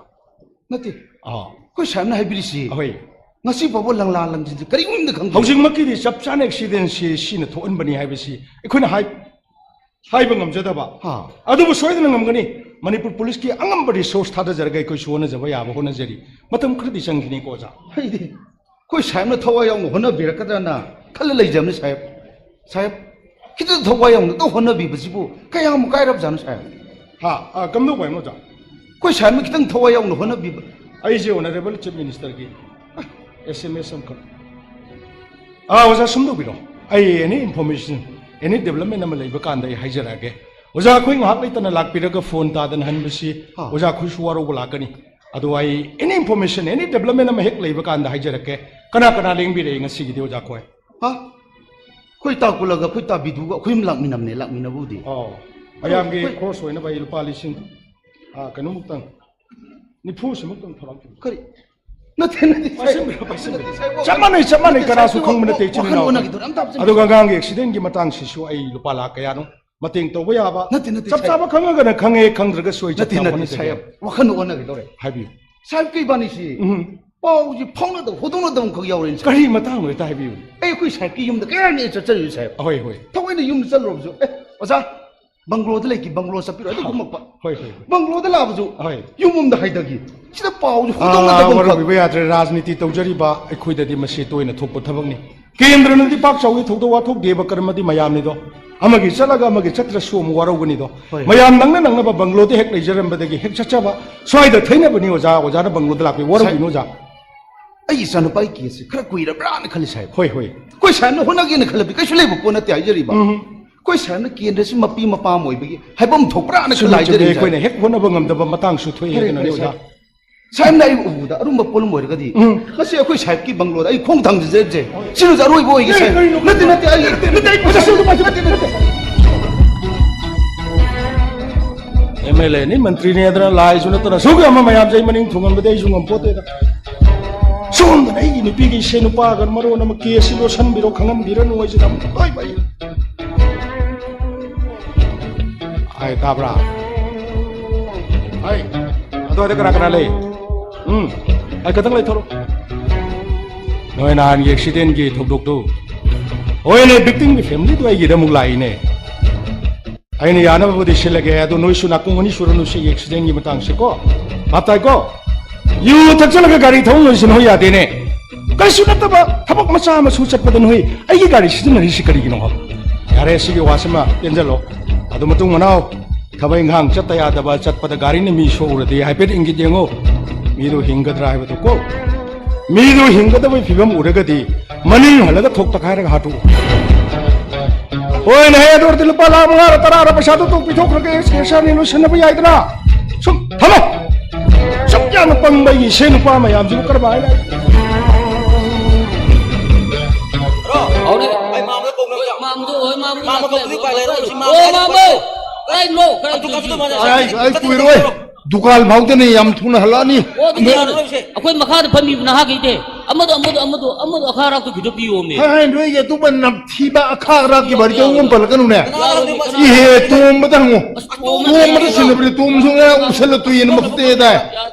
ꯅꯠꯇꯦ꯫ ꯑꯥ꯫ ꯑꯩꯈꯣꯏ ꯁꯥꯍꯦꯕꯅ ꯍꯥꯏꯕꯤꯔꯤꯁꯤ ꯍꯣꯏ꯫ ꯉꯁꯤ ꯐꯥꯎꯕ ꯂꯪꯂꯥ ꯂꯪꯁꯤꯟꯁꯤ ꯀꯔꯤꯒꯨꯝꯕꯗ ꯈꯪꯗꯦ꯫ ꯍꯧꯖꯤꯛꯃꯛꯀꯤꯗꯤ ꯆꯞ ꯆꯥꯅ ꯑꯦꯛꯁꯤꯗꯦꯟꯁꯤ ꯁꯤꯅ ꯊꯣꯛꯍꯟꯕꯅꯤ ꯍꯥꯏꯕꯁꯤ ꯑꯩꯈꯣꯏꯅ ꯍꯥꯏ-, ꯍꯥꯏꯕ ꯉꯝꯖꯗꯕ꯫ ꯍꯥ꯫ ꯑꯗꯨꯕꯨ ꯁꯣꯏꯗꯅ ꯉꯝꯒꯅꯤ꯫ ꯃꯅꯤꯄꯨꯔ ꯄꯨꯂꯤꯁꯀꯤ ꯑꯉꯝꯕ ꯔꯤꯁꯣꯔꯁ ꯊꯥꯗꯖꯔꯒ ꯑꯩꯈꯣꯏꯁꯨ ꯍꯣꯠꯅꯖꯕ ꯌꯥꯕ ꯍꯣꯠꯅꯖꯔꯤ꯫ ꯃꯇꯝ ꯈꯔꯗꯤ ꯆꯪꯈꯤꯅꯤꯀꯣ, ꯑꯣꯖꯥ꯫ ꯑꯩꯗꯤ ꯑꯩꯈꯣꯏ ꯁꯥꯍꯦꯕꯅ ꯊꯋꯥꯏ ꯌꯥꯎꯅ ꯍꯣꯠꯅꯕꯤꯔꯛꯀꯗ꯭ꯔꯅ ꯈꯜꯂ ꯂꯩꯖꯕꯅꯤ, ꯁꯥꯍꯦꯕ꯫ ꯁꯥꯍꯦꯕ, ꯈꯤꯇꯪ ꯊꯋꯥꯏ ꯌꯥꯎꯅ ꯇꯧ ꯍꯣꯠꯅꯕꯤꯕꯁꯤꯕꯨ ꯀꯌꯥꯃꯨꯛ ꯀꯥꯏꯔꯕꯖꯥꯠꯅꯣ, ꯁꯥꯍꯦꯕ? ꯍꯥ, ꯑ, ꯀꯝꯗꯧꯕ ꯍꯥꯏꯅꯣ, ꯑꯣꯖꯥ? ꯑꯩꯈꯣꯏ ꯁꯥꯍꯦꯕꯅ ꯈꯤꯇꯪ ꯊꯋꯥꯏ ꯌꯥꯎꯅ ꯍꯣꯠꯅꯕꯤꯕ꯫ ꯑꯩꯁꯦ ꯑꯣꯅꯔꯦꯕꯜ ꯆꯤꯐ ꯃꯤꯅꯤꯁꯇꯔꯒꯤ ꯑꯦꯁ ꯑꯦꯝ ꯑꯦꯁ ꯑꯃꯈꯛ꯫ ꯑꯥ, ꯑꯣꯖꯥ, ꯁꯨꯝ ꯇꯧꯕꯤꯔꯣ꯫ ꯑꯩ ꯑꯦꯅꯤ ꯏꯟꯐꯣꯔꯃꯦꯁꯟ, ꯑꯦꯅꯤ ꯗꯦꯕꯂꯞꯃꯦꯟ ꯑꯃ ꯂꯩꯕ ꯀꯥꯟꯗ ꯑꯩ ꯍꯥꯏꯖꯔꯛꯑꯒꯦ꯫ ꯑꯣꯖꯥ, ꯑꯩꯈꯣꯏ ꯉꯥꯏꯍꯥꯛ ꯂꯩꯇꯅ ꯂꯥꯛꯄꯤꯔꯒ ꯐꯣꯟ ꯇꯥꯗꯅ ꯍꯟꯕꯁꯤ ꯍꯥ꯫ ꯑꯣꯖꯥ, ꯑꯩꯈꯣꯏꯁꯨ ꯋꯥꯔꯧꯕ ꯂꯥꯛꯀꯅꯤ꯫ ꯑꯗꯣ ꯑꯩ ꯑꯦꯅꯤ ꯏꯟꯐꯣꯔꯃꯦꯁꯟ, ꯑꯦꯅꯤ ꯗꯦꯕꯂꯞꯃꯦꯟ ꯑꯃ ꯍꯦꯛ ꯂꯩꯕ ꯀꯥꯟꯗ ꯍꯥꯏꯖꯔꯛꯀꯦ꯫ ꯀꯅꯥ ꯀꯅꯥ ꯂꯦꯡꯕꯤꯔꯛꯏ ꯉꯁꯤꯒꯤꯗꯤ, ꯑꯣꯖꯥ ꯈꯣꯏ? ꯍꯥ? ꯑꯩꯈꯣꯏ ꯇꯥ ꯀꯨꯂꯒ ꯑꯩꯈꯣꯏ ꯇꯥ ꯕꯤꯗꯨꯒ ꯑꯩꯈꯣꯏ ꯑꯍꯨꯝ ꯂꯥꯛꯃꯤꯟꯅꯕꯅꯦ, ꯂꯥꯛꯃꯤꯟꯅꯕꯕꯨꯗꯤ꯫ ꯑꯣ, ꯃꯌꯥꯝꯒꯤ ꯑꯩꯈꯣꯏ ꯈꯣꯔꯁ ꯑꯣꯏꯅꯕ ꯑꯩ ꯂꯨꯄꯥ ꯂꯤꯁꯤꯡ, ꯑꯥ, ꯀꯩꯅꯣꯃꯨꯛꯇꯪ, ꯅꯤꯐꯨ ꯁꯤꯃꯨꯛꯇꯪ ꯊꯧꯔꯥꯡ ꯇꯧꯕꯤꯌꯨ꯫ ꯀꯔꯤ? ꯅꯠꯇꯦ, ꯅꯠꯇꯦ, ꯁꯥꯍꯦꯕ꯫ ꯄꯥꯏꯁꯤꯟꯕꯤꯔꯣ, ꯄꯥꯏꯁꯤꯟꯕꯤꯔꯣ꯫ ꯅꯠꯇꯦ, ꯁꯥꯍꯦꯕ, ꯆꯞ ꯃꯥꯟꯅꯩ, ꯅꯠꯇꯦ, ꯆꯞ ꯃꯥꯟꯅꯩ, ꯁꯥꯍꯦꯕ, ꯀꯅꯥꯁꯨ ꯋꯥꯈꯜ, ꯈꯪꯕ ꯅꯠꯇꯦ, ꯏꯆꯤꯟ ꯋꯥꯈꯜ ꯏꯅꯥꯎ꯫ ꯑꯣꯟꯅꯈꯤꯗꯣꯔꯦ, ꯑꯝꯇ ꯍꯥꯞꯆꯤꯟꯕꯤꯌꯨ꯫ ꯑꯗꯨꯒ ꯑꯉꯥꯡꯒꯤ ꯑꯦꯛꯁꯤꯗꯦꯟꯒꯤ ꯃꯇꯥꯡꯁꯤꯁꯨ ꯑꯩ ꯂꯨꯄꯥ ꯂꯥꯈ ꯀꯌꯥꯅꯣ ꯃꯇꯦꯡ ꯇꯧꯕ ꯌꯥꯕ꯫ ꯅꯠꯇꯦ, ꯅꯠꯇꯦ, ꯆꯞ ꯁꯥꯍꯦꯕ꯫ ꯆꯥꯕ ꯈꯪꯉꯒꯅ ꯈꯪꯉꯦ, ꯈꯪꯗ꯭ꯔꯒ ꯁꯣꯏ ꯆꯠ ꯅꯠꯇꯦ, ꯅꯠꯇꯦ, ꯍꯣꯠꯅꯖꯒꯦ꯫ ꯁꯥꯍꯦꯕ, ꯋꯥꯈꯜ ꯑꯣꯟꯅꯈꯤꯗꯣꯔꯦ꯫ ꯍꯥꯏꯕꯤꯌꯨ꯫ ꯁꯥꯍꯦꯕ, ꯀꯩ ꯏꯕꯥꯅꯤꯁꯤ ꯎꯝ꯫ ꯄꯥꯎꯁꯤ ꯐꯥꯎꯅꯗꯕ, ꯍꯣꯗꯣꯛꯅꯗꯕ ꯑꯃꯈꯛ ꯌꯥꯎꯔꯦꯅꯦ, ꯁꯥꯍꯦꯕ꯫ ꯀꯔꯤ ꯃꯇꯥꯡ ꯑꯣꯏꯇ ꯍꯥꯏꯕꯤꯌꯨ꯫ ꯑꯩ ꯑꯩꯈꯣꯏ ꯁꯥꯍꯦꯕꯀꯤ ꯌꯨꯝꯗ ꯀꯌꯥꯔꯛꯅꯤ ꯑꯩ ꯆꯠꯆꯔꯨꯏ, ꯁꯥꯍꯦꯕ꯫ ꯍꯣꯏ, ꯍꯣꯏ꯫ ꯊꯑꯣꯏꯅ ꯌꯨꯝꯗ ꯆꯠꯂꯨꯔꯕꯁꯨ, "ꯑꯦ, ꯑꯣꯖꯥ, ꯕꯪꯒ꯭ꯂꯣꯗ ꯂꯩꯈꯤ, ꯕꯪꯒ꯭ꯂꯣ ꯆꯠꯄꯤꯔꯣ", ꯑꯗꯨꯝ ꯈꯨꯝꯃꯛꯄ꯫ ꯍꯣꯏ, ꯍꯣꯏ, ꯍꯣꯏ꯫ ꯕꯪꯒ꯭ꯂꯣꯗ ꯂꯥꯛꯑꯕꯁꯨ ꯍꯣꯏ꯫ ꯌꯨꯝ ꯑꯃꯗ ꯍꯥꯏꯗꯈꯤ꯫ ꯁꯤꯗ ꯄꯥꯎꯁꯦ ꯑꯥ, ꯍꯣꯗꯣꯛꯅꯗꯕ ꯑꯃꯈꯛ꯫ ꯋꯥꯔꯧꯕꯤꯕ ꯌꯥꯗ꯭ꯔꯦ, ꯔꯥꯖꯅꯤꯇꯤ ꯇꯧꯖꯔꯤꯕ ꯑꯩꯈꯣꯏꯗꯗꯤ ꯃꯁꯤ ꯇꯣꯏꯅ ꯊꯣꯛꯄ ꯊꯕꯛꯅꯤ꯫ ꯀꯦꯟꯗ꯭ꯔꯅꯗꯤ ꯄꯥꯛ ꯆꯥꯎꯏ, ꯊꯧꯗꯣꯛ ꯋꯥꯊꯣꯛ ꯗꯦꯕ ꯀꯔꯃꯗꯤ ꯃꯌꯥꯝꯅꯤꯗꯣ꯫ ꯑꯃꯒꯤ ꯆꯠꯂꯒ ꯑꯃꯒꯤ ꯆꯠꯇ꯭ꯔꯁꯨ ꯑꯃꯨꯛ ꯋꯥꯔꯧꯒꯅꯤꯗꯣ꯫ ꯍꯣꯏ꯫ ꯃꯌꯥꯝ ꯅꯪꯅ ꯅꯪꯅꯕ ꯕꯪꯒ꯭ꯂꯣꯗ ꯍꯦꯛ ꯂꯩꯖꯔꯝꯕꯗꯒꯤ ꯍꯦꯛ ꯆꯠꯆꯕ꯫ ꯁ꯭ꯋꯥꯏꯗ ꯊꯩꯅꯕꯅꯤ ꯑꯣꯖꯥ, ꯑꯣꯖꯥꯅ ꯕꯪꯒ꯭ꯂꯣꯗ ꯂꯥꯛꯄꯤ, ꯋꯥꯔꯧꯕꯤꯅꯨ ꯑꯣꯖꯥ꯫ ꯑꯩ ꯏꯆꯥꯅꯨꯄꯥꯒꯤ ꯀꯦꯁꯁꯦ ꯈꯔ ꯀꯨꯏꯔꯕ꯭ꯔꯥꯅ ꯈꯜꯂꯤ ꯁꯥꯍꯦꯕ꯫ ꯍꯣꯏ, ꯍꯣꯏ꯫ ꯑꯩꯈꯣꯏ ꯁꯥꯍꯦꯕꯅ ꯍꯣꯠꯅꯒꯦꯅ ꯈꯜꯂꯕꯗꯤ ꯀꯩꯁꯨ ꯂꯩꯕ ꯄꯣꯠ ꯅꯠꯇꯦ ꯍꯥꯏꯖꯔꯤꯕ꯫ ꯎꯝ꯫ ꯑꯩꯈꯣꯏ ꯁꯥꯍꯦꯕꯅ ꯀꯦꯟꯗ꯭ꯔꯁꯤ ꯃꯄꯤ ꯃꯄꯥ ꯑꯃ ꯑꯣꯏꯕꯒꯤ ꯍꯥꯏꯐꯝ ꯊꯣꯛꯄ꯭ꯔꯥꯅ ꯈꯜꯂꯤ ꯆꯨꯝꯃꯤ, ꯆꯨꯝꯃꯤ꯫ ꯍꯥꯏꯖꯔꯤꯕ꯫ ꯑꯩꯈꯣꯏꯅ ꯍꯦꯛ ꯍꯣꯠꯅꯕ ꯉꯝꯗꯕ ꯃꯇꯥꯡꯁꯨ ꯊꯣꯛꯑꯦ ꯐꯔꯦ, ꯑꯗꯨꯅꯅꯦ ꯐꯔꯦ, ꯑꯣꯖꯥ꯫ ꯁꯥꯍꯦꯕ꯫ ꯁꯥꯍꯦꯕꯅ ꯑꯩꯕꯨ ꯎꯕꯗ ꯑꯔꯨꯝꯕ ꯄꯣꯠꯂꯨꯝ ꯑꯣꯏꯔꯒꯗꯤ ꯎꯝ꯫ ꯉꯁꯤ ꯑꯩꯈꯣꯏ ꯁꯥꯍꯦꯕꯀꯤ ꯕꯪꯒ꯭ꯂꯣꯗ ꯑꯩ ꯈꯣꯡ ꯊꯥꯡꯖꯖꯔꯤꯕꯁꯦ ꯁꯤꯅꯁꯨ ꯑꯔꯣꯏꯕ ꯑꯣꯏꯒꯦ ꯁꯥꯍꯦꯕ꯫ ꯀꯔꯤꯅꯣ? ꯅꯠꯇꯦ, ꯅꯠꯇꯦ, ꯑꯩ ꯅꯠꯇꯦ, ꯅꯠꯇꯦ, ꯑꯩ ꯄꯩꯁꯥ ꯁꯨꯗ ꯄꯥꯏꯁꯦ꯫ ꯅꯠꯇꯦ, ꯅꯠꯇꯦ꯫ ꯑꯦꯝ ꯑꯦꯜ ꯑꯦꯅꯤ, ꯃꯟꯇ꯭ꯔꯤꯅꯤ ꯍꯥꯏꯗꯅ ꯂꯥꯏꯁꯨ ꯅꯠꯇꯅ ꯁꯨꯛ ꯌꯥꯝꯕ ꯃꯌꯥꯝꯁꯦ ꯑꯩ ꯃꯅꯤꯡ ꯊꯨꯡꯍꯟꯕꯗꯤ ꯑꯩꯁꯨ ꯉꯝꯄꯣꯠꯇꯦꯗ꯫ ꯁꯣꯝꯗꯅ ꯑꯩꯒꯤ ꯅꯨꯄꯤꯒꯤ ꯏꯁꯩ ꯅꯨꯄꯥꯒ ꯃꯔꯣꯟ ꯑꯃ ꯀꯦꯁꯁꯤ ꯂꯣꯠꯁꯟꯕꯤꯔꯣ, ꯈꯪꯍꯟꯕꯤꯔꯅꯨ ꯍꯥꯏꯁꯤꯅ ꯑꯃꯨꯛ ꯂꯣꯏ ꯐꯩ꯫ ꯍꯥꯏ ꯇꯥꯕ꯭ꯔꯥ? ꯍꯥꯏ, ꯑꯗꯨꯋꯥꯏꯗ ꯀꯅꯥ ꯀꯅꯥ ꯂꯩ? ꯎꯝ, ꯑꯩ ꯈꯇꯪ ꯂꯩꯊꯣꯔꯛꯑꯣ꯫ ꯅꯣꯏ ꯅꯍꯥꯟꯒꯤ ꯑꯦꯛꯁꯤꯗꯦꯟꯒꯤ ꯊꯧꯗꯣꯛꯇꯨ, ꯍꯣꯏꯅꯦ, ꯚꯤꯛꯇꯤꯝꯒꯤ ꯐꯦꯃꯤꯂꯤꯗꯨ ꯑꯩꯒꯤꯗ ꯑꯃꯨꯛ ꯂꯥꯛꯏꯅꯦ꯫ ꯑꯩꯅ ꯌꯥꯅꯕꯕꯨꯗꯤ ꯁꯤꯜꯂꯒꯦ, ꯑꯗꯣ ꯅꯣꯏꯁꯨ ꯅꯥꯀꯣꯡ ꯑꯅꯤ ꯁꯨꯔꯅꯨ ꯁꯤꯒꯤ ꯑꯦꯛꯁꯤꯗꯦꯟꯒꯤ ꯃꯇꯥꯡꯁꯦꯀꯣ꯫ ꯚꯥꯞ ꯇꯥꯏꯀꯣ? ꯌꯨ ꯊꯛꯆꯜꯂꯒ ꯒꯥꯔꯤ ꯊꯧꯕ ꯅꯣꯏꯁꯤ ꯅꯣꯏ ꯌꯥꯗꯦꯅꯦ꯫ ꯀꯩꯁꯨ ꯅꯠꯇꯕ ꯊꯕꯛ ꯃꯆꯥ ꯃꯁꯨ ꯆꯠꯄꯗ ꯅꯣꯏ ꯑꯩꯒꯤ ꯒꯥꯔꯤ ꯁꯤꯖꯤꯟꯅꯔꯤꯁꯤ ꯀꯔꯤꯒꯤꯅꯣ? ꯌꯥꯔꯦ, ꯁꯤꯒꯤ ꯋꯥꯁꯤꯃ ꯄꯦꯟꯖꯜꯂꯣ꯫ ꯑꯗꯨ ꯃꯇꯨꯡ ꯃꯅꯥꯎ ꯊꯕꯛ ꯏꯪꯈꯥꯡ ꯆꯠꯇ ꯌꯥꯗꯕ ꯆꯠꯄꯗ ꯒꯥꯔꯤꯅ ꯃꯤ ꯁꯣꯛꯎꯔꯗꯤ ꯍꯥꯏꯐꯦꯠ ꯏꯪꯒꯤꯠ ꯌꯦꯡꯉꯨ꯫ ꯃꯤꯗꯨ ꯍꯤꯡꯒꯗ꯭ꯔꯥ ꯍꯥꯏꯕꯗꯨ ꯀꯣ꯫ ꯃꯤꯗꯨ ꯍꯤꯡꯒꯗꯕꯒꯤ ꯐꯤꯕꯝ ꯎꯔꯒꯗꯤ ꯃꯅꯤꯡ ꯍꯜꯂꯒ ꯊꯣꯛ ꯇꯛꯈꯥꯏꯔꯒ ꯍꯥꯠꯇꯣꯛꯎ꯫ ꯍꯣꯏꯅꯦ, ꯑꯗꯨ ꯑꯣꯏꯔꯗꯤ ꯂꯨꯄꯥ ꯂꯥꯈ ꯃꯉꯥꯔ ꯇꯔꯥꯔ ꯄꯩꯁꯥꯗꯨ ꯇꯣꯛ ꯄꯤꯊꯣꯛꯈ꯭ꯔꯒꯦ, ꯀꯦꯁ ꯑꯅꯤ ꯂꯣꯏꯁꯤꯟꯅꯕ ꯌꯥꯏꯗꯅ꯫ ꯁꯨꯝ ꯊꯝꯃꯣ꯫ ꯁꯨꯛ ꯌꯥꯝꯅ ꯄꯪꯕ ꯑꯩꯒꯤ ꯏꯁꯩ ꯅꯨꯄꯥ ꯃꯌꯥꯝꯁꯤꯕꯨ ꯀꯔꯝꯍꯥꯏꯅ? ꯍꯧꯔꯦ꯫ ꯑꯩ ꯃꯥꯝꯗ ꯀꯧꯅꯕ꯫ ꯃꯥꯝꯗꯣ, ꯍꯣꯏ, ꯃꯥꯝꯗꯣ ꯃꯥꯝꯗ ꯂꯥꯛꯈ꯭ꯔꯦ꯫ ꯀꯧꯕꯗꯤ ꯎꯄꯥꯏ ꯂꯩꯔꯣꯏ꯫ ꯁꯤ ꯃꯥꯝꯗ ꯑꯣ, ꯃꯥꯝꯗꯣ꯫ ꯑꯩ ꯂꯣ, ꯈꯔ ꯑꯗꯨ ꯀꯞꯄꯗꯣ ꯊꯨꯖꯤꯟ꯫ ꯃꯥꯅ ꯑꯩ, ꯑꯩ ꯀꯨꯏꯔꯣꯏ꯫ ꯗꯨꯀꯥꯟ ꯐꯥꯎꯗꯅꯦ ꯌꯥꯝ ꯊꯨꯅ ꯍꯜꯂꯛꯑꯅꯤ꯫ ꯑꯣ, ꯑꯗꯨꯗꯤ ꯑꯗꯣ ꯌꯥꯔꯣꯏ꯫ ꯑꯩꯈꯣꯏ ꯃꯈꯥꯗ ꯐꯝꯃꯤꯕ ꯅꯍꯥꯒꯩꯗꯤ ꯑꯃꯗꯣ, ꯑꯃꯗꯣ, ꯑꯃꯗꯣ, ꯑꯃꯗꯣ ꯑꯈꯥ ꯑꯔꯥꯛꯇꯣ ꯈꯤꯇ ꯄꯤꯌꯣꯃꯦ꯫ ꯍꯥꯏ, ꯍꯥꯏ, ꯅꯣꯏꯒꯤ ꯑꯗꯨꯒꯨꯝꯕ ꯅꯝꯊꯤꯕ ꯑꯈꯥ ꯑꯔꯥꯛꯀꯤ ꯋꯥꯔꯤꯗꯣ ꯑꯃꯨꯛ ꯄꯜꯂꯛꯀꯅꯨꯅꯦ꯫ ꯀꯅꯥ ꯍꯥꯏꯅꯣ? ꯏꯍꯦ, ꯇꯣꯝꯕꯗ ꯍꯪꯉꯣ꯫ ꯑꯁ, ꯇꯣꯝꯕ ꯇꯣꯝꯕꯗ ꯍꯪꯉꯣ꯫ ꯁꯤꯟꯅꯕꯅꯦ, ꯇꯣꯝꯁꯨ ꯉꯔꯥꯡ ꯎꯁꯜꯂ ꯇꯨꯏꯌꯦꯅ ꯃꯈꯨꯠꯇ ꯍꯦꯛ ꯇꯥꯏ꯫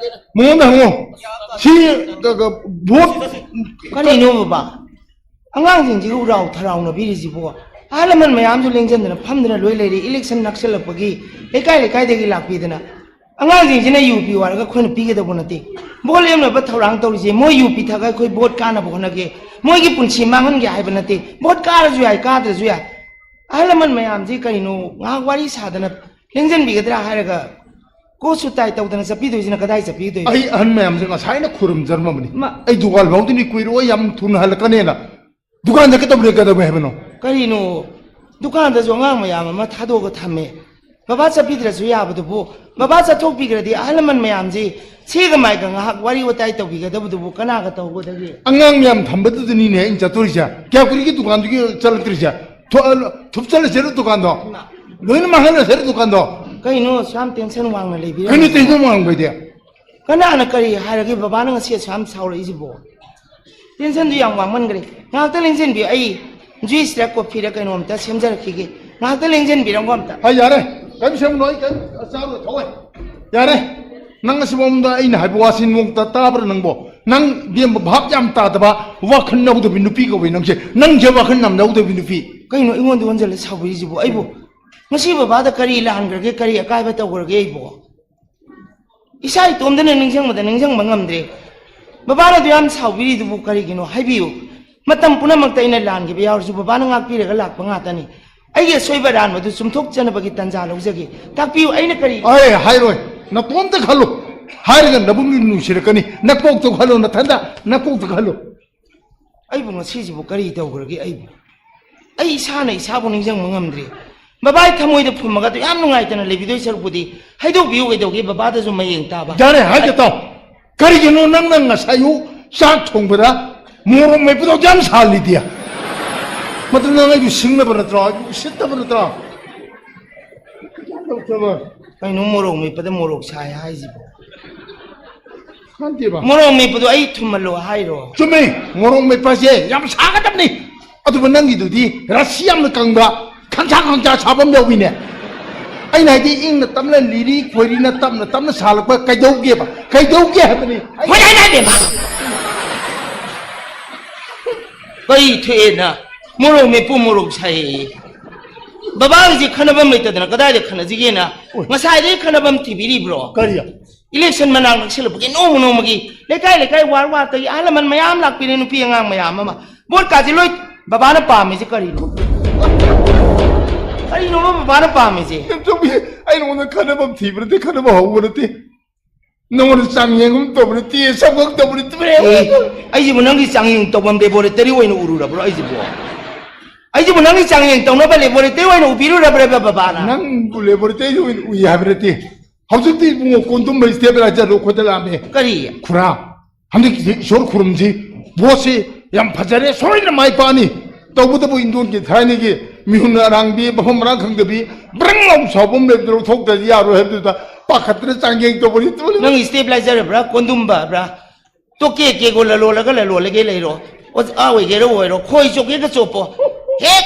ꯃꯉꯣꯟꯗ ꯍꯪꯉꯣ꯫ ꯁꯤ, ꯀ-, ꯀ-, ꯚꯣꯠ ꯀꯔꯤꯅꯣ ꯕꯕꯥ? ꯑꯉꯥꯡꯁꯤꯡꯁꯤꯒ ꯎꯔꯥꯎ ꯊꯔꯥꯎꯅꯕꯤꯔꯤꯁꯤꯕꯣ? ꯑꯍꯜ ꯂꯃꯟ ꯃꯌꯥꯝꯁꯨ ꯂꯦꯡꯖꯟꯗꯅ ꯐꯝꯗꯅ ꯂꯣꯏ ꯂꯩꯔꯦ꯫ ꯏꯂꯦꯛꯁꯟ ꯅꯛꯁꯜꯂꯛꯄꯒꯤ ꯂꯩꯀꯥꯏ ꯂꯩꯀꯥꯏꯗꯒꯤ ꯂꯥꯛꯄꯤꯗꯅ ꯑꯉꯥꯡꯁꯤꯡꯁꯤꯅ ꯌꯨ ꯄꯤꯌꯨ ꯍꯥꯏꯔꯒ ꯑꯩꯈꯣꯏꯅ ꯄꯤꯒꯗꯧꯕ ꯅꯠꯇꯦ꯫ ꯚꯣꯠ ꯂꯦꯝꯅꯕ ꯊꯧꯔꯥꯡ ꯇꯧꯔꯤꯁꯦ ꯃꯣꯏ ꯌꯨ ꯄꯤꯊꯛꯑꯒ ꯑꯩꯈꯣꯏ ꯚꯣꯠ ꯀꯥꯅꯕ ꯍꯣꯠꯅꯒꯦ, ꯃꯣꯏꯒꯤ ꯄꯨꯟꯁꯤ ꯃꯥꯡꯍꯟꯒꯦ ꯍꯥꯏꯕ ꯅꯠꯇꯦ꯫ ꯚꯣꯠ ꯀꯥꯔꯁꯨ ꯌꯥꯏ, ꯀꯥꯗ꯭ꯔꯁꯨ ꯌꯥꯏ꯫ ꯑꯍꯜ ꯂꯃꯟ ꯃꯌꯥꯝꯁꯤ ꯀꯩꯅꯣ, ꯉꯥꯏꯍꯥꯛ ꯋꯥꯔꯤ ꯁꯥꯗꯅ ꯂꯦꯡꯁꯤꯟꯕꯤꯒꯗ꯭ꯔꯥ ꯍꯥꯏꯔꯒ, ꯀꯣꯠ ꯁꯨꯠ ꯇꯥꯏ ꯇꯧꯗꯅ ꯆꯠꯄꯤꯗꯣꯏꯁꯤꯅ ꯀꯗꯥꯏ ꯆꯠꯄꯤꯗꯣꯏꯅꯣ? ꯑꯩ ꯑꯍꯟ ꯃꯌꯥꯝꯁꯦ ꯉꯁꯥꯏꯅ ꯈꯨꯔꯨꯝꯖꯔꯝꯃꯕꯅꯤ꯫ ꯃꯥ- ꯑꯩ ꯗꯨꯀꯥꯟ ꯐꯥꯎꯗꯅꯤ, ꯀꯨꯏꯔꯣꯏ, ꯌꯥꯝ ꯊꯨꯅ ꯍꯜꯂꯛꯀꯅꯦꯅ꯫ ꯗꯨꯀꯥꯟꯗ ꯀꯩꯗꯧꯕ ꯂꯩ-, ꯀꯩꯗꯧꯕ ꯍꯥꯏꯕꯅꯣ? ꯀꯔꯤꯅꯣ? ꯗꯨꯀꯥꯟꯗꯁꯨ ꯑꯉꯥꯡ ꯃꯌꯥꯝ ꯑꯃ ꯊꯥꯗꯣꯛꯑꯒ ꯊꯝꯃꯦ꯫ ꯕꯕꯥ ꯆꯠꯄꯤꯗ꯭ꯔꯁꯨ ꯌꯥꯕꯗꯨꯕꯨ, ꯕꯕꯥ ꯆꯠꯊꯣꯛꯄꯤꯈ꯭ꯔꯗꯤ ꯑꯍꯜ ꯂꯃꯟ ꯃꯌꯥꯝꯁꯤ ꯁꯤꯒ ꯃꯥꯏꯒ ꯉꯥꯏꯍꯥꯛ ꯋꯥꯔꯤ ꯋꯥꯇꯥꯏ ꯇꯧꯕꯤꯒꯗꯕꯗꯨꯕꯨ ꯀꯅꯥꯒ ꯇꯧꯒꯗꯒꯦ? ꯑꯉꯥꯡ ꯃꯌꯥꯝ ꯊꯝꯕꯗꯨꯗꯅꯤꯅꯦ ꯑꯩꯅ ꯆꯠꯇꯣꯔꯤꯁꯦ꯫ ꯀꯌꯥ ꯀꯨꯏꯔꯒꯦ ꯗꯨꯀꯥꯟꯗꯨꯒꯤ ꯆꯠꯂꯛꯇ꯭ꯔꯤꯁꯦ? ꯊꯣ-, ꯊꯨꯞꯆꯜꯂꯁꯤꯔꯣ ꯗꯨꯀꯥꯟꯗꯣ? ꯂꯣꯏꯅ ꯃꯥꯡꯍꯜꯂꯁꯤꯔꯣ ꯗꯨꯀꯥꯟꯗꯣ? ꯀꯩꯅꯣ ꯑꯁꯨꯛ ꯌꯥꯝ tension ꯋꯥꯡꯅ ꯂꯩꯕꯤꯔꯝꯃꯤꯁꯦ? ꯀꯩꯅꯣ tension ꯋꯥꯡꯕꯩꯗꯤ? ꯀꯅꯥꯅ ꯀꯔꯤ ꯍꯥꯏꯔꯒꯦ? ꯕꯕꯥꯅ ꯉꯁꯤ ꯑꯁꯨꯛ ꯌꯥꯝ ꯁꯥꯎꯔꯛꯏꯁꯤꯕꯣ? Tensionꯗꯨ ꯌꯥꯝ ꯋꯥꯡꯃꯟꯈ꯭ꯔꯦ꯫ ꯉꯥꯏꯍꯥꯛꯇ ꯂꯦꯡꯁꯤꯟꯕꯤꯌꯨ, ꯑꯩ juiceꯔ coffeeꯔ ꯀꯩꯅꯣꯝꯇ ꯁꯦꯝꯖꯔꯛꯈꯤꯒꯦ꯫ ꯉꯥꯏꯍꯥꯛꯇ ꯂꯦꯡꯁꯤꯟꯕꯤꯔꯝꯃꯣ ꯑꯝꯇ꯫ ꯑ, ꯌꯥꯔꯦ, ꯀꯔꯤꯝ ꯁꯦꯝꯒꯅꯨ, ꯑꯩ ꯀꯔꯤꯝ ꯆꯥꯔꯣꯏ, ꯊꯋꯥꯏ꯫ ꯌꯥꯔꯦ, ꯅꯪ ꯑꯁꯤ ꯃꯑꯣꯡꯗ ꯑꯩꯅ ꯍꯥꯏꯕ ꯋꯥꯁꯤ ꯅꯣꯡꯃꯇ ꯇꯥꯕ꯭ꯔꯥ ꯅꯪꯕꯣ? ꯅꯪ ꯏꯕꯦꯝꯃ ꯚꯥꯞ ꯌꯥꯝ ꯇꯥꯗꯕ, ꯋꯥꯈꯜ ꯌꯥꯎꯗꯕꯤ ꯅꯨꯄꯤ ꯀꯧꯋꯦ ꯅꯪꯁꯦ꯫ ꯅꯪꯁꯦ ꯋꯥꯈꯜ ꯌꯥꯝ ꯌꯥꯎꯗꯕꯤ ꯅꯨꯄꯤ꯫ ꯀꯩꯅꯣ ꯑꯩꯉꯣꯟꯗ ꯑꯣꯟꯁꯤꯜꯂ ꯁꯥꯎꯕꯤꯔꯤꯁꯤꯕꯣ? ꯑꯩꯕꯨ ꯉꯁꯤ ꯕꯕꯥꯗ ꯀꯔꯤ ꯂꯥꯟꯈ꯭ꯔꯒꯦ, ꯀꯔꯤ ꯑꯀꯥꯏꯕ ꯇꯧꯈ꯭ꯔꯒꯦ ꯑꯩꯕꯨ? ꯏꯁꯥ ꯏꯇꯣꯝꯇꯅ ꯅꯤꯡꯁꯤꯡꯕꯗ ꯅꯤꯡꯁꯤꯡꯕ ꯉꯝꯗ꯭ꯔꯦ꯫ ꯕꯕꯥꯅ ꯑꯗꯨ ꯌꯥꯝ ꯁꯥꯎꯕꯤꯔꯤꯗꯨꯕꯨ ꯀꯔꯤꯒꯤꯅꯣ ꯍꯥꯏꯕꯤꯌꯨ꯫ ꯃꯇꯝ ꯄꯨꯝꯅꯃꯛꯇ ꯑꯩꯅ ꯂꯥꯟꯈꯤꯕ ꯌꯥꯎꯔꯁꯨ ꯕꯕꯥꯅ ꯉꯥꯛꯄꯤꯔꯒ ꯂꯥꯛꯄ ꯉꯥꯛꯇꯅꯤ꯫ ꯑꯩꯒꯤ ꯑꯁꯣꯏꯕ ꯑꯔꯥꯟꯕꯗꯨ ꯆꯨꯝꯊꯣꯛꯆꯅꯕꯒꯤ ꯇꯥꯟꯖꯥ ꯂꯧꯖꯒꯦ꯫ ꯇꯥꯛꯄꯤꯌꯨ, ꯑꯩꯅ ꯀꯔꯤ ꯑꯩ ꯍꯥꯏꯔꯣꯏ꯫ ꯅꯇꯣꯝꯇ ꯈꯜꯂꯨ꯫ ꯍꯥꯏꯔꯒ ꯅꯕꯨꯡ ꯅꯨꯡꯁꯤꯔꯛꯀꯅꯤ꯫ ꯅꯀꯣꯛꯇ ꯈꯜꯂꯨ, ꯅꯊꯟꯗ ꯅꯀꯣꯛꯇ ꯈꯜꯂꯨ꯫ ꯑꯩꯕꯨ ꯉꯁꯤꯁꯤꯕꯨ ꯀꯔꯤ ꯇꯧꯈ꯭ꯔꯒꯦ ꯑꯩꯕꯨ? ꯑꯩ ꯏꯁꯥꯅ ꯏꯁꯥꯕꯨ ꯅꯤꯡꯁꯤꯡꯕ ꯉꯝꯗ꯭ꯔꯦ꯫ ꯕꯕꯥꯒꯤ ꯊꯃꯣꯏꯗ ꯐꯨꯝꯃꯒ ꯑꯗꯨ ꯌꯥꯝ ꯅꯨꯡꯉꯥꯏꯇꯅ ꯂꯩꯕꯤꯗꯣꯏ ꯁꯔꯨꯛꯄꯨꯗꯤ ꯍꯥꯏꯗꯣꯛꯄꯤꯌꯨ ꯀꯩꯗꯧꯒꯦ, ꯕꯕꯥꯗꯁꯨ ꯃꯌꯦꯡ ꯇꯥꯕ꯫ ꯌꯥꯔꯦ, ꯍꯥꯏꯒꯦ ꯇꯥꯎ꯫ ꯀꯔꯤꯒꯤꯅꯣ ꯅꯪꯅ ꯉꯁꯥꯏ ꯑꯌꯨꯛ ꯆꯥꯛ ꯊꯣꯡꯕꯗ ꯃꯣꯔꯣꯛ ꯃꯦꯠꯄꯗꯣ ꯌꯥꯝ ꯁꯥꯍꯜꯂꯤꯗꯤ? ꯃꯗꯨ ꯅꯪ ꯑꯩꯕꯨ ꯁꯤꯡꯅꯕ ꯅꯠꯇ꯭ꯔꯣ? ꯑꯩꯕꯨ ꯎꯁꯤꯠꯇꯕ ꯅꯠꯇ꯭ꯔꯣ? ꯀꯩꯅꯣ ꯃꯣꯔꯣꯛ ꯃꯦꯠꯄꯗ ꯃꯣꯔꯣꯛ ꯁꯥꯏ ꯍꯥꯏꯁꯤꯕꯣ? ꯈꯪꯗꯦꯕ꯫ ꯃꯣꯔꯣꯛ ꯃꯦꯠꯄꯗꯣ ꯑꯩ ꯊꯨꯝꯍꯜꯂꯣ ꯍꯥꯏꯔꯣ? ꯆꯨꯝꯃꯦ, ꯃꯣꯔꯣꯛ ꯃꯦꯠꯄꯁꯦ ꯌꯥꯝ ꯁꯥꯒꯗꯕꯅꯤ꯫ ꯑꯗꯨꯕꯨ ꯅꯪꯒꯤꯗꯨꯗꯤ ꯔꯁꯤ ꯌꯥꯝꯅ ꯀꯪꯕ, ꯈꯪꯁꯥ ꯈꯪꯁꯥ ꯁꯥꯕ ꯑꯃ ꯌꯥꯎꯏꯅꯦ꯫ ꯑꯩꯅ ꯍꯥꯏꯗꯤ ꯏꯪꯅ ꯇꯞꯅ ꯂꯤꯔꯤ ꯈꯣꯏꯔꯤꯅ ꯇꯞꯅ ꯇꯞꯅ ꯁꯥꯍꯜꯂꯛꯄ ꯀꯩꯗꯧꯒꯦꯕ? ꯀꯩꯗꯧꯒꯦ ꯍꯥꯏꯕꯅꯤ꯫ ꯍꯣꯏ, ꯍꯥꯏ, ꯍꯥꯏ, ꯏꯕꯦꯝꯃ꯫ ꯀꯩ ꯊꯣꯛꯑꯦꯅ? ꯃꯣꯔꯣꯛ ꯃꯦꯠꯄꯨ ꯃꯣꯔꯣꯛ ꯁꯥꯏꯌꯦ꯫ ꯕꯕꯥꯒꯤꯁꯤ ꯈꯟꯅꯐꯝ ꯂꯩꯇꯗꯅ ꯀꯗꯥꯏꯗ ꯈꯟꯅꯁꯤꯒꯦꯅ? ꯉꯁꯥꯏꯗꯒꯤ ꯈꯟꯅꯐꯝ ꯊꯤꯕꯤꯔꯤꯕ꯭ꯔꯣ? ꯀꯔꯤ? Election ꯃꯅꯥꯛ ꯅꯛꯁꯤꯜꯂꯛꯄꯒꯤ ꯅꯣꯡꯃ ꯅꯣꯡꯃꯒꯤ ꯂꯩꯀꯥꯏ ꯂꯩꯀꯥꯏ, ward wardꯇꯒꯤ ꯑꯍꯜ ꯂꯃꯟ ꯃꯌꯥꯝ ꯂꯥꯛꯄꯤꯔꯦ, ꯅꯨꯄꯤ ꯑꯉꯥꯡ ꯃꯌꯥꯝ ꯑꯃ꯫ Voteꯀꯥꯁꯦ ꯂꯣꯏ ꯕꯕꯥꯅ ꯄꯥꯝꯃꯤꯁꯦ ꯀꯔꯤꯅꯣ? ꯀꯔꯤꯅꯣꯕ ꯕꯕꯥꯅ ꯄꯥꯝꯃꯤꯁꯦ? ꯏꯆꯧꯕꯤ, ꯑꯩ ꯅꯉꯣꯟꯗ ꯈꯟꯅꯕ ꯊꯤꯕ ꯅꯠꯇꯦ, ꯈꯟꯅꯕ ꯍꯧꯕ ꯅꯠꯇꯦ꯫ ꯅꯉꯣꯟꯗ ꯆꯥꯡꯌꯦꯡ ꯑꯃ ꯇꯧꯕ ꯅꯠꯇꯦ, ꯁꯛꯐꯝ ꯇꯧꯕ ꯅꯠꯇꯦ꯫ ꯑꯦ, ꯑꯩꯁꯤꯕꯨ ꯅꯪꯒꯤ ꯆꯥꯡꯌꯦꯡ ꯇꯧꯐꯝ ꯂꯦꯕꯣꯔꯦꯇꯔꯤ ꯑꯣꯏꯅ ꯎꯔꯨꯔꯕ꯭ꯔꯣ ꯑꯩꯁꯤꯕꯨ? ꯑꯩꯁꯤꯕꯨ ꯅꯪꯒꯤ ꯆꯥꯡꯌꯦꯡ ꯇꯧꯅꯕ ꯂꯦꯕꯣꯔꯦꯇꯔꯤ ꯑꯣꯏꯅ ꯎꯕꯤꯔꯨꯔꯕ꯭ꯔꯕ ꯕꯕꯥꯅ? ꯅꯪꯕꯨ ꯂꯦꯕꯣꯔꯦꯇꯔꯤ ꯑꯣꯏꯅ ꯎꯏ ꯍꯥꯏꯕ ꯅꯠꯇꯦ꯫ ꯍꯧꯖꯤꯛꯇꯤ ꯏꯕꯨꯡꯉꯣ, ꯀꯣꯟꯗꯨꯝꯕ ꯏꯁꯇꯦꯕꯤꯂꯥꯏꯖꯔꯗꯣ ꯑꯩꯈꯣꯏꯗ ꯂꯥꯛꯑꯝꯃꯦ꯫ ꯀꯔꯤ? ꯈꯨꯔꯥ, ꯍꯟꯗꯛꯀꯤꯁꯦ ꯏꯁꯣꯔ ꯈꯨꯔꯨꯝꯁꯤ, ꯚꯣꯠꯁꯤ ꯌꯥꯝ ꯐꯖꯔꯦ, ꯁꯣꯏꯗꯅ ꯃꯥꯏ ꯄꯥꯛꯑꯅꯤ꯫ ꯇꯧꯕꯇꯕꯨ ꯏꯟꯗꯣꯟꯒꯤ ꯊꯥꯏꯅꯒꯤ ꯃꯤꯍꯨꯟ ꯑꯔꯥꯡꯕꯤ, ꯃꯐꯝ ꯃꯔꯥꯡ ꯈꯪꯗꯕꯤ, ꯕ꯭ꯔꯪ ꯂꯥꯎ ꯁꯥꯎꯕ ꯑꯃ ꯂꯩꯕꯗꯣ ꯂꯧꯊꯣꯛꯇ꯭ꯔꯗꯤ ꯌꯥꯔꯣꯏ ꯍꯥꯏꯕꯗꯨꯗ ꯄꯥꯈꯠꯇꯅ ꯆꯥꯡꯌꯦꯡ ꯇꯧꯕꯅꯤ꯫ ꯅꯪ ꯏꯁꯇꯦꯕꯤꯂꯥꯏꯖꯔ ꯍꯥꯏꯕ꯭ꯔꯥ, ꯀꯣꯟꯗꯨꯝꯕ ꯍꯥꯏꯕ꯭ꯔꯥ? ꯇꯣꯀꯦ ꯀꯦꯒꯣ ꯂꯂꯣꯜꯂꯒ ꯂꯂꯣꯜꯂꯒꯦ ꯂꯩꯔꯣ꯫ ꯑꯣꯖꯥ ꯑꯣꯏꯒꯦꯔꯥ ꯑꯣꯏꯔꯣ, ꯈꯣꯏ ꯆꯣꯞꯀꯦꯒ ꯆꯣꯞꯄꯣ꯫ ꯍꯦꯛ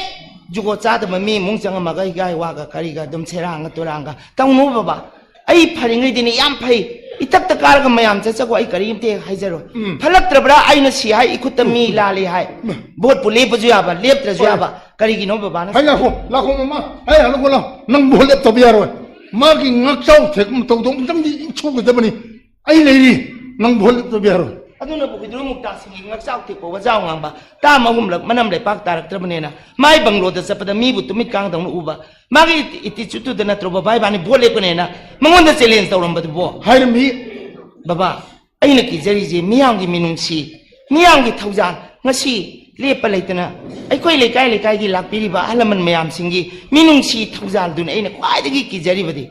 ꯖꯨꯒꯣꯠ ꯆꯥꯗꯕ ꯃꯤ ꯏꯃꯨꯡ ꯆꯪꯉꯝꯃꯒ ꯏꯒꯥꯏ ꯋꯥꯒ ꯀꯔꯤꯒ ꯑꯗꯨꯝ ꯁꯦꯔꯥꯡꯒ ꯇꯨꯔꯥꯡꯒ ꯇꯧꯅꯨ ꯕꯕꯥ꯫ ꯑꯩ ꯐꯔꯤꯉꯩꯗꯤꯅꯦ ꯌꯥꯝ ꯐꯩ꯫ ꯏꯊꯛꯇ ꯀꯥꯔꯒ ꯃꯌꯥꯝ ꯆꯠꯆꯒꯣ, ꯑꯩ ꯀꯔꯤꯝꯇ ꯍꯦꯛ ꯍꯥꯏꯖꯔꯣꯏ꯫ ꯎꯝ꯫ ꯐꯠꯂꯛꯇ꯭ꯔꯕ꯭ꯔꯥ? ꯑꯩꯅ ꯁꯤ ꯍꯥꯏ, ꯏꯈꯨꯠꯇ ꯃꯤ ꯂꯥꯜꯂꯤ ꯍꯥꯏ꯫ ꯚꯣꯠꯄꯨ ꯂꯦꯞꯄꯁꯨ ꯌꯥꯕ, ꯂꯦꯞꯇ꯭ꯔꯁꯨ ꯍꯣꯏ꯫ ꯌꯥꯕ꯫ ꯀꯔꯤꯒꯤꯅꯣ ꯕꯕꯥꯅ? ꯍꯥꯏ, ꯂꯥꯛꯈꯣ, ꯂꯥꯛꯈꯣ ꯃꯃꯥ꯫ ꯍꯥꯏ, ꯂꯥꯛꯈꯣ, ꯂꯥꯛꯈꯣ꯫ ꯅꯪ ꯚꯣꯠ ꯂꯦꯞꯇꯕ ꯌꯥꯔꯣꯏ꯫ ꯃꯥꯒꯤ ꯉꯥꯛꯆꯥꯎ ꯊꯦꯛꯄ ꯃꯇꯧꯗꯣ ꯑꯃꯨꯛꯇꯪꯗꯤ ꯁꯨꯒꯗꯕꯅꯤ꯫ ꯑꯩ ꯂꯩꯔꯤ꯫ ꯅꯪ ꯚꯣꯠ ꯂꯦꯞꯇꯕ ꯌꯥꯔꯣꯏ꯫ ꯑꯗꯨꯅꯕꯨ ꯍꯨꯏꯗ꯭ꯔꯣ ꯃꯨꯛꯇꯥꯁꯤꯡꯒꯤ ꯉꯛꯆꯥꯎ ꯊꯦꯛꯄ ꯋꯥꯖꯥꯎ ꯉꯥꯡꯕ ꯇꯥꯝ ꯑꯍꯨꯝꯂꯛ ꯃꯅꯝ ꯂꯩꯄꯥꯛ ꯇꯥꯔꯛꯇ꯭ꯔꯕꯅꯦꯅ ꯃꯥꯏ ꯕꯪꯒ꯭ꯂꯣꯗ ꯆꯠꯄꯗ ꯃꯤꯕꯨ ꯇꯨꯃꯤꯠ ꯀꯥꯡꯗꯧꯅ ꯎꯕ ꯃꯥꯒꯤ ꯏꯇꯤꯆꯨꯠꯇꯨꯗ ꯅꯠꯇ꯭ꯔꯣ ꯕꯕꯥ ꯏꯕꯥꯅꯤ ꯚꯣꯠ ꯂꯦꯞꯀꯅꯦꯅ ꯃꯉꯣꯟꯗ ꯆꯦꯂꯦꯟꯖ ꯇꯧꯔꯝꯕꯗꯨꯕꯣ? ꯍꯥꯏꯔꯝꯃꯤ꯫ ꯕꯕꯥ, ꯑꯩꯅ ꯀꯤꯖꯔꯤꯁꯦ ꯃꯤꯌꯥꯝꯒꯤ ꯃꯤꯅꯨꯡꯁꯤ, ꯃꯤꯌꯥꯝꯒꯤ ꯊꯧꯖꯥꯜ꯫ ꯉꯁꯤ ꯂꯦꯞꯄ ꯂꯩꯇꯅ ꯑꯩꯈꯣꯏ ꯂꯩꯀꯥꯏ ꯂꯩꯀꯥꯏꯒꯤ ꯂꯥꯛꯄꯤꯔꯤꯕ ꯑꯍꯜ ꯂꯃꯟ ꯃꯌꯥꯝꯁꯤꯡꯒꯤ ꯃꯤꯅꯨꯡꯁꯤ ꯊꯧꯖꯥꯜꯗꯨꯅꯤ ꯑꯩꯅ ꯈ꯭ꯋꯥꯏꯗꯒꯤ ꯀꯤꯖꯔꯤꯕꯗꯤ꯫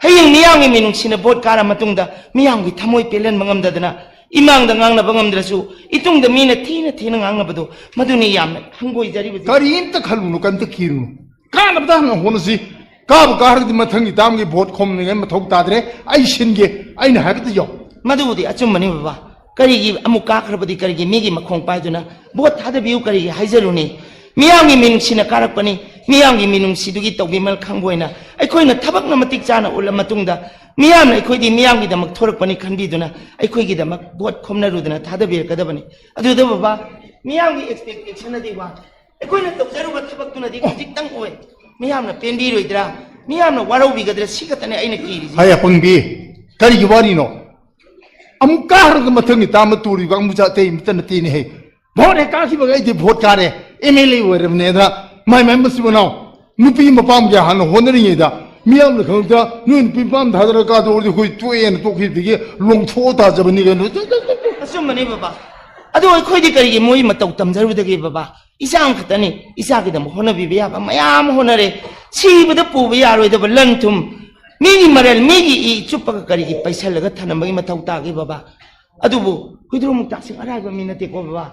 ꯍꯌꯦꯡ ꯃꯤꯌꯥꯝꯒꯤ ꯃꯤꯅꯨꯡꯁꯤꯅ ꯚꯣꯠ ꯀꯥꯔ ꯃꯇꯨꯡꯗ ꯃꯤꯌꯥꯝꯒꯤ ꯊꯃꯣꯏ ꯄꯦꯜꯍꯟꯕ ꯉꯝꯗꯗꯅ ꯏꯃꯥꯡꯗ ꯉꯥꯡꯅꯕ ꯉꯝꯗ꯭ꯔꯁꯨ ꯏꯇꯨꯡꯗ ꯃꯤꯅ ꯊꯤꯅ ꯊꯤꯅ ꯉꯥꯡꯅꯕꯗꯣ, ꯃꯗꯨꯅꯤ ꯌꯥꯝꯅ ꯍꯪꯒꯣꯏꯖꯔꯤꯕꯁꯦ꯫ ꯀꯔꯤꯝꯇ ꯈꯜꯂꯨꯅꯨ, ꯀꯔꯤꯝꯇ ꯀꯤꯔꯨꯅꯨ꯫ ꯀꯥꯅꯕꯗ ꯍꯥꯟꯅ ꯍꯣꯠꯅꯁꯤ꯫ ꯀꯥꯕꯨ ꯀꯥꯔꯒꯗꯤ ꯃꯊꯪꯒꯤ ꯇꯥꯝꯒꯤ ꯚꯣꯠ ꯈꯣꯝꯅꯤꯡꯉꯥꯏ ꯃꯊꯧ ꯇꯥꯗ꯭ꯔꯦ꯫ ꯑꯩ ꯁꯤꯟꯒꯦ꯫ ꯑꯩꯅ ꯍꯥꯏꯕꯗ ꯌꯥꯎ꯫ ꯃꯗꯨꯕꯨꯗꯤ ꯑꯆꯨꯝꯕꯅꯤ ꯕꯕꯥ꯫ ꯀꯔꯤꯒꯤ ꯑꯃꯨꯛ ꯀꯥꯈ꯭ꯔꯕꯗꯤ ꯀꯔꯤꯒꯤ ꯃꯤꯒꯤ ꯃꯈꯣꯡ ꯄꯥꯏꯗꯨꯅ ꯚꯣꯠ ꯊꯥꯗꯕꯤꯌꯨ ꯀꯔꯤꯒꯤ ꯍꯥꯏꯖꯔꯨꯅꯤ? ꯃꯤꯌꯥꯝꯒꯤ ꯃꯤꯅꯨꯡꯁꯤꯅ ꯀꯥꯔꯛꯄꯅꯤ꯫ ꯃꯤꯌꯥꯝꯒꯤ ꯃꯤꯅꯨꯡꯁꯤꯗꯨꯒꯤ ꯇꯧꯕꯤꯃꯜ ꯈꯪꯕ ꯑꯣꯏꯅ ꯑꯩꯈꯣꯏꯅ ꯊꯕꯛꯅ ꯃꯇꯤꯛ ꯆꯥꯅ ꯎꯠꯂ ꯃꯇꯨꯡꯗ ꯃꯤꯌꯥꯝꯅ ꯑꯩꯈꯣꯏꯗꯤ ꯃꯤꯌꯥꯝꯒꯤꯗꯃꯛ ꯊꯣꯔꯛꯄꯅꯤ ꯈꯟꯕꯤꯗꯨꯅ ꯑꯩꯈꯣꯏꯒꯤꯗꯃꯛ ꯚꯣꯠ ꯈꯣꯝꯅꯔꯨꯗꯅ ꯊꯥꯗꯕꯤꯔꯛꯀꯗꯕꯅꯤ꯫ ꯑꯗꯨꯗ ꯕꯕꯥ, ꯃꯤꯌꯥꯝꯒꯤ ꯑꯦꯛꯁꯄꯦꯛꯇꯦꯁꯟꯅꯗꯤ ꯋꯥ ꯑꯩꯈꯣꯏꯅ ꯇꯧꯖꯔꯨꯕ ꯊꯕꯛꯇꯨꯅꯗꯤ ꯈꯖꯤꯛꯇꯪ ꯑꯣꯏ꯫ ꯃꯤꯌꯥꯝꯅ ꯄꯦꯟꯕꯤꯔꯣꯏꯗ꯭ꯔꯥ? ꯃꯤꯌꯥꯝꯅ ꯋꯥꯔꯧꯕꯤꯒꯗ꯭ꯔꯥ? ꯁꯤ ꯈꯛꯇꯅꯦ ꯑꯩꯅ ꯀꯤꯔꯤꯁꯦ꯫ ꯍꯥꯏ ꯑꯄꯪꯕꯤ, ꯀꯔꯤꯒꯤ ꯋꯥꯔꯤꯅꯣ? ꯑꯃꯨꯛ ꯀꯥꯔꯒ ꯃꯊꯪꯒꯤ ꯇꯥꯝ ꯑꯃ ꯇꯨꯔꯤꯕ ꯑꯃꯨꯛ ꯑꯇꯩ ꯑꯃꯠꯇ ꯅꯠꯇꯦꯅꯦꯍꯦ꯫ ꯚꯣꯠ ꯍꯦꯛ ꯀꯥꯈꯤꯕꯒ ꯑꯩꯗꯤ ꯚꯣꯠ ꯀꯥꯔꯦ, ꯑꯦꯝ ꯑꯦꯜ ꯑꯦ ꯑꯣꯏꯔꯕꯅꯦꯗꯅ ꯃꯥꯏ ꯃꯥꯏ ꯃꯆꯤꯟ ꯃꯅꯥꯎ ꯅꯨꯄꯤ ꯃꯄꯥꯝꯒꯤ ꯍꯥꯟꯅ ꯍꯣꯠꯅꯔꯤꯉꯩꯗ ꯃꯤꯌꯥꯝꯅ ꯈꯪꯉꯛꯇ ꯅꯣꯏ ꯅꯨꯄꯤ ꯃꯄꯥꯝ ꯊꯥꯗꯔ ꯀꯥꯗꯧꯔꯗꯤ ꯑꯩꯈꯣꯏ ꯇꯣꯛꯑꯦꯅ ꯇꯣꯛꯈꯤꯕꯗꯒꯤ ꯂꯣꯡꯊꯣꯛꯑ ꯇꯥꯖꯕꯅꯤ ꯀꯩꯅꯣ꯫ ꯑꯆꯨꯝꯕꯅꯤ ꯕꯕꯥ꯫ ꯑꯗꯣ ꯑꯩꯈꯣꯏꯗꯤ ꯀꯔꯤꯒꯤ ꯃꯣꯏ ꯃꯇꯧ ꯇꯝꯖꯔꯨꯗꯒꯦ ꯕꯕꯥ? ꯏꯆꯥ ꯑꯃꯈꯛꯇꯅꯤ, ꯏꯆꯥꯒꯤꯗꯃꯛ ꯍꯣꯠꯅꯕꯤꯕ ꯌꯥꯕ ꯃꯌꯥꯝ ꯍꯣꯠꯅꯔꯦ꯫ ꯁꯤꯕꯗ ꯄꯨꯕ ꯌꯥꯔꯣꯏꯗꯕ ꯂꯟ ꯊꯨꯝ, ꯃꯤꯒꯤ ꯃꯔꯜ, ꯃꯤꯒꯤ ꯏ ꯆꯨꯞꯄꯒ ꯀꯔꯤꯒꯤ ꯄꯩꯁꯜꯂꯒ ꯊꯅꯝꯕꯒꯤ ꯃꯊꯧ ꯇꯥꯒꯦ ꯕꯕꯥ? ꯑꯗꯨꯕꯨ ꯍꯨꯏꯗ꯭ꯔꯣꯝ ꯃꯨꯛꯇꯥꯁꯤꯡ ꯑꯔꯥꯏꯕ ꯃꯤ ꯅꯠꯇꯦꯀꯣ ꯕꯕꯥ꯫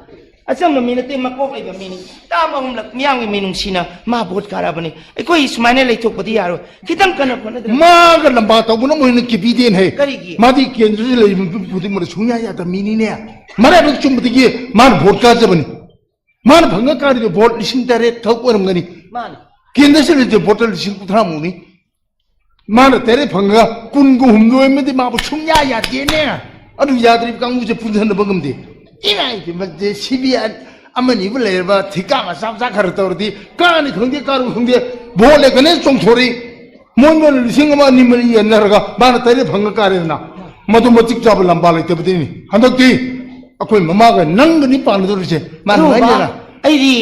ꯑꯆꯝꯕ ꯃꯤ ꯅꯠꯇꯦ, ꯃꯀꯣꯛ ꯂꯩꯕ ꯃꯤꯅꯤ꯫ ꯇꯥꯝ ꯑꯍꯨꯝꯂꯛ ꯃꯤꯌꯥꯝꯒꯤ ꯃꯤ ꯅꯨꯡꯁꯤꯅ ꯃꯥ ꯚꯣꯠ ꯀꯥꯔꯛꯑꯕꯅꯤ꯫ ꯑꯩꯈꯣꯏ ꯁꯨꯃꯥꯏꯅ ꯂꯩꯊꯣꯛꯄꯗꯤ ꯌꯥꯔꯣꯏ꯫ ꯈꯤꯇꯪ ꯀꯟꯅ ꯍꯣꯠꯅꯗ꯭ꯔꯗꯤ꯫ ꯃꯥꯒ ꯂꯝꯕꯥ ꯇꯧꯕꯅ ꯃꯣꯏꯅ ꯀꯤꯕꯤꯗꯦꯅ ꯍꯦ꯫ ꯀꯔꯤꯒꯤ? ꯃꯥꯗꯤ ꯀꯦꯟꯗ꯭ꯔꯗ ꯂꯩꯔꯤꯕ ꯃꯤꯄꯨꯝ ꯈꯨꯗꯤꯡꯃꯛꯅ ꯁꯨꯡꯌꯥ ꯌꯥꯗꯕ ꯃꯤꯅꯤꯅꯦ꯫ ꯃꯔꯥꯏꯕꯛ ꯆꯨꯝꯕꯗꯒꯤ ꯃꯥꯅ ꯚꯣꯠ ꯀꯥꯖꯕꯅꯤ꯫ ꯃꯥꯅ ꯐꯪꯉ ꯀꯥꯔꯤꯕ ꯚꯣꯠ ꯂꯤꯁꯤꯡ ꯇꯔꯦꯠ ꯈꯛ ꯑꯣꯏꯔꯝꯒꯅꯤ꯫ ꯃꯥꯅꯤ꯫ ꯀꯦꯟꯗ꯭ꯔꯁꯤꯗ ꯂꯩꯔꯤꯕ ꯚꯣꯇꯔ ꯂꯤꯁꯤꯡ ꯀꯨꯟꯊ꯭ꯔꯥ ꯃꯨꯛꯅꯤ꯫ ꯃꯥꯅ ꯇꯔꯦꯠ ꯐꯪꯉꯒ ꯀꯨꯟꯒ ꯍꯨꯝꯗꯣꯏ ꯑꯃꯗꯤ ꯃꯥꯕꯨ ꯁꯨꯡꯌꯥ ꯌꯥꯗꯦꯅꯦ꯫ ꯑꯗꯨ ꯌꯥꯗ꯭ꯔꯤꯕ ꯀꯥꯡꯕꯨꯁꯦ ꯄꯨꯟꯁꯤꯟꯅꯕ ꯉꯝꯗꯦ꯫ ꯏꯃꯥ ꯏꯕꯦꯝꯃ, ꯖꯦ ꯁꯤ ꯕꯤ ꯑꯃꯅꯤꯕꯨ ꯂꯩꯔꯕ ꯊꯤꯀꯥ ꯃꯆꯥ ꯃꯆꯥ ꯈꯔ ꯇꯧꯔꯗꯤ ꯀꯥꯅꯤ ꯈꯪꯗꯦ, ꯀꯥꯔꯨ ꯈꯪꯗꯦ, ꯚꯣꯠ ꯂꯦꯞꯀꯅꯤ ꯆꯣꯡꯊꯣꯔꯛꯏ꯫ ꯃꯣꯏ ꯃꯣꯏꯅ ꯂꯤꯁꯤꯡ ꯑꯃ, ꯑꯅꯤ, ꯃꯔꯤ ꯌꯦꯟꯅꯔꯒ ꯃꯥꯅ ꯇꯔꯦꯠ ꯐꯪꯉ ꯀꯥꯔꯦꯗꯅ꯫ ꯃꯗꯨ ꯃꯇꯤꯛ ꯆꯥꯕ ꯂꯝꯕꯥ ꯂꯩꯇꯕꯗꯤꯅꯤ꯫ ꯍꯟꯗꯛꯇꯤ ꯑꯩꯈꯣꯏ ꯃꯃꯥꯒ ꯅꯪꯒꯅꯤ ꯄꯥꯟꯅꯗꯧꯔꯤꯁꯦ꯫ ꯃꯥꯅ ꯑꯗꯨ ꯕꯕꯥ, ꯍꯥꯏꯅꯦꯅ꯫ ꯑꯩꯗꯤ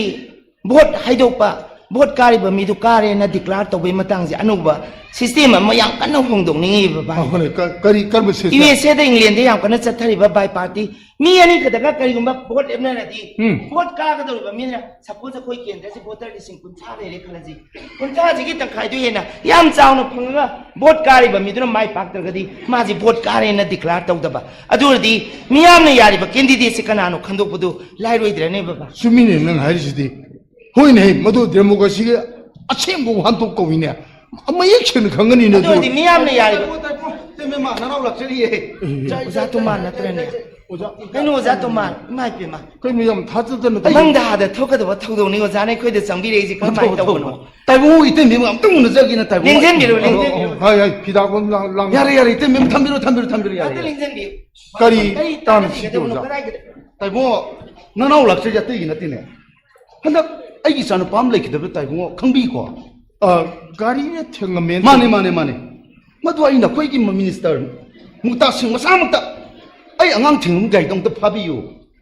ꯚꯣꯠ ꯍꯥꯏꯗꯣꯛꯄ, ꯚꯣꯠ ꯀꯥꯔꯤꯕ ꯃꯤꯗꯨ ꯀꯥꯔꯦꯅ declare ꯇꯧꯕꯒꯤ ꯃꯇꯥꯡꯁꯦ ꯑꯅꯧꯕ system ꯑꯃ ꯌꯥꯝ ꯀꯟꯅ ꯍꯣꯡꯗꯣꯛꯅꯤꯡꯉꯤ ꯕꯕꯥ꯫ ꯑ, ꯍꯣꯏꯅꯦ, ꯀ-, ꯀꯔꯤ, ꯀꯔꯝꯕ system? ꯌꯨ ꯑꯦꯁ ꯑꯦꯗ, ꯏꯪꯂꯦꯟꯗ ꯌꯥꯝ ꯀꯟꯅ ꯆꯠꯊꯔꯤꯕ bi party꯫ ꯃꯤ ꯑꯅꯤ ꯈꯛꯇꯒ ꯀꯔꯤꯒꯨꯝꯕ ꯚꯣꯠ ꯂꯦꯞꯅꯔꯗꯤ, ꯎꯝ꯫ ꯚꯣꯠ ꯀꯥꯒꯗꯧꯔꯤꯕ ꯃꯤꯅ, suppose ꯑꯩꯈꯣꯏ ꯀꯦꯟꯗ꯭ꯔꯁꯤ ꯚꯣꯇꯔ ꯂꯤꯁꯤꯡ ꯀꯨꯟꯊ꯭ꯔꯥ ꯂꯩꯔꯦ ꯈꯜꯂꯁꯤ, ꯀꯨꯟꯊ꯭ꯔꯥꯁꯤꯒꯤ ꯇꯪꯈꯥꯏꯗꯨ ꯍꯦꯟꯅ ꯌꯥꯝ ꯆꯥꯎꯅ ꯐꯪꯉꯒ ꯚꯣꯠ ꯀꯥꯔꯤꯕ ꯃꯤꯗꯨꯅ ꯃꯥꯏ ꯄꯥꯛꯇ꯭ꯔꯒꯗꯤ ꯃꯥꯁꯤ ꯚꯣꯠ ꯀꯥꯔꯦꯅ declare ꯇꯧꯗꯕ꯫ ꯑꯗꯨ ꯑꯣꯏꯔꯗꯤ ꯃꯤꯌꯥꯝꯅ ꯌꯥꯔꯤꯕ candidateꯁꯤ ꯀꯅꯥꯅꯣ ꯈꯪꯗꯣꯛꯄꯗꯨ ꯂꯥꯏꯔꯣꯏꯗ꯭ꯔꯅꯦ ꯕꯕꯥ? ꯆꯨꯝꯃꯤꯅꯦ ꯅꯪ ꯍꯥꯏꯔꯤꯁꯤꯗꯤ꯫ ꯍꯣꯏꯅꯦ, ꯃꯗꯨ democracyꯒꯤ ꯑꯁꯦꯡꯕ ꯋꯥꯍꯟꯊꯣꯛ ꯀꯧꯏꯅꯦ꯫ ꯃꯌꯦꯛ ꯁꯦꯡꯅ ꯈꯪꯒꯅꯤꯅꯦ ꯑꯗꯨ ꯑꯗꯨ꯫ ꯑꯣꯏꯔꯗꯤ ꯃꯤꯌꯥꯝꯅ ꯌꯥꯔꯤꯕ ꯇꯥꯏꯕꯣ, ꯇꯥꯏꯕꯣ, ꯇꯦꯃꯦꯃ, ꯅꯅꯥꯎ ꯂꯥꯛꯆꯔꯤꯌꯦ꯫ ꯑꯦ, ꯆꯥꯏ, ꯑꯣꯖꯥ ꯆꯥꯏ, ꯇꯣꯃꯥꯟ ꯆꯥꯏ, ꯅꯠꯇ꯭ꯔꯅꯦ? ꯆꯥꯏ, ꯆꯥꯏ꯫ ꯑꯣꯖꯥ꯫ ꯀꯩꯅꯣ ꯑꯣꯖꯥ ꯇꯣꯃꯥꯟ, ꯏꯃꯥ ꯏꯄꯦꯝꯃ꯫ ꯀꯩꯅꯣ ꯌꯥꯝ ꯊꯥꯖꯗꯅ ꯇꯧ-, ꯃꯪꯗ ꯍꯥꯗ ꯊꯣꯛꯀꯗꯕ ꯊꯧꯗꯣꯛꯅꯤ ꯑꯣꯖꯥꯅ ꯑꯩꯈꯣꯏꯗ ꯆꯪꯕꯤꯔꯛꯏꯁꯦ ꯀꯔꯝꯍꯥꯏꯅ ꯊꯧ-, ꯊꯧ-, ꯇꯧꯕꯅꯣ? ꯇꯥꯏꯕꯣ, ꯏꯇꯩꯃ ꯑꯝꯇꯪ ꯎꯅꯖꯒꯦꯅ ꯇꯥꯏꯕꯣ꯫ ꯂꯦꯡꯖꯟꯕꯤꯔꯣ, ꯑꯣ, ꯂꯦꯡꯖꯟꯕꯤꯔꯣ꯫ ꯑꯣ, ꯍꯥꯏ, ꯍꯥꯏ, ꯐꯤꯗꯥ ꯀꯣꯟ ꯂꯥꯡ-, ꯂꯥꯡ-꯫ ꯌꯥꯔꯦ, ꯌꯥꯔꯦ, ꯏꯇꯩꯃ ꯊꯝꯕꯤꯔꯣ, ꯊꯝꯕꯤꯔꯣ, ꯊꯝꯕꯤꯔꯣ, ꯌꯥꯔꯦ, ꯑꯝꯇ ꯌꯥꯔꯦ꯫ ꯂꯦꯡꯖꯟꯕꯤꯌꯨ꯫ ꯀꯔꯤ ꯀꯔꯤ ꯇꯥꯟꯅꯁꯤꯒꯦ ꯇꯥꯟꯅꯁꯤꯒꯗꯕꯅꯣ? ꯑꯣꯖꯥ? ꯀꯗꯥꯏꯗ? ꯇꯥꯏꯕꯣ, ꯅꯅꯥꯎ ꯂꯥꯛꯆꯔꯤꯁꯦ ꯑꯇꯩꯒꯤ ꯅꯠꯇꯦꯅꯦ꯫ ꯍꯟꯗꯛ ꯑꯩꯒꯤ ꯏꯆꯥꯅꯨꯄꯥ ꯑꯃ ꯂꯩꯈꯤꯗꯕꯗꯣ ꯇꯥꯏꯕꯨꯡꯉꯣ, ꯈꯪꯕꯤꯀꯣ? ꯑ, ꯒꯥꯔꯤꯅ ꯊꯦꯡꯉꯝꯃꯦꯅ ꯃꯥꯅꯦ, ꯇꯧ- ꯃꯥꯅꯦ, ꯃꯥꯅꯦ꯫ ꯃꯗꯨ ꯑꯩꯅ ꯑꯩꯈꯣꯏꯒꯤ minister ꯃꯨꯛꯇꯥ ꯁꯤꯡ ꯃꯁꯥꯃꯛꯇ ꯑꯩ ꯑꯉꯥꯡ ꯊꯦꯡꯉꯝ ꯒꯥꯔꯤꯗꯣ ꯑꯝꯇ ꯐꯥꯕꯤꯌꯨ,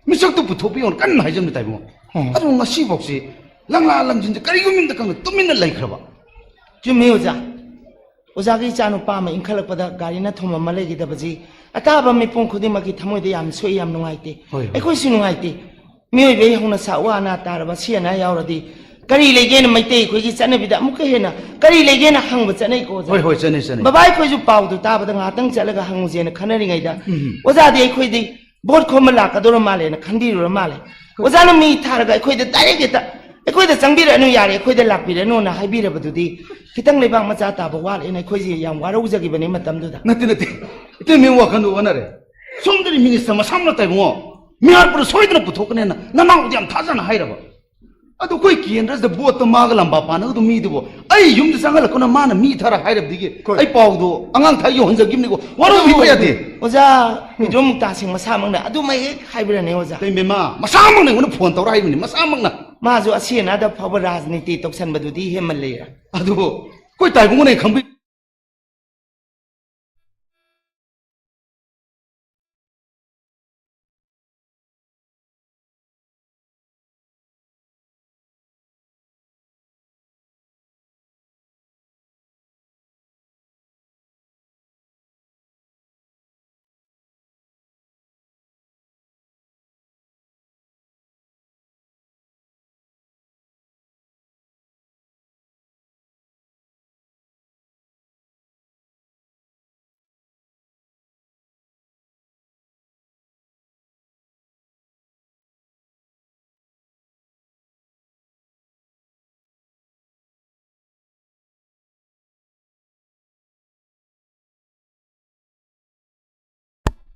ꯃꯤꯁꯛꯇꯨ ꯄꯨꯊꯣꯛꯄꯤꯌꯣꯅ ꯀꯟꯅ ꯍꯥꯏꯖꯕꯅꯤ ꯇꯥꯏꯕꯨꯡꯉꯣ꯫ ꯎꯝ꯫ ꯑꯗꯨ ꯉꯁꯤꯐꯥꯎꯁꯤ ꯂꯪꯂꯥ ꯂꯪꯖꯤꯟꯁꯦ ꯀꯔꯤꯒꯨꯝꯕ ꯑꯃꯗ ꯈꯪꯗꯦ ꯇꯨꯃꯤꯟꯅ ꯂꯩꯈ꯭ꯔꯕ꯫ ꯆꯨꯝꯃꯤ ꯑꯣꯖꯥ꯫ ꯑꯣꯖꯥꯒꯤ ꯏꯆꯥꯅꯨꯄꯥ ꯑꯃ ꯏꯟꯈꯠꯂꯛꯄꯗ ꯒꯥꯔꯤꯅ ꯊꯣꯝꯃꯝꯃ ꯂꯩꯈꯤꯗꯕꯁꯤ ꯑꯇꯥꯕ ꯃꯤꯄꯨꯝ ꯈꯨꯗꯤꯡꯃꯛꯀꯤ ꯊꯃꯣꯏꯗ ꯌꯥꯝ ꯁꯣꯛꯏ, ꯌꯥꯝ ꯅꯨꯡꯉꯥꯏꯇꯦ꯫ ꯍꯣꯏ, ꯍꯣꯏ꯫ ꯑꯩꯈꯣꯏꯁꯨ ꯅꯨꯡꯉꯥꯏꯇꯦ꯫ ꯃꯤꯑꯣꯏꯕꯒꯤ ꯍꯧꯅ ꯁꯥ ꯋꯥ ꯑꯅꯥ ꯇꯥꯔꯕ ꯁꯤ ꯑꯅꯥ ꯌꯥꯎꯔꯗꯤ ꯀꯔꯤ ꯂꯩꯒꯦꯅ ꯃꯩꯇꯩ ꯑꯩꯈꯣꯏꯒꯤ ꯆꯠꯅꯕꯤꯗ ꯑꯃꯨꯛꯀ ꯍꯦꯟꯅ ꯀꯔꯤ ꯂꯩꯒꯦꯅ ꯍꯪꯕ ꯆꯠꯅꯩꯀꯣ ꯑꯣꯖꯥ꯫ ꯍꯣꯏ, ꯍꯣꯏ, ꯆꯠꯅꯩ, ꯆꯠꯅꯩ꯫ ꯕꯕꯥ ꯑꯩꯈꯣꯏꯁꯨ ꯄꯥꯎꯗꯨ ꯇꯥꯕꯗ ꯉꯥꯏꯍꯥꯛꯇꯪ ꯆꯠꯂꯒ ꯍꯪꯉꯨꯁꯦꯅ ꯈꯟꯅꯔꯤꯉꯩꯗ ꯎꯝ꯫ ꯑꯣꯖꯥꯗꯤ ꯑꯩꯈꯣꯏꯗꯤ ꯚꯣꯠ ꯈꯣꯝꯕ ꯂꯥꯛꯀꯗꯧꯔ ꯃꯥꯜꯂꯦꯅ ꯈꯟꯕꯤꯔꯨꯔ ꯃꯥꯜꯂꯦ꯫ ꯑꯣꯖꯥꯅ ꯃꯤ ꯊꯥꯔꯒ ꯑꯩꯈꯣꯏꯗ direct ꯍꯦꯛꯇ "ꯑꯩꯈꯣꯏꯗ ꯆꯪꯕꯤꯔꯛꯑꯅꯨ ꯌꯥꯔꯦ, ꯑꯩꯈꯣꯏꯗ ꯂꯥꯛꯄꯤꯔꯅꯨꯅ" ꯍꯥꯏꯕꯤꯔꯕꯗꯨꯗꯤ ꯈꯤꯇꯪ ꯂꯩꯕꯥꯛ ꯃꯆꯥ ꯇꯥꯕ ꯋꯥꯠꯂꯦꯅ ꯑꯩꯈꯣꯏꯁꯦ ꯌꯥꯝ ꯋꯥꯔꯧꯖꯈꯤꯕꯅꯤ ꯃꯇꯝꯗꯨꯗ꯫ ꯅꯠꯇꯦ, ꯅꯠꯇꯦ꯫ ꯏꯇꯩꯃ ꯋꯥꯈꯜꯗꯣ ꯑꯣꯟꯅꯔꯦ꯫ ꯁꯣꯝꯗꯗꯤ minister ꯃꯁꯥꯃꯛꯅ ꯇꯥꯏꯕꯨꯡꯉꯣ, ꯃꯤꯍꯥꯠꯄꯗ ꯁꯣꯏꯗꯅ ꯄꯨꯊꯣꯛꯀꯅꯦꯅ ꯅꯅꯥꯎꯗꯤ ꯌꯥꯝ ꯊꯥꯖꯅ ꯍꯥꯏꯔꯕ꯫ ꯑꯗꯨ ꯑꯩꯈꯣꯏ ꯀꯦꯟꯗ꯭ꯔꯁꯤꯗ ꯚꯣꯠꯇ ꯃꯥꯒ ꯂꯝꯕꯥ ꯄꯥꯅꯒꯗꯧ ꯃꯤꯗꯨꯕꯨ ꯑꯩ ꯌꯨꯝꯗ ꯆꯪꯍꯜꯂꯛꯀꯅꯣ ꯃꯥꯅ ꯃꯤ ꯊꯥꯔ ꯍꯥꯏꯔꯕꯗꯒꯤ ꯍꯣꯏ꯫ ꯑꯩ ꯄꯥꯎꯗꯣ ꯑꯉꯥꯡ ꯊꯥꯏ ꯌꯧꯍꯟꯖꯈꯤꯕꯅꯤꯀꯣ꯫ ꯋꯥꯔꯧꯕꯤꯕ ꯌꯥꯗꯦ꯫ ꯑꯣꯖꯥ, ꯎꯝ꯫ ꯄꯤꯗ꯭ꯔꯣꯝ ꯃꯨꯛꯇꯥ ꯁꯤꯡ ꯃꯁꯥꯃꯛꯅ ꯑꯗꯨꯃꯛ ꯍꯦꯛ ꯍꯥꯏꯕꯤꯔꯅꯦ ꯑꯣꯖꯥ꯫ ꯀꯩ ꯃꯦꯝꯃ, ꯃꯁꯥꯃꯛꯅ ꯑꯩꯉꯣꯟꯗ phone ꯇꯧꯔ ꯍꯥꯏꯕꯅꯤ, ꯃꯁꯥꯃꯛꯅ꯫ ꯃꯥꯁꯨ ꯑꯁꯤ ꯑꯅꯥꯗ ꯐꯥꯎꯕ ꯔꯥꯖꯅꯤꯇꯤ ꯇꯧꯁꯟꯕꯗꯨꯗꯤ ꯍꯦꯟꯃꯜꯂꯦ꯫ ꯑꯗꯨꯕꯨ ꯑꯩꯈꯣꯏ ꯇꯥꯏꯕꯨꯡꯅ ꯈꯪꯕꯤ-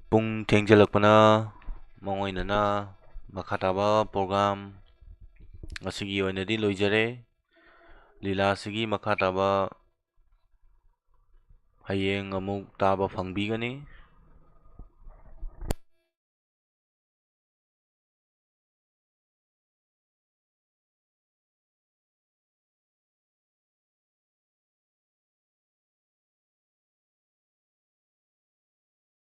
ꯄꯨꯡ ꯊꯦꯡꯖꯤꯜꯂꯛꯄꯅ ꯃꯔꯝ ꯑꯣꯏꯅꯅ ꯃꯈꯥ ꯇꯥꯕ program ꯉꯁꯤꯒꯤ ꯑꯣꯏꯅꯗꯤ ꯂꯣꯏꯖꯔꯦ꯫ ꯂꯤꯂꯥ ꯑꯁꯤꯒꯤ ꯃꯈꯥ ꯇꯥꯕ ꯍꯌꯦꯡ ꯑꯃꯨꯛ ꯇꯥꯕ ꯐꯪꯕꯤꯒꯅꯤ꯫